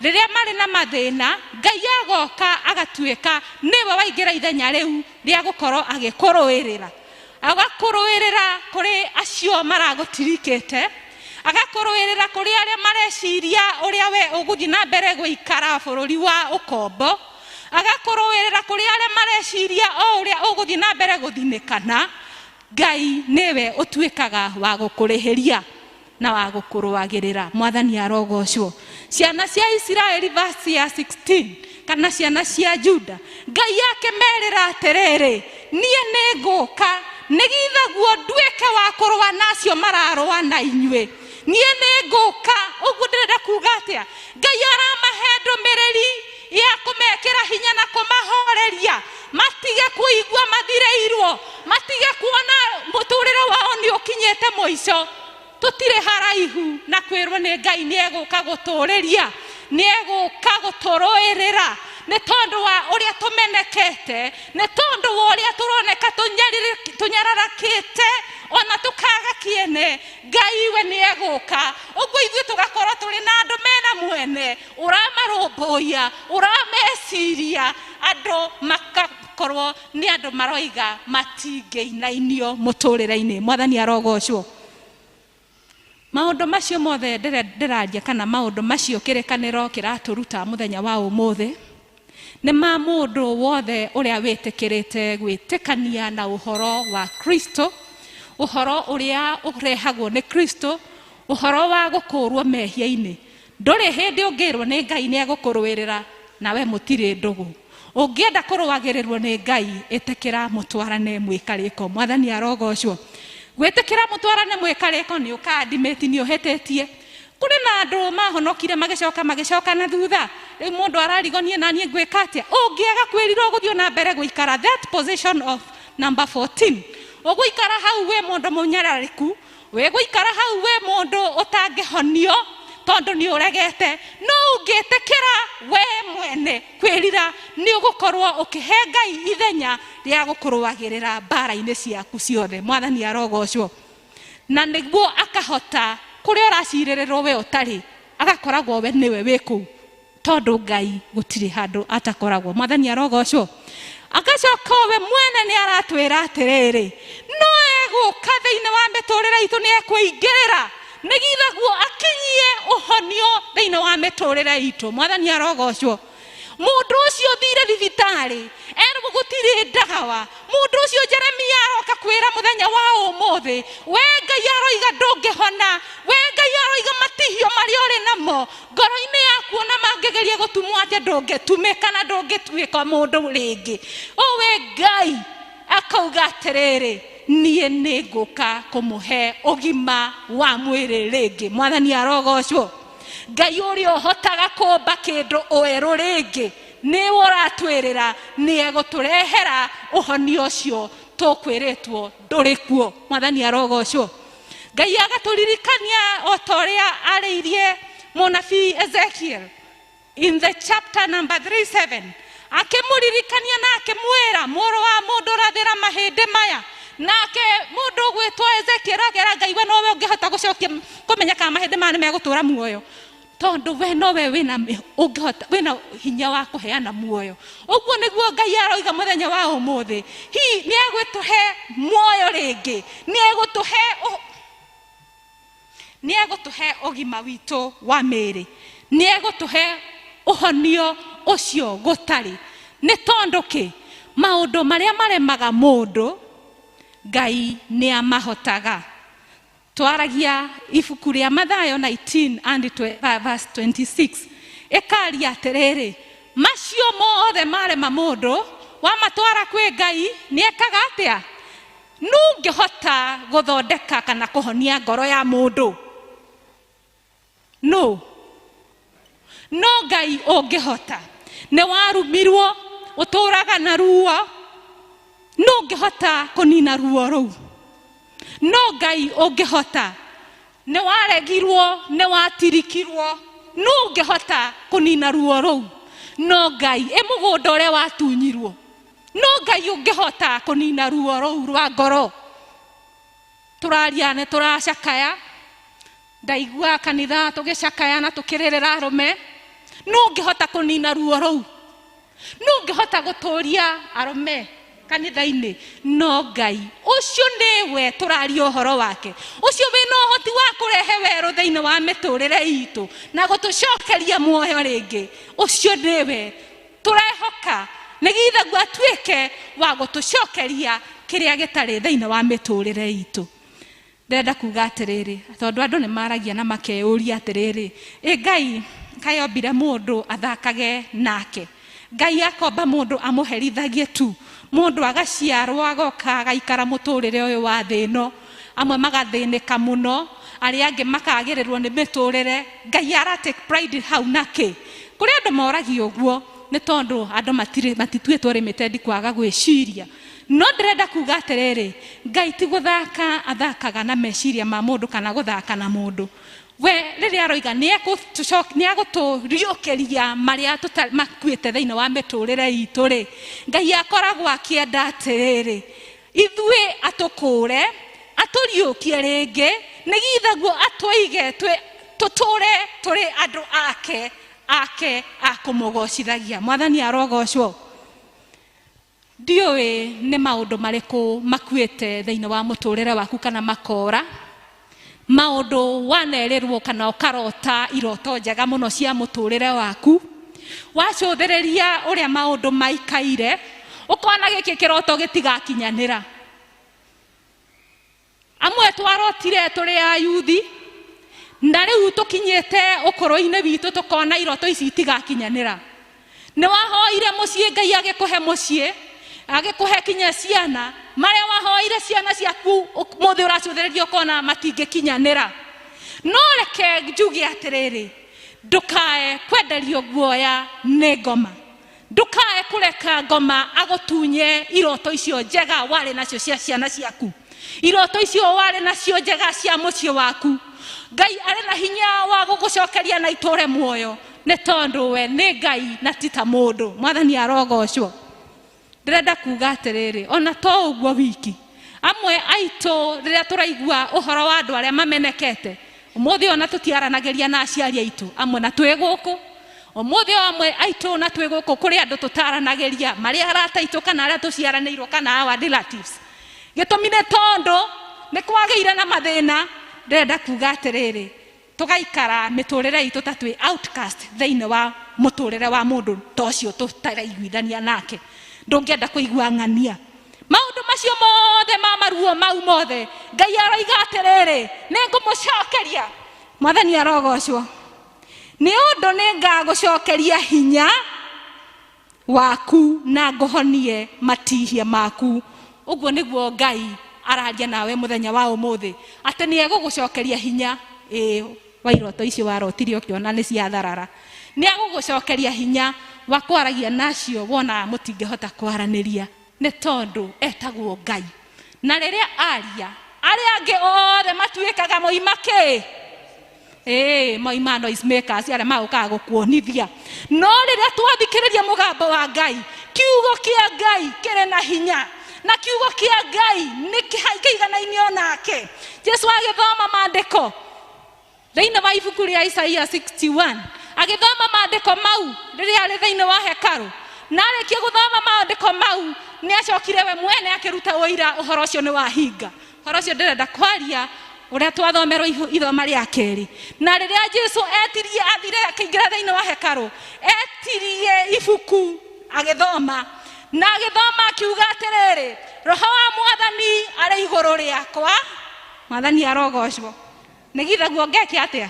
rĩrĩa marĩ na mathĩna, Ngai agoka agatuĩka nĩwe waingĩra ithenya rĩu rĩa gũkorwo agĩkũrũĩrĩra, agakũrũĩrĩra kũrĩ acio maragũtirikĩte, agakũrũĩrĩra kũrĩ arĩa mareciria ũrĩa we ũgũthiĩ na mbere gũikara bũrũri wa ũkombo, Agakũrũĩrĩra kũrĩ arĩa mareciria o ũrĩa ũgũthiĩ na mbere gũthinĩkana. Ngai nĩwe ũtuĩkaga wa gũkũrĩhĩria na wa gũkũrũagĩrĩra. Mwathani arogocwo. Ciana cia Isiraeli verse ya 16 kana ciana cia Juda, Ngai akĩmerĩra atĩrĩrĩ, niĩ nĩ ngũka nĩgitha guo nduĩke wa kũrũa na acio mararũa na inyuĩ. Niĩ nĩ ngũka. Ũguo ndĩrenda kuga atĩa? Ngai aramahe ndũmĩrĩri ya kũmekĩra hinya na kũmahoreria, matige kũigua mathirĩirwo, matige kuona mũtũrĩre wao nĩ ũkinyĩte mũico. Tũtirĩ haraihu na kwĩrwo nĩ Ngai nĩ egũka gũtũrĩria, nĩ egũka gũtũrũĩrĩra, nĩ tondũ wa ũrĩa tũmenekete, nĩ tondũ wa ũrĩa tũroneka tũnyararakĩte ona tũkaga kĩene. Ngai we nĩ egũka. Ũguo ithuĩ tũgakorwo tũrĩ na andũ mena mwene ũramarũmbũiya, ũrameciria, andũ makakorwo nĩ andũ maroiga matingĩinainio mũtũrĩre-inĩ. Mwathani arogocwo. Maũndũ macio mothe ndĩraria kana maũndũ macio kĩrĩkanĩro kĩratũruta mũthenya wa ũmũthĩ nĩ ma mũndũ wothe ũrĩa wĩtĩkĩrĩte gwĩtĩkania na ũhoro wa Kristo, ũhoro ũrĩa ũrehagwo nĩ Kristo, ũhoro wa gũkũũrwo mehia-inĩ. Ndũrĩ hĩndĩ ũngĩrwo nĩ Ngai nĩ egũkũrũĩrĩra nawe mũtirĩ ndũgũ. Ũngĩenda kũrũagĩrĩrwo nĩ Ngai, ĩtĩkĩra mũtwarane mwĩkarĩko. Mwathani arogocwo. Gwĩtĩkĩra mũtwarane mwĩkarĩko nĩ ũkandimĩti nĩ ũhĩtĩtie. Kũrĩ na andũ mahonokire magĩcoka na thutha. Rĩu mũndũ ararigonie na niĩ ngwĩka atĩa? Ũngĩaga kwĩrira ũgũthiĩ na mbere gũikara that position of number 14. Ũgũikara hau wĩ mũndũ mũnyararĩku, wĩ gũikara hau wĩ mũndũ ũtangĩhonio tondũ nĩ ũregete. No ũngĩtĩkĩra we mwene kwĩrira, nĩ ũgũkorwo ũkĩhe Ngai ithenya rĩa gũkũrũagĩrĩra mbara-inĩ ciaku ciothe. Mwathani arogocwo. Na nĩguo akahota kũrĩa ũracirĩrĩrwo we ũtarĩ, agakoragwo we nĩwe wĩ kũu, tondũ Ngai gũtirĩ handũ atakoragwo. Mwathani arogocwo. Agacoka we mwene nĩ aratwĩra atĩrĩrĩ, no egũka thĩinĩ wa mĩtũrĩre itũ, nĩ ekũingĩrĩra nĩgitha guo akinyie ũhonio thĩinĩ wa mĩtũrĩre itũ. Mwathani arogocwo. Mũndũ ũcio ũthire thibitarĩ erwo gũtirĩ ndawa, mũndũ ũcio Jeremia aroka kwĩra mũthenya wa ũmũthĩ, we Ngai aroiga ndũngĩhona, we Ngai aroiga matihio marĩa ũrĩ namo ngoro-inĩ yaku ona mangĩgeria gũtumwo atĩa ndũngĩtumĩka na ndũngĩtuĩka mũndũ rĩngĩ. O we Ngai akauga atĩrĩrĩ, niĩ nĩ ngũka kũmũhe ũgima wa mwĩrĩ rĩngĩ. Mwathani arogocwo. Ngai ũrĩa ũhotaga kũmba kĩndũ ũerũ rĩngĩ nĩwe ũratwĩrĩra nĩ egũtũrehera ũhonio ũcio tũkwĩrĩtwo ndũrĩ kuo. Mwathani arogocwo. Ngai agatũririkania o ta ũrĩa arĩirie mũnabii Ezekiel in the chapter number 37, akĩmũririkania na akĩmwĩra, mũrũ wa mũndũ rathĩra mahĩndĩ maya. Nake mũndũ ũgwĩtwo Ezekiel akera Ngai, we nowe ũngĩhota gũcokia kũmenya kana mahĩndĩ maya nĩ megũtũra muoyo, tondũ we nowe wĩna ũngĩhota, wĩna hinya wa kũheana muoyo. Ũguo nĩguo Ngai aroiga mũthenya wa ũmũthĩ, hihi nĩ egũtũhe muoyo rĩngĩ, nĩ egũtũhe ũgima witũ wa mĩĩrĩ, nĩ egũtũhe ũhonio ũcio gũtarĩ. Nĩ tondũ kĩ? Maũndũ marĩa maremaga mũndũ Ngai nĩ amahotaga. Twaragia ibuku rĩa Mathayo 19 and verse 26, ĩkaria atĩrĩrĩ, macio mothe marema mũndũ wamatwara kwĩ Ngai nĩ ekaga atĩa? Nũ ũngĩhota gũthondeka kana kũhonia ngoro ya mũndũ? Nũ? No Ngai ũngĩhota. Nĩ warumirwo, ũtũraga na ruo, nũ ũngĩhota kũnina ruo rũu? No Ngai ũngĩhota. Nĩ waregirwo, nĩ watirikirwo, nũ ũngĩhota kũnina ruo rũu? No Ngai. Ĩ mũgũnda ũrĩa watunyirwo, no Ngai ũngĩhota kũnina ruo rũu rwa ngoro. Tũraria nĩ tũracakaya, ndaigua kanitha tũgĩcakaya na tũkĩrĩrĩra arũme. Nũ ũngĩhota kũnina ruo rũu? Nũ ũngĩhota gũtũria arũme kanitha-inĩ? No Ngai. Ũcio nĩwe tũraria ũhoro wake, ũcio wĩna ũhoti wa kũrehe werũ thĩinĩ wa mĩtũrĩre itũ na gũtũcokeria muoyo rĩngĩ. Ũcio nĩwe Tũrehoka nĩgitha guo atuĩke wa gũtũcokeria kĩrĩa gĩtarĩ thĩinĩ wa mĩtũrĩre itũ. Ndĩrenda kuga atĩrĩrĩ, tondũ andũ nĩ maragia na makeyũria atĩrĩrĩ, ĩ Ngai kaĩ ombire mũndũ athakage nake, Ngai akomba mũndũ amũherithagie tu, mũndũ agaciarwo agoka agaikara mũtũrĩre ũyũ wa thĩ ĩno, amwe magathĩnĩka mũno, arĩa angĩ makagĩrĩrwo nĩ mĩtũrĩre. Ngai ara take pride hau nakĩ? Kũrĩ andũ moragia ũguo nĩ tondũ andũ matituĩtwo limited kwaga gwĩciria. No ndĩrenda kuga atĩrĩrĩ, Ngai ti gũthaka athakaga na meciria ma mũndũ kana gũthaka na mũndũ. We rĩrĩa aroiga nĩ egũtũriũkĩria marĩa makuĩte thĩinĩ wa mĩtũrĩre itũ rĩ, Ngai akoragwo akĩenda atĩrĩrĩ, ithuĩ atũkũre, atũriũkie rĩngĩ, nĩgitha guo atũige tũtũre tũrĩ andũ ake, ake a kũmũgocithagia. Mwathani arogocwo. Ndiũĩ nĩ maũndũ marĩkũ makuĩte thĩinĩ wa mũtũrĩre waku kana makora, maũndũ wanerĩrwo kana ũkarota iroto njega mũno cia mũtũrĩre waku, wacũthĩrĩria ũrĩa maũndũ maikaire, ũkona gĩkĩ kĩroto gĩtigakinyanĩra. Amwe twarotire tũrĩ ayuthi, na rĩu tũkinyĩte ũkũrũ-inĩ witũ tũkona iroto ici itigakinyanĩra. Nĩ wahoire mũciĩ, Ngai agĩkũhe mũciĩ, agĩkũhe kinya ciana, marĩa wahoire ciana ciaku mũthĩ ũracũthĩrĩria ũkona matingĩkinyanĩra. No reke njuge atĩrĩrĩ, ndũkae kwenderio guoya nĩ ngoma, ndũkae kũreka ngoma agũtunye iroto icio njega warĩ nacio cia ciana ciaku, iroto icio warĩ nacio njega cia mũciĩ waku. Ngai arĩ na hinya wa gũgũcokeria na itũre muoyo, nĩ tondũ we nĩ Ngai na ti ta mũndũ. Mwathani arogocwo. Ndĩrenda kuga atĩrĩrĩ, ona to ũguo wiki, amwe aitũ rĩrĩa tũraigua ũhoro wa andũ arĩa mamenekete, ũmũthĩ ona tũtiaranagĩria na aciari aitũ, amwe na twĩ gũkũ, ũmũthĩ o amwe aitũ na twĩ gũkũ kũrĩ andũ tũtaranagĩria, marĩ arata aitũ kana arĩa tũciaranĩirwo kana our relatives. Gĩtũmi nĩ tondũ nĩ kwagĩire na mathĩna. Ndĩrenda kuga atĩrĩrĩ, tũgaikara mĩtũrĩre itũ ta twĩ outcast thĩinĩ wa mũtũrĩre wa mũndũ ta ũcio tũtaraiguithania nake. Ndũngĩenda kũigua ng'ania maũndũ macio mothe ma maruo mau mothe. Ngai aroiga atĩrĩrĩ, nĩ ngũmũcokeria. Mwathani arogocwo. Nĩ ũndũ nĩ ngagũcokeria hinya waku na ngũhonie matihia maku. Ũguo nĩguo Ngai araria nawe mũthenya wa ũmũthĩ, atĩ nĩ egũgũcokeria hinya wa iroto icio warotire ũkĩona nĩ ciatharara. Nĩ egũgũcokeria hinya wa kwaragia nacio wona mũtingĩhota kwaranĩria, nĩ tondũ etagwo Ngai. Na rĩrĩa aria, arĩa angĩ othe matuĩkaga moima kĩ? Moima noise makers arĩa magũkaga gũkuonithia. No rĩrĩa twathikĩrĩria mũgambo wa Ngai, kiugo kĩa Ngai kĩrĩ na hinya, na kiugo kĩa Ngai nĩ kĩiganaine onake. Jesu agĩthoma maandĩko thĩinĩ wa ibuku rĩa Isaia 61, agĩthoma maandĩko mau rĩrĩa arĩ thĩinĩ wa hekarũ, na arĩkia gũthoma maandĩko mau nĩ acokire we mwene akĩruta ũira ũhoro ũcio nĩ wahinga. Ũhoro ũcio ndĩrenda kwaria ũrĩa twathomerwo ithoma rĩa kerĩ. Na rĩrĩa Jesu etirie, athire akĩingĩra thĩinĩ wa hekarũ, etirie ibuku agĩthoma, na agĩthoma akiuga atĩrĩrĩ, Roho wa Mwathani arĩ igũrũ rĩakwa. Mwathani arogocwo. Nĩgitha guo ngeke atĩa?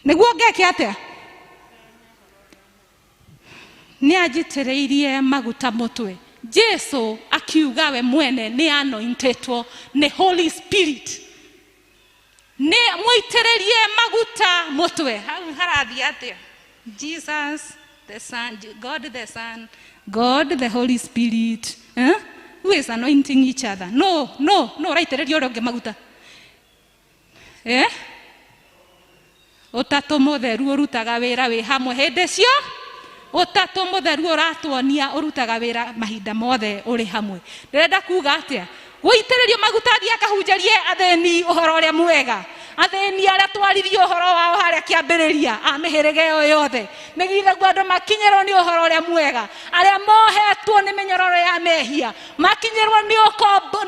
Nĩguo ngeke atĩa? Nĩ anjitĩrĩirie maguta mũtwe. Jesu akiuga we mwene nĩ anointetwo nĩ Holy Spirit. Nĩ mũitĩrĩrie maguta mũtwe. Hau harathiĩ atĩa? Jesus the Son, God the Son, God the Holy Spirit. Who is anointing each other? No, no, no, ũraitĩrĩria ũrĩa ũngĩ maguta. Ũtatũ mũtheru ũrutaga wĩra wĩ hamwe hĩndĩ cio. Ũtatũ mũtheru ũratuonia ũrutaga wĩra mahinda mothe ũrĩ hamwe. Ndĩrenda kuga atĩa? Gũitĩrĩrio maguta athiĩ akahunjĩrie athĩni ũhoro ũrĩa mwega. Athĩni arĩa twaririe ũhoro wao harĩa kĩambĩrĩria a mĩhĩrĩga ĩyo yothe, nĩgithaguo andũ makinyĩrwo nĩ ũhoro ũrĩa mwega, arĩa mohetwo nĩ mĩnyororo ya mehia makinyĩrwo nĩ ũkombo,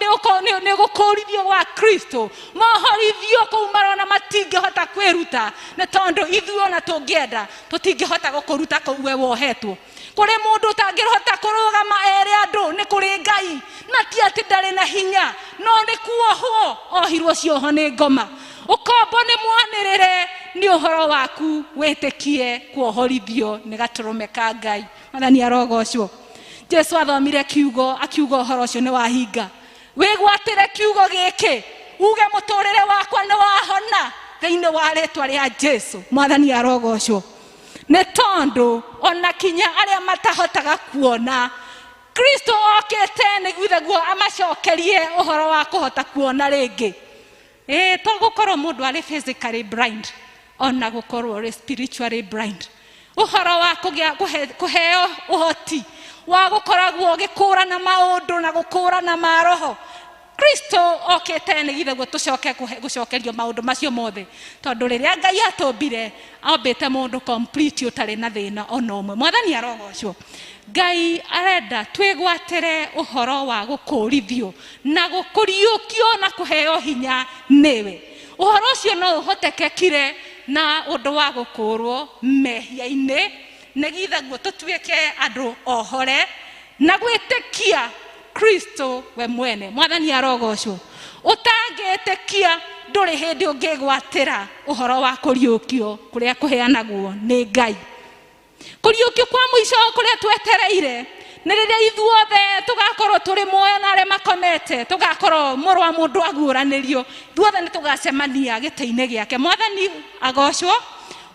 nĩ gũkũrithio gwa Kristo, mohorithio kũu marona matingĩhota kwĩruta, nĩ tondũ ithuĩ ona tũngĩenda tũtingĩhota gũkũruta kũu we wohetwo. Kũrĩ mũndũ ũtangĩhota kũrũgama ere andũ nĩ kũrĩ Ngai, na ti atĩ ndarĩ na hinya, no nĩ kuohwo ohirwo cioho nĩ ngoma. Ũkombo nĩ mwanĩrĩre nĩ ũhoro waku wĩtĩkie kuohorithio nĩ gatũrũme ka Ngai. Mwathani arogocwo. Jesu athomire kiugo akiuga ũhoro ũcio nĩ wahinga. Wĩgwatĩre kiugo gĩkĩ uge mũtũrĩre wakwa nĩ wahona thĩinĩ wa rĩtwa rĩa Jesu. Mwathani arogocwo. Nĩ tondũ ona kinya arĩa matahotaga kuona, Kristo okĩte nĩguo amacokerie ũhoro wa kũhota kuona rĩngĩ. To gũkorwo mũndũ arĩ physically blind, ona gũkorwo ũrĩ spiritually blind. Ũhoro wa kũheo ũhoti wa gũkoragwo ũgĩkũrana maũndũ na gũkũrana maroho, Kristo okĩte nĩguo tũcoke gũcokerio maũndũ macio mothe, tondũ rĩrĩa Ngai atũmbire ombĩte mũndũ complete ũtarĩ na thĩna ona ũmwe. Mwathani arogocwo. Ngai arenda twĩgwatĩre ũhoro wa gũkũrithio na gũkũriũkio na kũheo hinya nĩwe. Ũhoro ũcio no ũhotekekire na ũndũ wa gũkũrwo mehia-inĩ, nĩgithaguo tũtuĩke andũ ohore na gwĩtĩkia Kristo we mwene. Mwathani arogocwo. Ũtangĩtĩkia ndũrĩ hĩndĩ ũngĩgwatĩra ũhoro wa kũriũkio kũrĩa kũheanagwo nĩ Ngai. Kũriũkio kwa mũico kũrĩa twetereire nĩ rĩrĩa ithuothe tũgakorwo tũrĩ muoyo na arĩa makomete, tũgakorwo mũrũ wa mũndũ aguũranĩrio, ithuothe nĩ tũgacemania gĩtĩ-inĩ gĩake. Mwathani agocwo.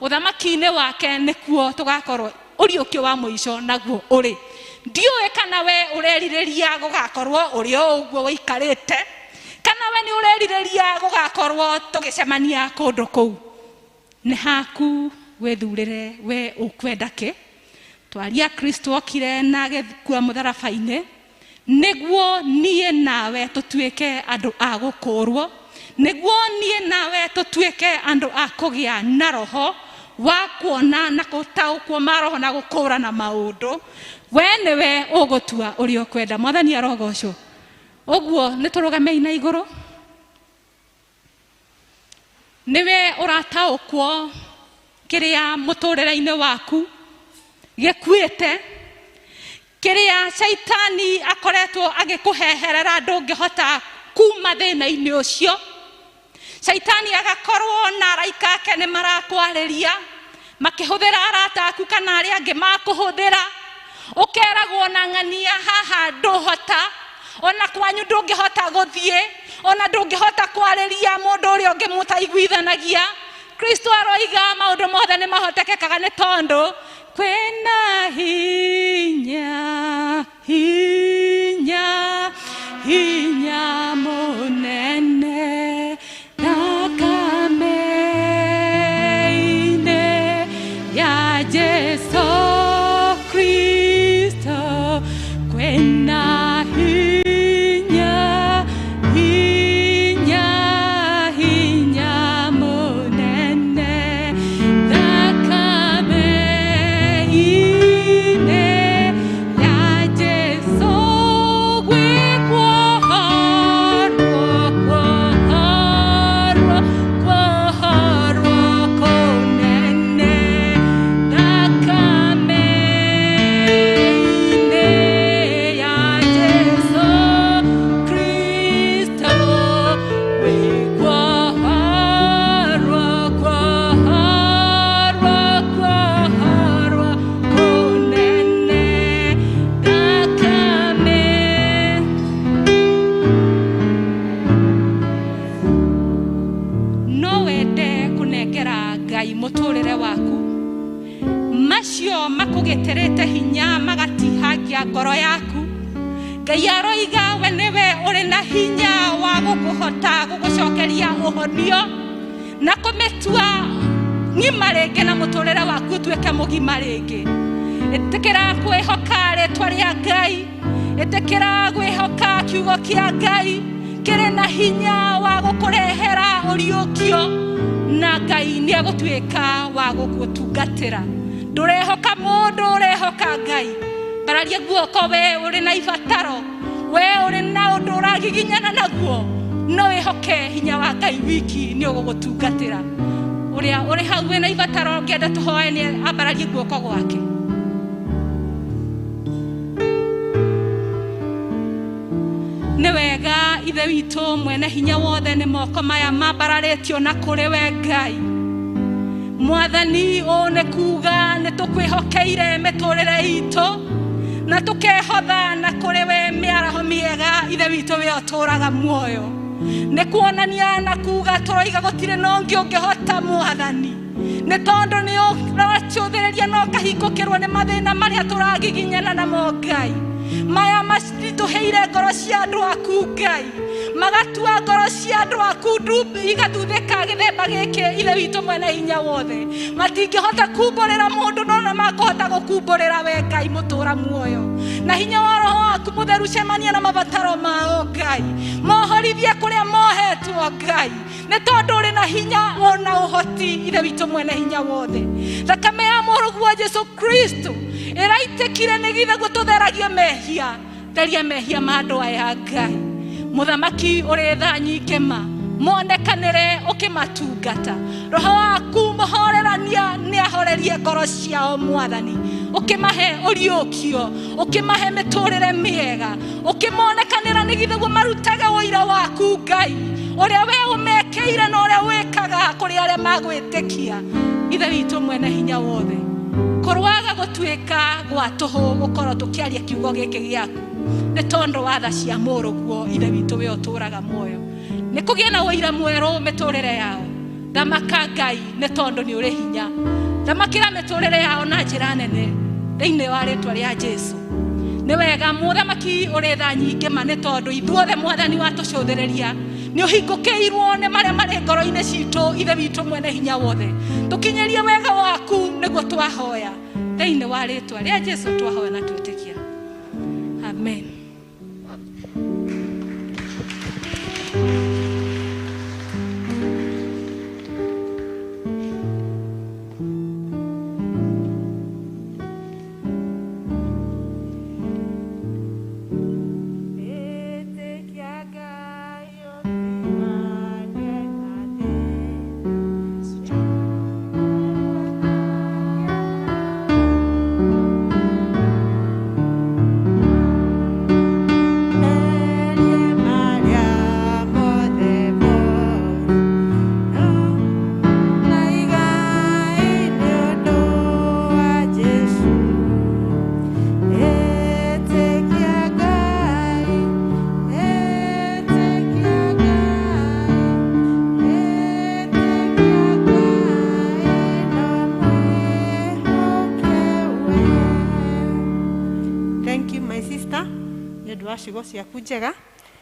Ũthamaki-inĩ wake nĩkuo tũgakorwo ũriũkio wa mũico naguo ũrĩ. Ndiũĩ kana we ũrerirĩria gũgakorwo ũrĩ o ũguo ũikarĩte, kana we nĩ ũrerirĩria gũgakorwo tũgĩcemania kũndũ kũu. Nĩ haku wĩthurĩre we ũkwenda kĩ. Twaria Kristo okire na agĩkua mũtharaba-inĩ nĩguo niĩ nawe tũtuĩke andũ a gũkũrwo, nĩguo niĩ nawe tũtuĩke andũ a kũgĩa na roho wa kuona na gũtaũkwo maroho na gũkũrana maũndũ. We nĩwe ũgũtua ũrĩa ũkwenda. Mwathani arogocwo. Ũguo nĩ tũrũgamei na igũrũ. Nĩwe ũrataũkwo kĩrĩa mũtũrĩre-inĩ waku gĩkuĩte, kĩrĩa caitani akoretwo agĩkũheherera ndũngĩhota kuma thĩna-inĩ ũcio. Caitani agakorwo na araika ake nĩ marakwarĩria makĩhũthĩra arata aku kana arĩa angĩ makũhũthĩra, ũkeragwo na ng'ania haha ndũhota, ona kwanyu ndũngĩhota gũthiĩ, ona ndũngĩhota kwarĩria mũndũ ũrĩa ũngĩ mũtaiguithanagia. Kristo aroiga maũndũ mothe nĩ mahotekekaga nĩ tondũ kwĩna hinya, hinya, hinya mũnene thakame-inĩ ya Jesu Kristo. Kwĩna hinya, hinya, hinya mũnene thakame-inĩ ya Jesu. Gwĩkuohorwo, kuohorwo, kuohorwo kũnene thakame-inĩ ya Jesu Kristo. Gwĩkuohorwo, kuohorwo, kuohorwo kũnene thakame. No wende kũnengera Ngai mũtũrĩre waku, macio makũgĩtĩrĩte hinya magatihangia ngoro yaku. Ngai aroiga we nĩwe ũrĩ na hinya wa gũkũhota gũgũcokeria ũhonio na kũmĩtua ng'ima rĩngĩ na mũtũrĩre waku ũtuĩke mũgima rĩngĩ. Ĩtĩkĩra kwĩhoka rĩtwa rĩa Ngai, ĩtĩkĩra kwĩhoka kiugo kĩa Ngai kĩrĩ na hinya wa gũkũrehera ũriũkio. Na Ngai nĩ egũtuĩka wa gũgũtungatĩra. Ndũrehoka mũndũ, ũrehoka Ngai. Mbararia guoko we ũrĩ na ibataro, we ũrĩ na ũndũ ũragiginyana naguo, no wĩhoke hinya wa Ngai wiki nĩ ũgũgũtungatĩra. Ũrĩa ũrĩ hau wĩna ibataro ũngĩenda tũhoe nĩ ambararie guoko gwake. Nĩ wega Ithe witũ mwene hinya wothe, nĩ moko maya mambararĩtio na kũrĩ we Ngai. Mwathani, ũũ nĩ kuga nĩ tũkwĩhokeire mĩtũrĩre itũ na tũkehotha na kũrĩ we mĩaraho mĩega Ithe witũ we ũtũraga muoyo. Nĩ kuonania na kuga tũroiga gũtirĩ na ũngĩ ũngĩhota Mwathani, nĩ tondũ nĩ ũracũthĩrĩria na ũkahingũkĩrwo nĩ mathĩna marĩa tũragiginyana namo Ngai. Maya macitũheire ngoro cia andũ aku Ngai, magatua ngoro cia andũ aku igathuthĩka gĩthemba gĩkĩ Ithe witũ mwene hinya wothe. Matingĩhota kumbũrĩra mũndũ no na makũhota gũkumbũrĩra we Ngai mũtũra muoyo. Na hinya wa Roho waku mũtheru cemania na mabataro mao Ngai, mohorithie kũrĩa mohetwo Ngai, nĩ tondũ ũrĩ na hinya ona ũhoti Ithe witũ mwene hinya wothe. Thakame ya mũrũguo Jesu Kristo ĩraitĩkire nĩgetha gũtũtheragie mehia, theria mehia ma andũ aya Ngai. Mũthamaki ũrĩ tha nyingĩ ma, monekanĩre ũkĩmatungata. Roho waku mũhorerania nĩ ahorerie ngoro ciao Mwathani, ũkĩmahe ũriũkio, ũkĩmahe mĩtũrĩre mĩega, ũkĩmonekanĩra nĩgetha marutage ũira waku Ngai, ũrĩa we ũmekĩire na ũrĩa wĩkaga kũrĩ arĩa magwĩtĩkia. Ithe witũ mwene hinya wothe, kũrwaga gũtuĩka gwa tũhũ gũkorwo tũkĩaria kiugo gĩkĩ gĩaku nĩ tondũ wa tha cia mũrũguo Ithe witũ we ũtũraga muoyo. Nĩ kũgĩe na ũira mwerũ mĩtũrĩre yao. Thamaka Ngai nĩ tondũ nĩ ũrĩ hinya. Thamakĩra mĩtũrĩre yao na njĩra nene thĩinĩ wa rĩtwa rĩa Jesu. Nĩ wega mũthamaki ũrĩ tha nyingĩ ma, nĩ tondũ ithuothe Mwathani watũcũthĩrĩria nĩ ũhingũkĩirwo nĩ marĩa marĩ ngoro-inĩ citũ Ithe witũ mwene hinya wothe. Tũkinyĩrie wega waku nĩguo twahoya thĩinĩ wa rĩtwa rĩa Jesu twahoya na twĩtĩkia. Amen. Ciugo ciaku njega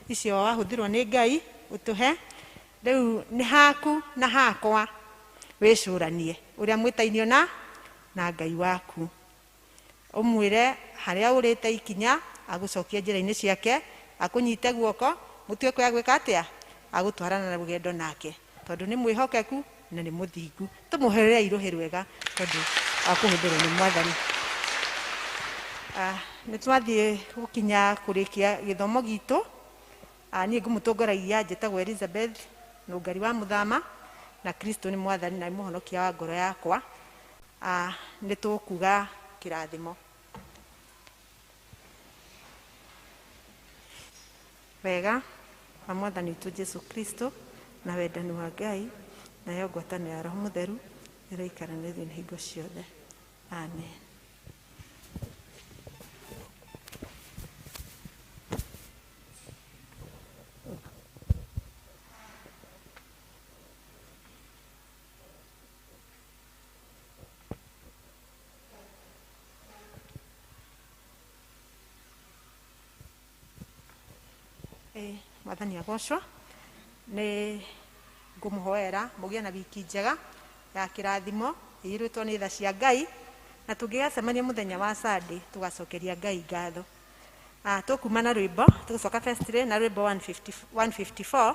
icio wahũthĩrwo nĩ Ngai ũtũhe rĩu nĩ haku na hakwa, wĩcũranie ũrĩa mwĩtainio na Ngai waku, ũmwĩre harĩa ũrĩte ikinya agũcokie njĩra-inĩ ciake, akũnyite guoko, mũtuĩke wa gwĩka atĩa, agũtwarana na rũgendo nake, tondũ nĩ mwĩhokeku na nĩ mũthingu. Tũmũherere irũhĩ rwega tondũ akũhũthĩrwo nĩ Mwathani. Nĩ twathiĩ gũkinya kũrĩkia gĩthomo gitũ. Niĩ ngũmũtongoragia njĩtagwo Elizabeth Nũngari wa Mũthama, na Kristo nĩ Mwathani na nĩ mũhonokia wa ngoro yakwa. Nĩ tũkuga kĩrathimo. Wega wa Mwathani witũ Jesu Kristo na wendani wa Ngai nayo ngwatanĩro ya Roho Mũtheru ĩroikara na ithuĩ hingo ciothe. Amen. Mwathani agocwo. Nĩ ngũmũhoera mũgĩe na wiki njega ya kĩrathimo ĩiyũrĩtwo nĩ tha cia Ngai, na tũngĩgacemania mũthenya wa Sunday tũgacokeria Ngai ngatho. Tũkuma na rwĩmbo, tũgũcoka festire na rwĩmbo 154.